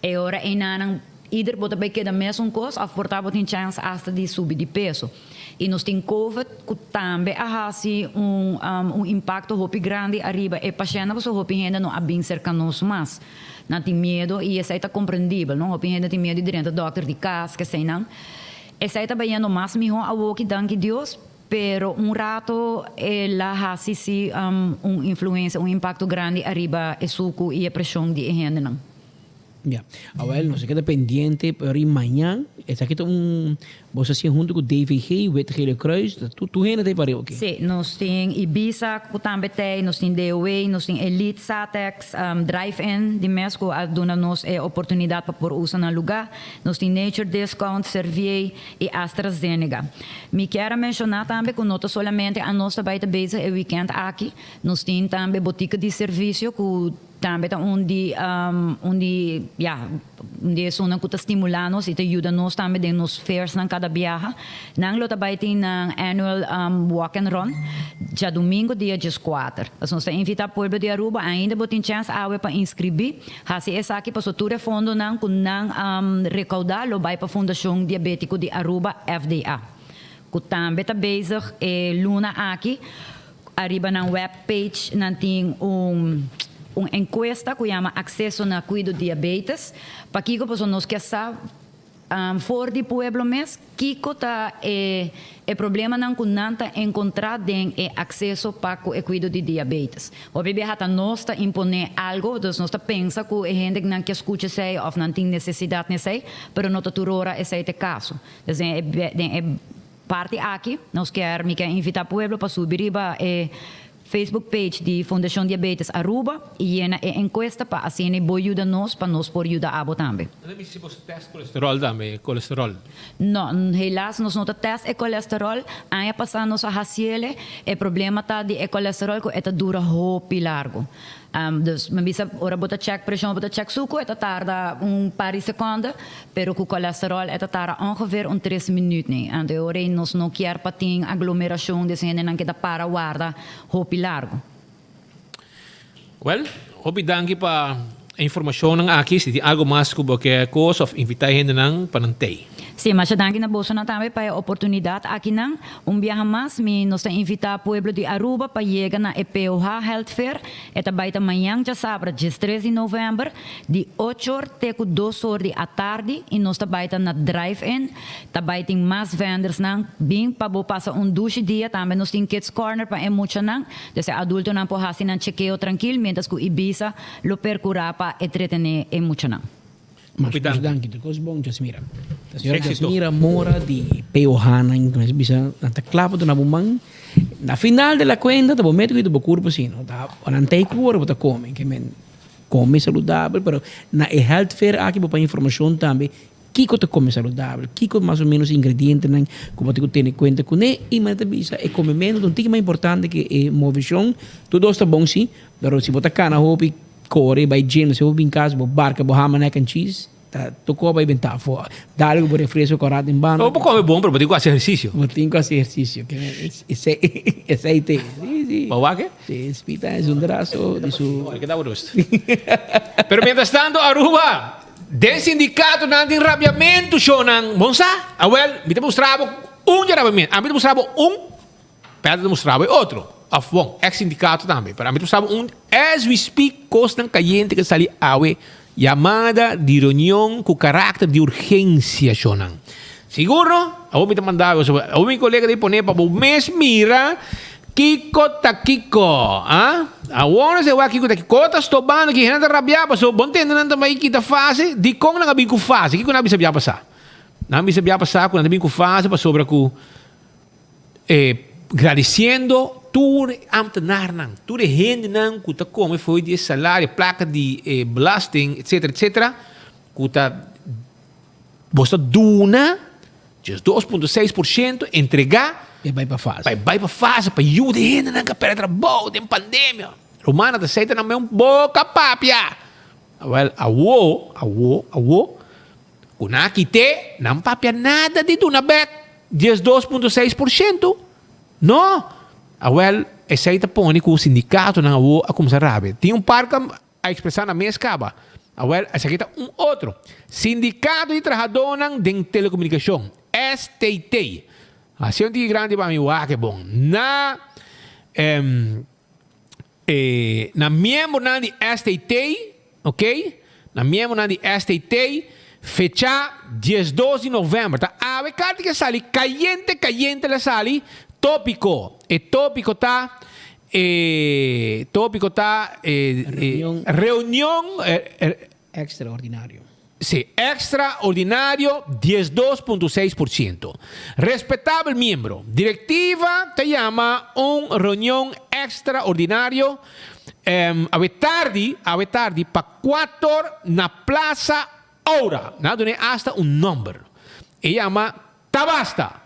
e ora einanan ieder bo ta bay keda mesun cos of por ta bo tin chance hasta di subi di peso. Y nos tin covid cu tambe a haci un un impacto hopi grandi ariba e pashentnan pasobra hopi hende no a bin cerca nos mas. Nan tin miedo y esey ta comprendibel, no? Hopi hende tin miedo di drenta dokter di cas, keseynan. Esey ta bayendo mas miho awoki, danki Dios, pero un rato el a haci si un influencia, un impacto grandi ariba e sucu y e presion di e hendenan.
Ya. Awel, nos a keda pendiente, pero y mañan, esaki ta un Bo sa siña huntu ku DVG, Wit Gele Kruis, ta tur tur hende ta e pareu aki.
Sí, nos tin Ibisa ku tambe t'ei, nos tin DOW, nos tin Elite, Satex, Drive-In di mes ku a duna nos e oportunidat pa por usa nan lugá. Nos tin Nature Discount, Servier i AstraZeneca. Mi kier a menshoná tambe ku no ta solamente anos ta bai ta bezig e wikènt aki, nos tin tambe botika di servisio ku Tambe ta un di un di ya un di esunnan ku ta stimulá nos i ta yuda nos tambe den nos fairsnan kada biaha. Nan lo ta bai tin nan annual walk and run djadumingu dia dieskuater. Pues nos ta invitá pueblo di Aruba ainda bo tin chèns awe pa inskribí. Hasi esaki pasobra tur e fondonan ku nan rekoudá lo bai pa Fundashon Diabétiko di Aruba, FDA, ku tambe ta bezig e luna aki. Ariba nan web page nan tin un un encuesta cu yama Acceso na Cuido Diabetes. Pakico? Pasobra nos kier sa For di pueblo mes, kiko ta e e problemanan ku nan ta enkontrá den e akseso pa ku e kuido di diabetes? Hopi biaha ta nos ta imponé algu, dus nos ta pensa ku e hendenan ke skucha esei òf nan tin nesesidat na esei, pero no ta tur ora esei ta e kaso. Dus den e den e parti aki nos kier mi kier invitá pueblo pa subi riba e Facebook page di Fundacion Diabetes Aruba y yena e encuesta pa asina bo yuda nos pa nos por yuda abo tambe.
Nan ta bisa si bo sa test colesterol tambe, colesterol.
No, helaas nos no ta test e colesterol. Aña pasa nos a haciele. E problema ta di e colesterol cu e ta dura hopi largo. Dus mi bisa ora bo ta check presion, bo ta check sucu e ta tarda un par di seconde, pero cu colesterol e ta tarda ongeveer un tres minuut ni. Anto e ora ei nos no kier pa tin aglomeracion des hendenan keda para warda hopi largo.
Well, hopi danki pa e informacionnan aki. Si tin algo mas cu bo ke cos of invita e hendenan pa nan tey.
Sí, masha danki na bosonan tambe pa e oportunidat akinan. Un biaha mas mi nos ta invitá pueblo di Aruba pa yega na e POH Health Fair. E ta bai ta mañan djasabra diestres di novèmber di ocho or te ku dos or di atardi i nos ta bai ta na Drive In. Ta bai tin mas vendersnan. Bin pa bo pasa un dushi dia. Tambe nos tin Kids Corner pa e muchanan. Dus e adultonan por hasi nan chekeo trankil mientras ku Ibiza lo perkurá pa entretené e muchanan.
Masha masha danki tur kos bon Jasmira. Ta señora Jasmira Mora di POH nan ku nos bisa nan ta kla pa duna bo man. Na final de la kuenta ta bo mete ku bo kurpo si no ta nan ta e kura bo ta kome ke men kome saludabel pero na e health fair aki bo por informashon tambe kiko ta kome saludabel kiko mas o menos ingredientenan ku bo tin ku tene kuenta kuné i manera ta bisa e komementu ta un tiki mas importante ke e moveshon tur dos ta bon si pero si bo ta kana hopi Kore bai gym, si bo bin kas bo barka bo hama mac and cheese, ta toko bai benta afo. Dale ku bo refresco kora den banda.
Bo por kome bon pero bo tin ku hasi ehersisio.
Bo tin ku hasi ehersisio. Esei te. Si, si.
Bo wak e?
Si, Spita es un draso di su.
Ora keda bo rust. Pero mientras tanto Aruba, den sindikatonan tin rabiamentu shownan. Bon sa? Awel, mi ta mustra bo un dje rabiamentu. Ami ta mustra bo un. Pedro ta mustra bo e otro. Of bon, ex sindicato tambe. Pero ami ta mustra bo un as we speak cosnan cayente ke sali awe. Yamada di reunion cu caracter di urgencia shonan. Sigur no? Awor mi ta manda bo so. Awor mi colega ta pone pa bo mes mira kico ta kico. Ah? Awor nos e wak kico ta kico. Ko ta stobando ki hende ta rabia paso bo ntende nan ta bay kita fase. Dicon nan a bin cu fase? Kico nan a bisa bia pasa? Nan a bisa bia pasa cu nan ta bin cu fase pasobra cu. E gradisiendo tur e ambtenaarnan, tur e hendenan ku ta kome fo'i di e salario, plaka di e belasting, etsetera, etsetera, ku ta bos ta duna 2.6% entregá
E bai pa fase.
Pa e bai pa fase, pa yuda e hendenan ku a pèrdè trabou den pandemia. Rumannan ta seita nan men boka papia. Awèl, awo, awo, awo, Ku nan a kit'é, nan papia nada di duna bèk 12.6%. No! Awèl, esei ta pone ku sindikatonan awor a kuminsá rabia. Tin un par ku a ekspresá nan mes kaba. Awèl, esaki ta un otro. Sindikato di Trahadónan den Telekomunikashon, STT. Hasi un tiki grandi pa mi wak e bon. Na E na miembronan di STT, ok, na miembronan di STT, fecha 12 di november. Ta awe karta ke sali kayente kayente la sali topiko. E topiko ta e topiko ta e
Reunion.
reunion
Extraordinario.
Sí, extraordinario 12.6%. Respetabel miembro, directiva ta yama un reunion extraordinario awe tardi, awe tardi pa cuator na Plaza Aura. Nan a dun'é hasta un nomber. E yama Ta Basta!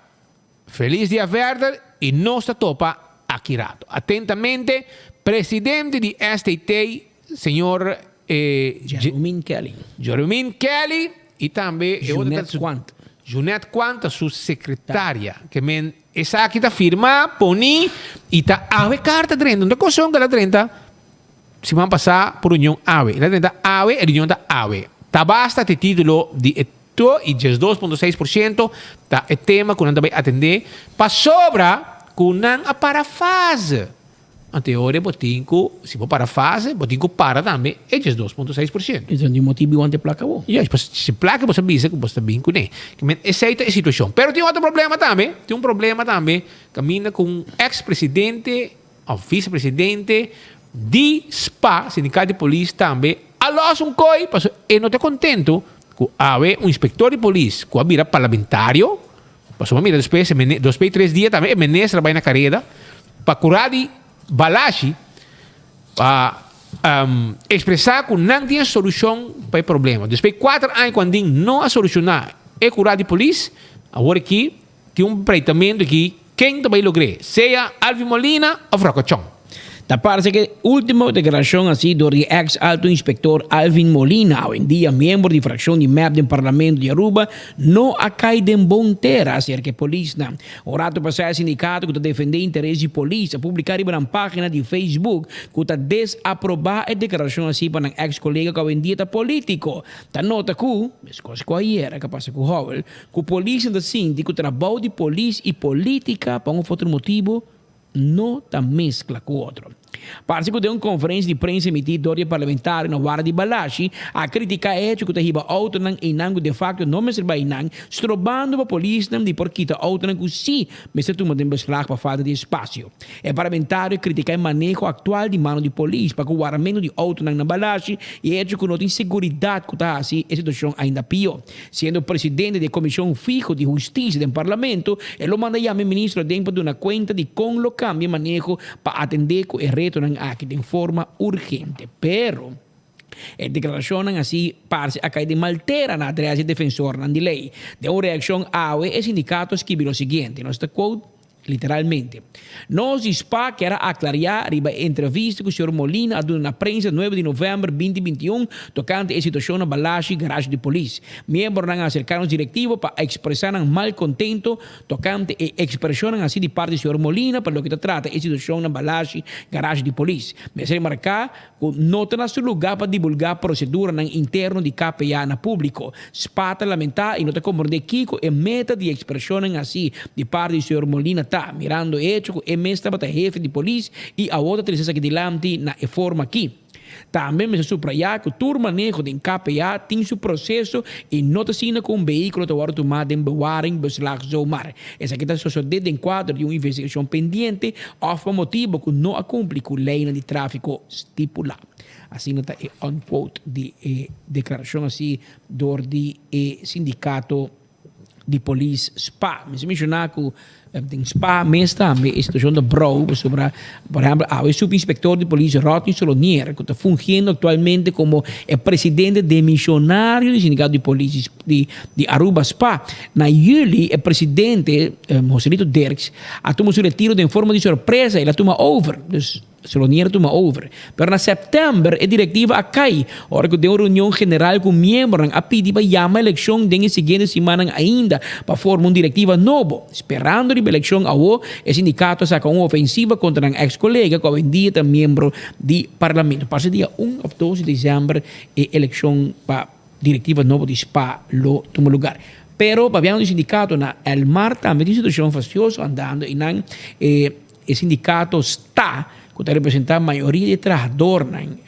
Feliz dia verder y nos ta topa aki rato. Atentamente, presidente di STT, señor
Jeromin Kelly.
Jeromin Kelly y tambe e otro ta
Junet Quant.
Junet Quant ta su secretaria. Ke men esaki ta firma, poni y ta awe carta drenta. No ta cosón cu el a drenta siman pasa por reunion awe. El a drenta awe, e reunion ta awe. Ta basta te titulo di e To i 12.6% ta e tema ku nan ta bai atendé pasobra ku nan a para fase. Anto e ora bo tin ku, si bo para fase, bo tin ku para tambe e 12.6%.
Esei no tin motibu di wanta e plaka bo.
Juist, pasobra si plaka bo sa bisa ku bo ta bin kuné. Esei ta e situashon. Pero tin otro problema tambe, tin un problema tambe kaminda ku un eks presidente òf vise presidente di spa, Sindikat di Polis, tambe a lòs un koi pasobra e no ta kontentu ku awe un inspektor di polis ku a bira parlamentario, Pasobra mira despues e mene dos pei tres dia tambe e minister a bai na kareda pa kura di Balashi pa ekspresá ku nan tin e solushon pa e problema. Despues kuater aña ku andin no a solushoná e kura di polis, awor aki tin un pleitamentu aki ken ta bai logr'é, sea Alvin Molina òf Rocco Chong.
Ta parse ku e último deklarashon hasi dor di eks alto inspektor Alvin Molina, awendia miembro di frakshon di mep den Parlamento di Aruba, no a kai den bon tera aserka e polisnan. Un rato pasá e sindikato ku ta defendé interes di polis a publiká riba nan página di Facebook ku ta desaprobá e deklarashon hasi pa nan eks kolega ku awendia ta polítiko. Ta nota ku, meskos ku ayera ku a pasa ku Howell, ku polisnan ta sinti ku trabou di polis i polítika pa un of otro motibu no ta meskla ku otro. Parse ku den un konferensia di prensa emití dor di e parlamentario na Warda di Balashi a kritiká e hecho ku ta hiba outonan einan ku defakto no mester bai einan, strobando pa polisnan di por kita outonan ku sí mester tuma den beslag pa falta di espasio. E parlamentario a kritiká e maneho aktual di mano di polis pa ku waramentu di outonan na Balashi i e hecho ku no tin seguridat ku ta hasi e situashon ainda pió. Siendo presidente di e Comision Fiho di Husticia den Parlamento, e lo manda yama e ministro aden pa duna cuenta di con lo cambia e maneho pa atende cu e retonan aki den forma urgente. Pero, e declaracionnan asi parce a cay den mal tera na adres di defensornan di ley. Den un reaccion awe, e sindicato a skibi lo siguiente, nos ta quote, Literalmente. Nos di spa kier a aclaria riba e entrevista cu señor Molina a duna na prensa nuebe di november binti 21 tocante e situacion na Balashi garage di polis. Miembronan a acerca nos directivo pa a expresa nan malcontento tocante e expresionnan haci di parti di señor Molina pa loke ta trata e situacion na Balashi garage di polis. Mester remarca Ku no ta na su lugá pa divulgá proseduranan interno di KPA na públiko. Spa ta lamentá i no ta komprondé kiko e meta di ekspreshonnan así di parti di señor Molina ta, mirando e echo ku e mes tabata hefe di polis i awor ta trese esaki dilanti na e forma akí. Tambe mester suprayá ku tur maneho den KPA tin su proseso i no ta asina ku un vehíkulo ta wòrdu tumá den bewaring, beslag, zomaar. Esaki ta sosodé den kuadro di un investigashon pendiente òf pa motibu ku no a kumpli ku leinan di tráfiko stipulá. Asina ta e unquote di e deklarashon así dor di e sindikato di polis spa. Mi sa menshoná ku den spa mes tambe e situashon ta brou pasobra por ehèmpel awe supinspektor di polis Rodney Solonier ku ta fungiendo aktualmente komo e presidente demishonario di sindikato di polis di di Aruba spa. Na juli e presidente Joselito Dirks a tuma su retiro den forma di sorpresa, el a tuma over, dus Solonier a tuma over. Pero na sèptèmber e direktiva a kai ora ku den un reunion general ku miembronan a pidi pa yama elekshon den e siguiente simannan ainda pa forma un direktiva nobo. Sperando riba elekshon awo e sindikato a saka un ofensiva kontra nan eks kolega ku awendia ta miembro di parlamento. Parse dia un òf dos di desèmber e elekshon pa Directiva nobo di spa lo tuma lugar. Pero pabiando di sindicato na El Mar tambe tin situacion fastioso andando y nan e e sindicato sta cu ta representa mayoria di e trahadornan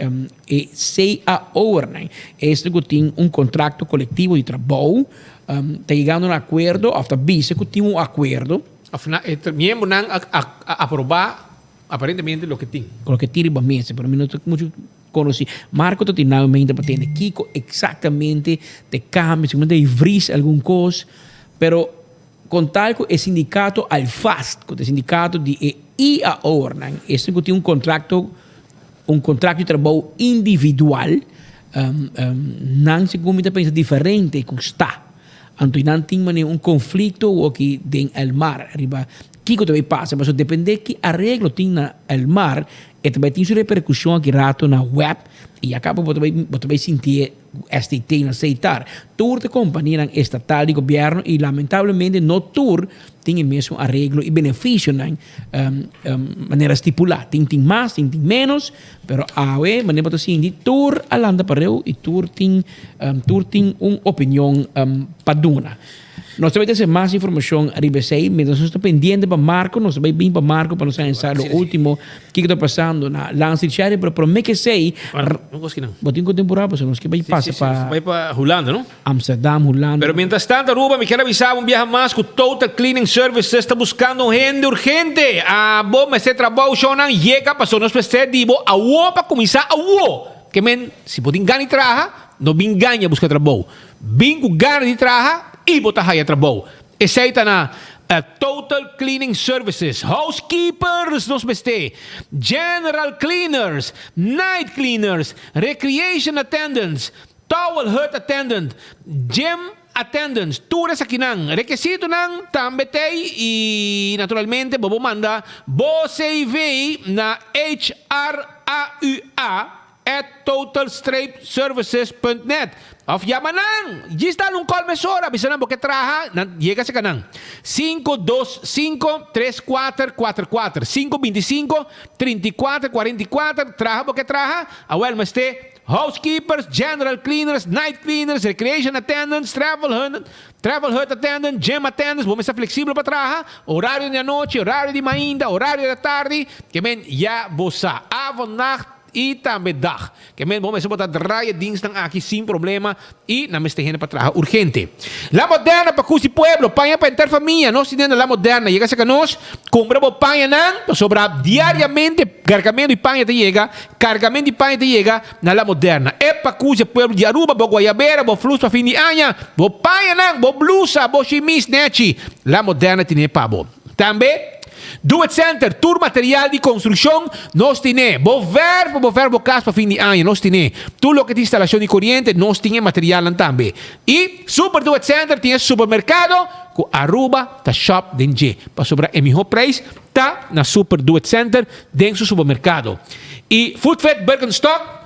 e CAO'ernan esnan cu tin un contracto colectivo di trabou ta yegando na acuerdo of ta bisa cu tin un acuerdo.
Of na e miembronan a aproba aparentemente loke tin.
Loke tin riba mesa pero mi no ta mucho Conoci. Marco ta tin nan mente pa tende kico exactamente te cambia, seguramente e vries algun cos, pero con tal cu e sindicato Alfast, cu ta e sindicato di e IAO'rnan, esnan cu tin un contracto, un contracto di trabou individual, nan segun mi ta pensa diferente cu sta. Anto nan tin manera un conflicto awoki den El Mar riba kico ta bay pasa, pasobra depende ki areglo tin na El Mar, E ta bai tin su repercusion aki rato na web y ya caba bo ta bai bo ta bai sinti e STT na Seitar. Tur ta companianan estatal di gobierno y lamentablemente no tur tin e mesun areglo y beneficionan manera stipula. Tin tin mas, tin tin menos, pero awe manera bo ta sinti tur a lanta pareu y tur tin tur tin un opinion pa duna. Nos ta bai trese mas informacion riba esey. Mientras nos ta pendiente pa Marco, nos ta bai bin pa Marco pa nos a ensa lo ultimo kico ta pasando na Lands di Cherry. Pero prome ke esey, bo tin cu temporada pasobra nos ke bai pasa pa.
Bai pa Hulanda, no?
Amsterdam, Hulanda.
Pero mientras tanto Aruba, mi kier avisa bo un biaha mas cu Total Cleaning Services ta buscando un hende urgente. Abo mester trabou shownan yega pasobra nos mester di bo awo pa cuminsa awo. Ke men, si bo tin gana di traha, no bin gaña busca trabou. Bin cu gana di traha y bo ta haya trabou. Esey ta na Total Cleaning Services. Housekeepers nos mester, general cleaners, night cleaners, recreation attendants, towel hut attendant, gym attendants, tur esakinan. Rekesitonan tambe t'ey y naturalmente bo por manda bo CV na HRAUA at totalstrapeservices.net of yama nan! Djis dal un call mesora, bisa nan bo ke traha, nan yega cerca nan. 525 3444, 525 3444, traha bo ke traha, awel mester housekeepers, general cleaners, night cleaners, recreation attendants, travel hut, travel hut attendant, gym attendants, bo mester flexibel pa traha, horario di anochi, horario di mainta, horario di atardi, ke men ya bo sa. Avond, nacht, I tambe dag. Ke men bo mester bo ta draai e dienstnan aki sin problema i nan mester hende pa traha urgente. La Moderna pa kusi pueblo, paña pa henter famia. Nos tin hende La Moderna. Yega serka nos, kumpra bo pañanan pasobra diariamente gargamento di paña ta yega, kargamento di paña ta yega na La Moderna. E pa kusi pueblo di Aruba, bo guayabera, bo flus pa fin di aña, bo pañanan, bo blusa, bo shimis nechi. La Moderna tine pa bo. Tambe, Do It Center, tur material di construccion nos tine. Bo verf, bo verf bo cas pa fin di aña, nos tine. Tur loke ta instalacion di coriente, nos tin e materialnan tambe. Y Super Do It Center tin e supermercado cu Aruba ta shop den dje. Pasobra e miho prijs ta na Super Do It Center den su supermercado. Y Food Fit Birkenstock.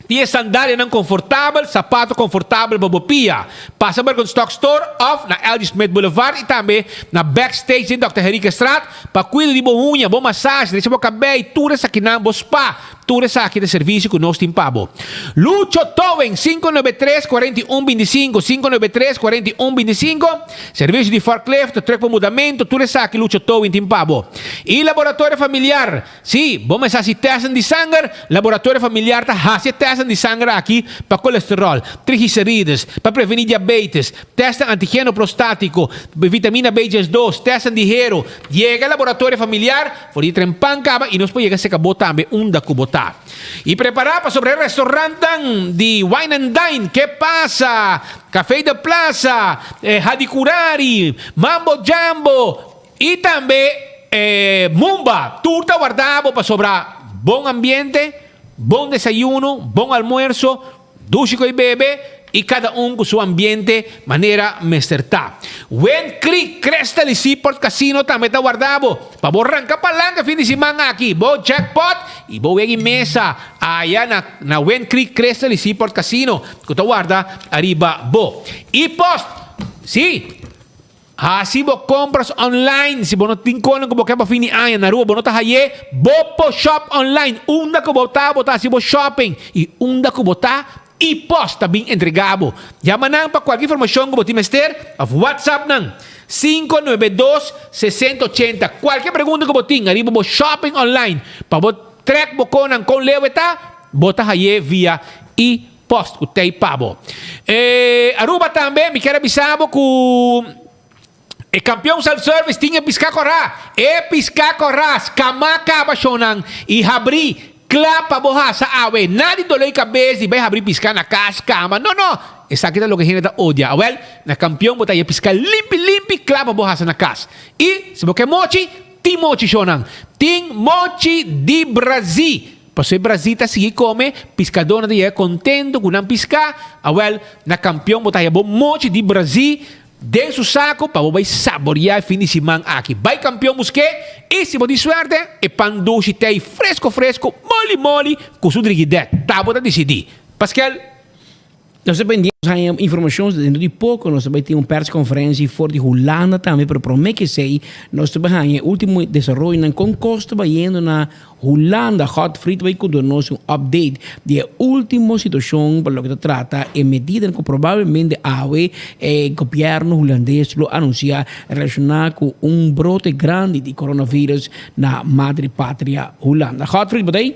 Tin e sandalianan konfortabel, sapato konfortabel pa bo pia. Pasa Birkenstock Store òf na LG Smith Boulevard i tambe na Backstage den Dòkter Henriquezstraat pa kuido di bo huña, bo masashi, drecha bo kabei, tur esakinan, bo spa, tur esaki ta servisio ku nos tin pa bo. Lucho Towing, 593 41 25, 593 41 25, Servisio di forklift, truck pa mudamentu, tur esaki Lucho Towing tin pa bo. I Laboratorio Familiar. Sí, bo mester hasi tèstnan di sanger. Laboratorio familiar ta hasi e tèstnan di sanger aki pa kolesteròl, triglicerides, pa prevení diabetes, tèstnan antigeno prostátiko, vitamina B 12, tèstnan di hero. Yega laboratorio familiar for di trempan kaba i nos por yega seka bo tambe unda ku bo ta. I prepará pasobra e restaurantnan di Wine and Dine, Ke Pasa, Café de Plaza, Hadicurari, Mambo Jambo, I tambe e Mumba, tur ta warda bo pasobra bon ambiente, bon desayuno, bon almuerso, dushi ku e bebe i kada un ku su ambiente manera mester ta. Wind Creek, Crystal i Seaport Casino tambe ta warda bo pa bo ranka palanka fin di siman aki, bo jackpot i bo wega i mesa aya na na Wind Creek, Crystal i Seaport Casino ku ta warda ariba bo. I post, si! Hasi bo compras online. Si bo no tin konan ku bo ke pa fin di aña na Aruba bo no ta haye, bo por shop online. Unda ku bo ta bo ta hasi bo shopping i unda ku bo ta e-post ta bin entrega bo. Yama nan pa kualke informashon ku bo tin mester òf whatsapp nan 592 6080. Kualke pregunta ku bo tin ariba bo shopping online pa bo trek bo konan kon leu e ta, bo ta haye via e-post. Post ku tei pa bo. E Aruba tambe mi kier a bisa bo ku e kampion self service tin e piská kòrá. E piská kòrá skamá kaba shownan i habrí kla pa bo hasa awe. Nadi doló i kabes di bai habrí piská na kas kama. No no! Esaki ta loke hende ta odia. Awèl, na kampion bo ta haña piská limpi limpi kla pa bo hasa na kas. I si bo ke mochi, tin mochi shownan. Tin mochi di Brazil. Pasobra e Brazil ta sigui kome, piskadónan ta yega kontentu ku nan piská. Awèl, na kampion bo ta haña bo mochi di Brazil den su saku pa bo bai saboriá e fin di siman aki. Bai kampion busk'é i si bo tin suerte, e pan dushi t'ei fresko fresko, moli moli ku su drigidèt. Ta bo ta disidí. Paskel.
Nos ta pendiente, nos haña informacion dentro di poco nos ta bay tin un persconferencia for di Hulanda tambe, pero prome ke esey nos ta bay haña e ultimo desaroyonan con cos ta bayendo na Hulanda. Godfried ta bay cu duna nos un update di e ultimo situacion pa loke ta trata e medidanan cu probablemente awe e gobierno Hulandes lo anuncia relaciona cu un brote grandi di coronavirus na madre patria Hulanda. Godfried, bo ta ey?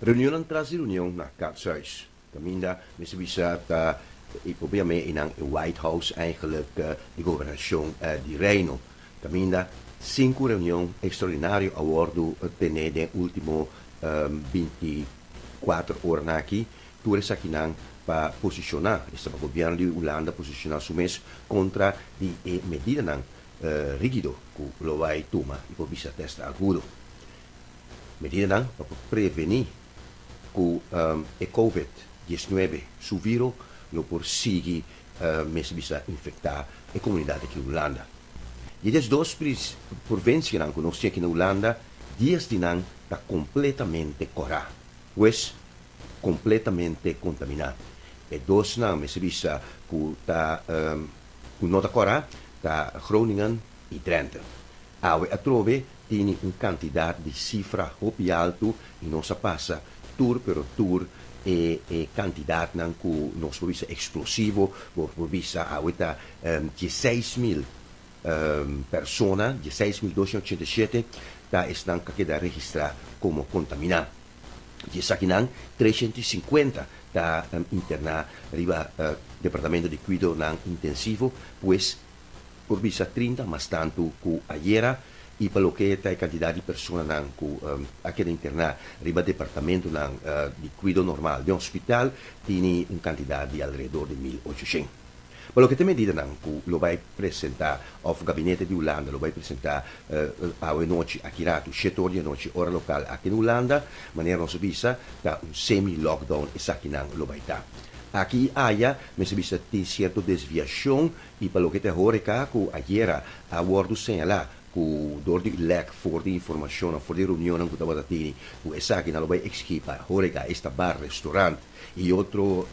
Reunionnan tras di reunion na Katshuis. Caminda mester bisa ta e problema einan e White House eigenlijk di gobernacion di Reino. Caminda sinku reunion extraordinario a wordo tene den ultimo 24 oranan aki. Tur esakinan pa posiciona, esta pa gobierno di Hulanda posiciona su mes contra di e medidanan rigido cu lo bay tuma y por bisa test agudo. Medidanan pa por preveni ku e covid 19 su viro lo por sigui mes bisa infektá e komunidat aki Hulanda. Di e 12 provinsianan ku nos tin aki na Hulanda, dies di nan ta kompletamente kòrá, pues kompletamente kontaminá. E dosnan mester bisa ku ta ku no ta kòrá ta Groningen i Drenthe. Awe atrobe tini un kantidat di sifra hopi altu i nos a pasa tur pero tur e e kantidatnan ku nos por bisa eksplosivo, bo por bisa awe ta 16.000 persona, 16.287 ta esnan ku a keda registrá komo kontaminá. Di esakinan 350 ta interná riba departamento di kuidonan intensivo, pues Por bisa 30 mas tantu ku ayera i pa loke ta e kantidat di personanan ku a keda interná riba departamentonan di kuido normal den hospital tini un kantidat di alrededor di 1800. Pa loke ta e medidanan ku lo bai presentá òf gabinete di Hulanda lo bai presentá awe nochi aki ratu shete or di anochi ora lokal aki na Hulanda, manera nos a bisa ta un semi-lockdown esakinan lo bai ta. Aki i aya mester bisa tin sierto desviashon I pa loke ta e horeca cu ayera a wordo señala cu door di lek for di informacionnan, for di reunionnan cu tabata tini, cu esakinan lo bay exigi pa horeca, esta bar, restaurant y otro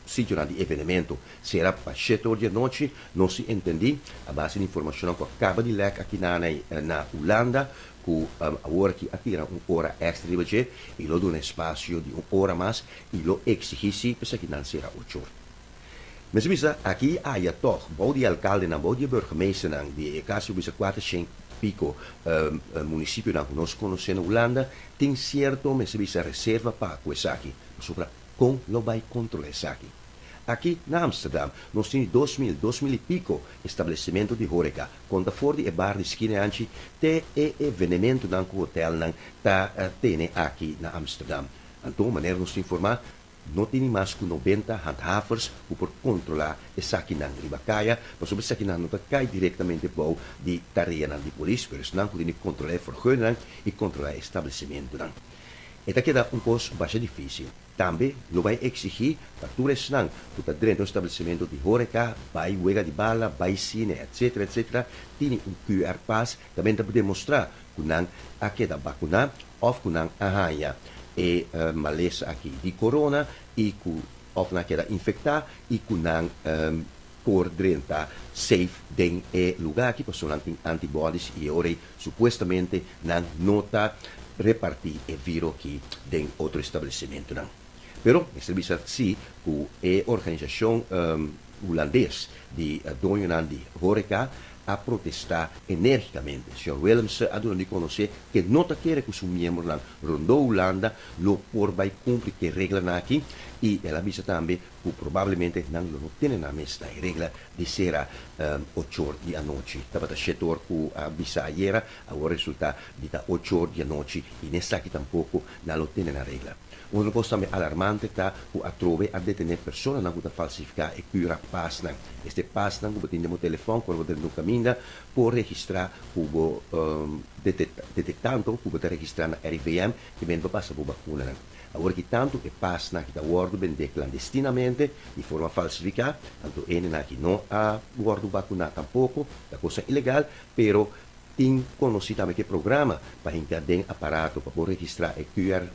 sitionan di evenemento cera pa shete or di anochi, nos si entendi a base di informacionnan cu a caba di lek aki na na Hulanda cu awor aki a tira un ora extra riba dje y lo duna espacio di un ora mas y lo exigi si pa esakinan cera ocho or. Mester bisa aki i aya tòg, bou di e alkaldenan, bou di e burgemeesternan di e kasi bo bisa kuater shen piko munisipionan ku nos konosé na Hulanda, tin sierto mester bisa reserva pa ku esaki, pasobra kon lo bai kontrolá esaki? Aki na Amsterdam nos tin di 2000, 2000 i piko establesimentu di horeka, konta for di e bar di skina anchi te e evenementunan ku hotelnan ta tene aki na Amsterdam. Anto, manera nos ta informá, No tini mas ku 90 handhavers ku por kontrolá esakinan riba kaya, pasobra esakinan no ta kai direktamente bou di tareanan di polis, pero esnan ku tini kontrolá e vergunnan i kontrolá e establesimentunan. E ta keda un kos basha difísil. Tambe lo bai eksigí pa tur esnan ku ta drenta un establesimentu di horeca, bai wega di bala, bai sine, etcetera, etcetera, tini un QR pas, tambe ta demostrá ku nan a keda bakuná òf ku nan a haña e malesa aki di corona i ku òf nan a keda infektá i ku nan por drenta safe den e lugá aki pasobra nan tin antibodies i e ora ei supuestamente nan no ta repartí e viro aki den otro establesimentunan. Pero mester bisa si ku e organisashon hulandes di doñonan di horeca a protestá enérgicamente. Señor Willemse a duna di konosé ke no ta kere ku su miembronan rondó Hulanda lo por bai kumpli ku e reglanan aki i el a bisa tambe ku probablemente nan lo no tene nan mes na e regla di sera ochor di anochi. Tabata shetor ku a bisa ayera, awor resultá di ta ochor di anochi i n'esaki tampoko nan lo tene nan regla. Un otro kos tambe alarmante ta ku atrobe a detené personanan ku ta falsifiká e kura pasnan. Este pasnan ku bo tin den bo telefòn ku ora bo drenta un kaminda por registrá ku bo detektanto ku bo ta registrá na RIVM ke men pa pasa bo bakunanan. Awor ki tantu e pasnan aki ta wòrdu bendé klandestinamente di forma falsifiká, anto hendenan aki no a wòrdu bakuná tampoko, ta kosnan ilegal, pero Tin konosí tambe ku e programa pa hinka den aparato pa por registrá e QR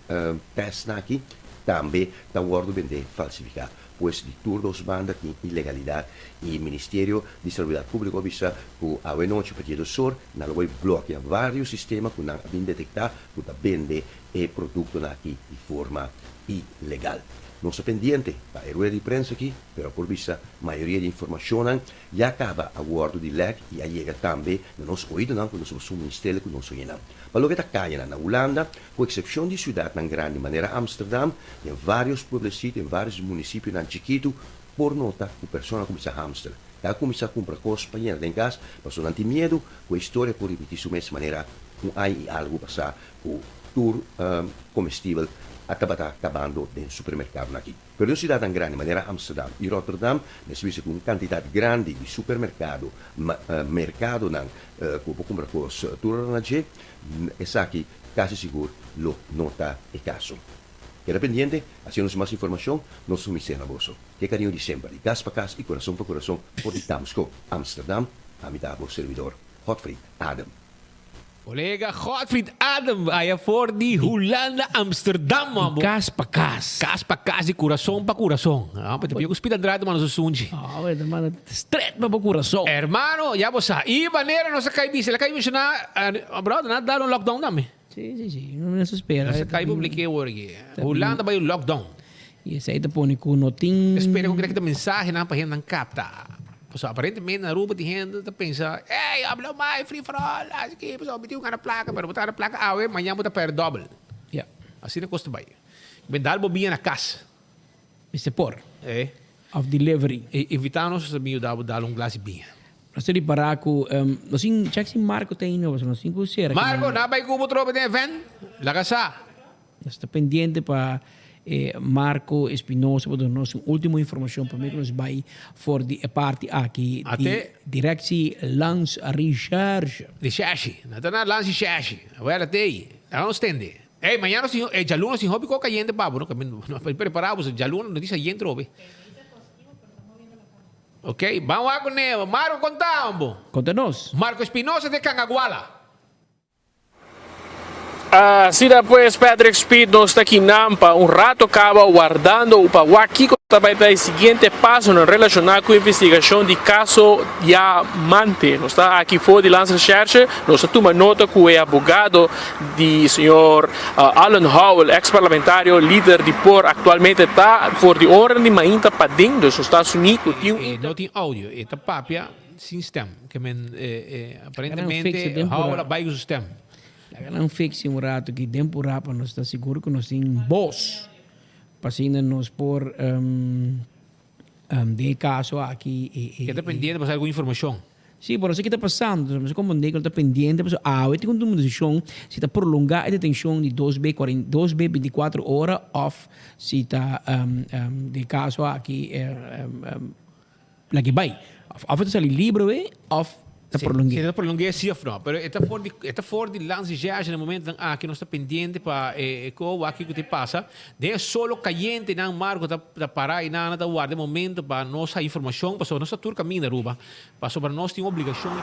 tèstnan aki. tambe ta wòrdu bendé falsifiká. Pues di tur dos banda tin ilegalidat i Ministerio di Salubridat Públiko a bisa ku awe nochi pa dia dos or nan lo bai blòkia vários sistema ku nan a bin detektá ku ta bende e produktonan aki di forma ilegal. Nos ta pendiente pa e rueda di prensa aki, pero por bisa mayoria di informashonnan ya kaba a wòrdu di lèk i a yega tambe na nos oidonan ku nos a suministr'el ku nos oyenan. Pa loke ta kayanan na Hulanda, ku eksepshon di siudatnan grandi manera Amsterdam, den vários pueblesito, den vários munisipionan chikitu, por nota ku persona a kuminsá hamster. Ta a kuminsá kumpra kos pa yena den kas, pasobra nan tin miedu ku e historia por ripití su mes manera un aña i algu pasá ku tur komestibel a tabata kabando den supermerkadonan aki. Pero den siudatnan grandi manera Amsterdam i Rotterdam mester bisa ku un kantidat grandi di supermerkado, merkadonan ku bo por kumpra kos tur ora na dje, esaki kasi sigur lo no ta e kaso. Keda pendiente, asina nos mas informashon nos sumisé na boso. Ke kariño di semper, di kas pa kas i kurason pa kurason for di Tamsko, Amsterdam, ami ta bo servidor Godfried Adem.
Kolega Godfried Adem aya for di Hulanda Amsterdam man
Di kas pa kas.
Kas pa kas di kurason pa kurason. Ah, pa te pia ku Speed Andrade manda su sunchi.
Ah, we ta manda stret pa bo kurason.
Hermano, ya bo sa. I manera nos a kai bisa, el a kai menshoná, brother, nan a dal un lockdown tambe.
Si, si, si. No nos spera.
Nos a kai publiké awor aki. Hulanda bai un lockdown.
I esei ta pone ku no tin.
Spera ku keda kita mensahenan pa hendenan kapta. Pasobra aparentemente na Aruba tin hende ta pensa, ey, habla mai, free for all, asi ki, pasobra mi tin ku gana plaka, pero bo ta gana plaka awe, mañan bo ta perde dòbel.
Ya.
Asina kos ta bai. Ben dal bo biña na kas.
Mester por.
E.
Of delivery.
E invita nos, mi yuda bo dal un glas di biña.
Nos ta ripará ku, nos tin, check si Marco ta ainda, pasobra nos tin ku sera.
Marco, na bai ku bo trobe den event? Laga sa.
Nos ta pendiente pa e Marco Espinosa pa duna nos un ultimo informacion prome cu nos bay for di e parti aki di Directie Landsrecherche.
Recherche. No ta na Landsrecherche. Awel a tey. Laga nos tende. Ey, mañana nos tin, ey, djaluna nos tin hopi koka yente pa bo, no? No prepara bo, djaluna noticia yente hopi. Ok, ban wak ku ne. Marco, konta bo.
Konta nos.
Marco Espinosa de Cangaguala.
Asina pues Patrick Speed nos ta kinan pa un rato caba wardando pa wak kico ta bay ta e siguiente pasonan relaciona cu investigacion di caso Diamante. Nos ta aki for di Landsrecherche, nos a tuma nota cu e abogado di señor Alan Howell, ex parlamentario, lider di por actualmente ta for di ora di mainta paden, dus nos ta asumi cu tin un.
No tin audio, e ta papia. Sin stem. Ke men aparentemente Howell a bai ku su stem.
Laga nan fixi un rato ki den purá pa nos ta sigur ku nos tin bos pa asina nos por den e kaso aki
e. Ke ta pendiente pa sa algun informashon.
Si, por esaki ta pasando. Nos a komprendé ku no ta pendiente pasobra awe tin ku tuma un desishon si ta prolongá e detenshon di dos be kuarenta dos be bintikuatro ora òf si ta den e kaso aki. Laga e bai. Of e ta sali libre we of ta prolongu'é.
Si ta prolongu'é si of no. Pero e ta for di e ta for di Landsrecherche na e momentonan aki nos ta pendiente pa e ko wak kiko ta pasa. Den e solo kayente nan Marco ta ta para i nan ta warda e momento pa nos haya informashon pasobra nos ta tur kaminda Aruba pasobra nos tin obligashon di.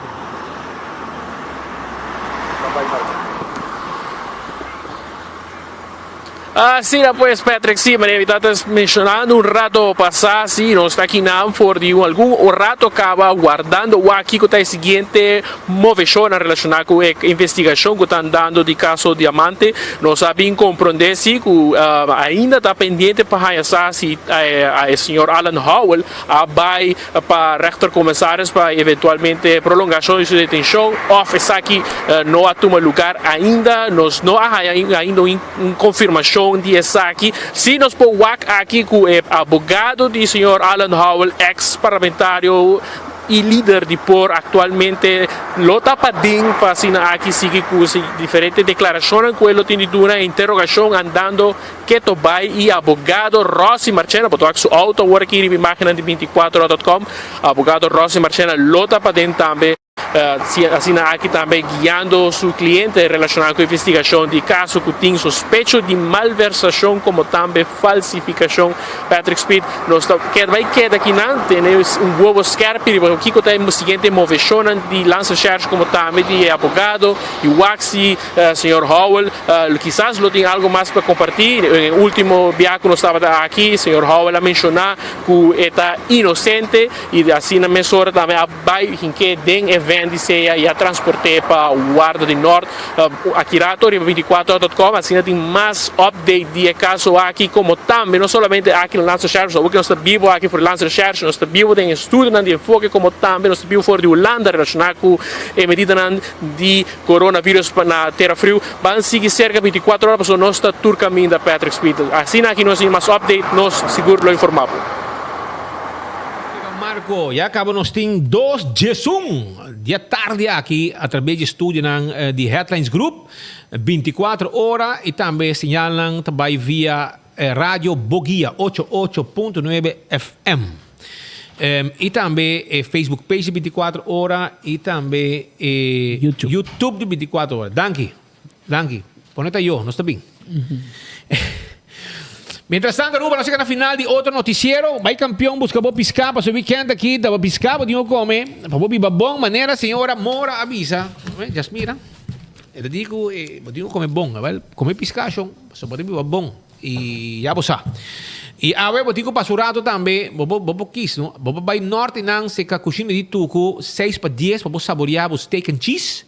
Asina pues Patrick, sí, manera mi tata mencionando un rato pasá, sí, nos ta aki nan for di un algun un rato caba guardando wak kico ta e siguiente movecionnan relaciona cu e investigacion cu ta andando di caso Diamante. Nos a bin comprende sí cu ainda ta pendiente pa haya sa si e señor Alan Howell a bay pa rechtercommissaris pa eventualmente prolongacion di su detencion of esaki no a tuma lugar ainda. Nos no a haya ainda un confirmacion di esaki. Si nos por wak aki cu e abogado di señor Alan Howell, ex parlamentario y lider di por actualmente, lo ta paden pa asina aki sigui cu diferente declaracionnan cu e lo tin di duna, interrogacion andando Keto bai y abogado Rosy Marchena, bo ta wak su auto awor aki riba imagennan di binticuatro dot com, abogado Rosy Marchena lo ta paden tambe. Asina aki tambe guiando su cliente relaciona cu investigacion di caso cu tin sospecho di malversacion como tambe falsificacion. Patrick Speed, Nos ta keda bay keda akinan tene un wowo skerpi riba kico ta e siguiente movecionnan di Landsrecherche como tambe di e abogado y wak si señor Howell kisas lo tin algo mas pa comparti. En e ultimo bia cu nos tabata aki señor Howell a menciona cu e ta inocente y asina mesora tambe a Bai hink'é den e ven di sea i a transport'é pa Warda di Nort. Aki rato riba 24 dot com asina tin mas update di e kaso aki komo tambe no solamente aki na Landsrecherche, awor ku nos ta bibo aki for di Landsrecherche, nos ta bibo den e estudionan di enfoke komo tambe nos ta bibo for di Hulanda relashoná ku e medidanan di coronavirus na Tera Friu. Ban sigui serka 24 ora pasobra nos ta tur kaminda Patrick Speed. Asina aki nos tin mas update nos sigur lo informá bo.
Marco, ya caba nos tin dos djesun di e tardi aki a traves di estudionan di Headlines Group, binticuatro ora y tambe señalnan ta bay via Radio Boguia ocho ocho punto nuebe FM. Y tambe e Facebook page di binticuatro ora y tambe e YouTube di binticuatro ora. Danki. Danki. Pone ta yo, nos ta bin. Mientras tanto, Aruba, nos llega na final di otro noticiero. Bai campeón, busca bo pisca pa su weekend aki. Da bo pisca, bo tin bo come. Pa bo biba bon manera, señora Mora avisa. Eh, Jasmira. E ta di cu eh, bo tin bo come bon. Wel, come pisca, shon. So bo tin biba bon. Y ya bo sa. Y awe bo tin cu pasa un rato tambe, bo bo bo kies, no? Bo por bai norte nan, seca cushina di Tucu, seis pa dies, pa bo saborea bo steak and cheese.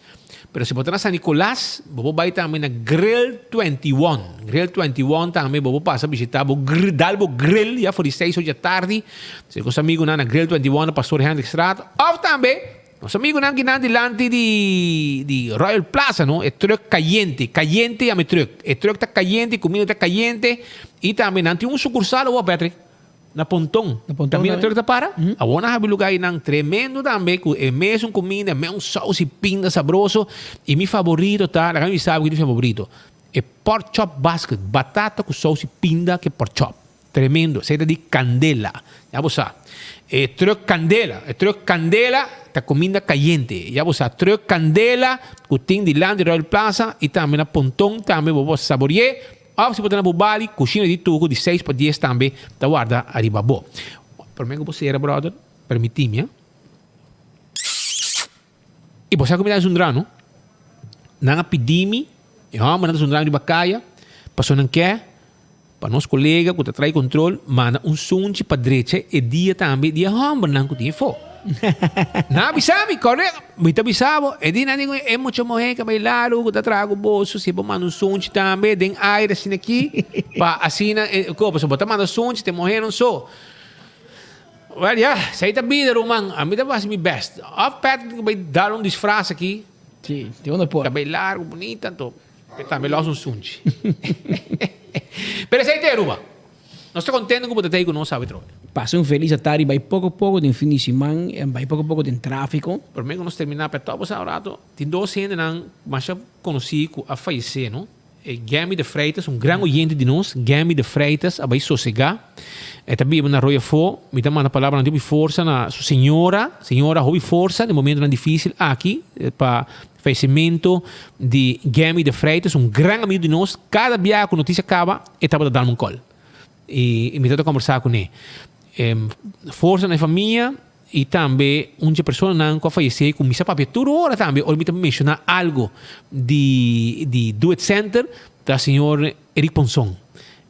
Pero si bo ta na San Nicolas, bo por bai tambe na Grill 21. Grill 21 tambe bo por pasa bishita bo gr dal bo grill ya for di seis ocho tardi. Si ku nos amigunan na Grill 21 na Pastoor Hendrikstraat. Of tambe nos amigunan kinan dilanti di di Royal Plaza no, e truck kayente. Kayente yama e truck. E truck ta kayente, kuminda ta kayente i tambe nan tin un sukursal awor Patrick. Na Ponton.
Na Ponton
Caminda
tambe.
truck ta para. Awor nan habi lugar einan tremendo tambe cu e mesun cuminda, e mesun saus y pinda sabroso. Y mi favorito ta, laga mi bisa bo kico ta mi favorito. E pork chop basket, batata cu saus y pinda cu e pork chop. Tremendo. Esey ta di candela. Ya bo sa. E truck candela, e truck candela ta cuminda cayente. Ya bo sa, truck candela cu tin dilanti Royal Plaza y tambe na Ponton tambe bo por saborie. Of si bo ta na bo bali, kushina di tugu di seis pa dies tambe ta warda ariba bo. Prome ku bo sera, brother, permití mi, ha. I bo sa ku mi ta zundra, no? Nan a pidi mi, e hòmbernan ta zundra mi riba kaya, pasobra nan ke pa nos kolega ku ta trai kontrol manda un sunchi pa drecha e dia tambe di e hòmbernan ku tin efo. Nan a bisa mi, kòrda, mi ta bisa bo, e di nan di e mucha muhé ku a bai laru ku ta traha ku boso, si bo manda un sunchi tambe den aire asina aki, pa asina e ko, pasobra bo ta manda sunchi te muhénan so. Wèl ya, esei ta bida ruman, ami ta hasi mi bèst. Òf Patrick tin ku bai dal un disfras aki.
Sí, tin unda por.
Ta bai largu, bunita, anto e tambe lòs un sunchi. Pero esei ta e Aruba. Nos ta contento cu bo ta tey cu nos awe trobe.
Pasa un feliz atardi bai poco poco den fin di siman en bai poco poco den trafico.
Prome cu nos termina pe topo sa un rato tin dos hendenan masha conoci cu a fayece no. E Gemmy de Freitas un gran oyente di nos Gemmy de Freitas a bai sosega e ta biba na Rooi Afo mi ta manda palabranan di hopi forsa na su señora señora hopi forsa den momentonan dificil aki pa fayecimento di Gemmy de Freitas un gran amigo di nos cada biaha cu noticia caba e tabata dalme un call y mi tabata combersa cune. Forsa na e famia y tambe un dje personanan cu a fayece cu mi sa papia tur ora tambe ora mi ta menciona algo di di Do It Center ta señor Eric Ponson.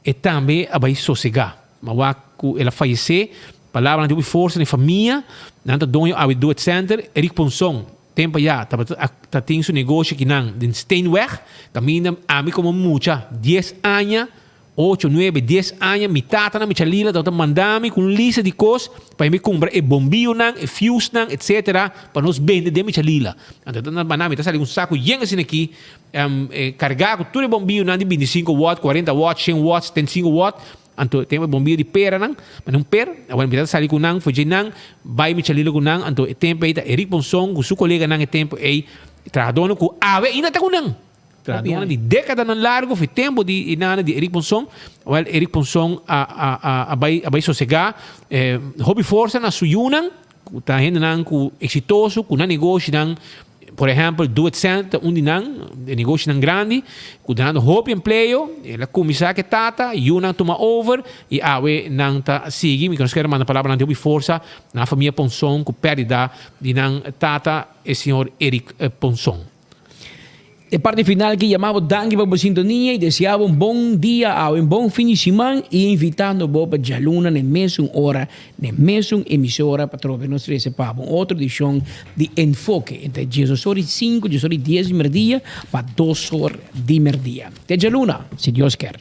E tambe a bay sosega. Ma wak cu el a fayece palabranan di hopi forsa na e famia nan ta doño awe Do It Center Eric Ponson. Tempo ya tabata ta tin su negoshi kinan den Steenweg, kaminda ami komo mucha dies aña, ocho, nuebe, dies aña, mi tatanan, mi chalila tabata manda mi ku un lista di kos pa mi kumpra e bombionan, e fusenan, etcetera, pa nos bende den mi chalila. Anto e ta manda mi ta sali ku un saku yen asina aki, kargá ku tur e bombionan di bintisinko watt, kuarenta watt, shen watt, setenta i sinku watt, Anto e tempo e bombio di peranan, mane un per, awor mi ta sali ku nan, for dje nan, bai mi chalilo ku nan, anto e tempo ei ta Eric Ponson ku su koleganan e tempo ei, trahadónan ku awe ainda ta ku nan. Trahadónan di dékadanan largu for e tempo di e nana di Eric Ponson, wèl Eric Ponson a a a bai a bai sosegá, hopi forsa na su yunan. Ku ta hendenan ku eksitoso ku nan negoshinan, por ehèmpel Do It Center ta un di nan, e negoshinan grandi ku ta dando hopi empleo. El a kuminsá ku e tata, yunan tuma over i awe nan ta sigui. Mi nos kier manda palabranan di hopi forsa na famia Ponson ku pèrdida di nan tata e señor Eric Ponson.
E parti final ki yama bo danki pa bo sintonia y desea bo un bon dia awe, un bon fin di siman y invitando bo pa djaluna na e mesun ora, na e mesun emisora pa trobe nos trece pa bo un otro edicion di Enfoke entre diesdos or y cinco, diesdos or y dies di merdia pa dos or di merdia. Te djaluna, si Dios kier.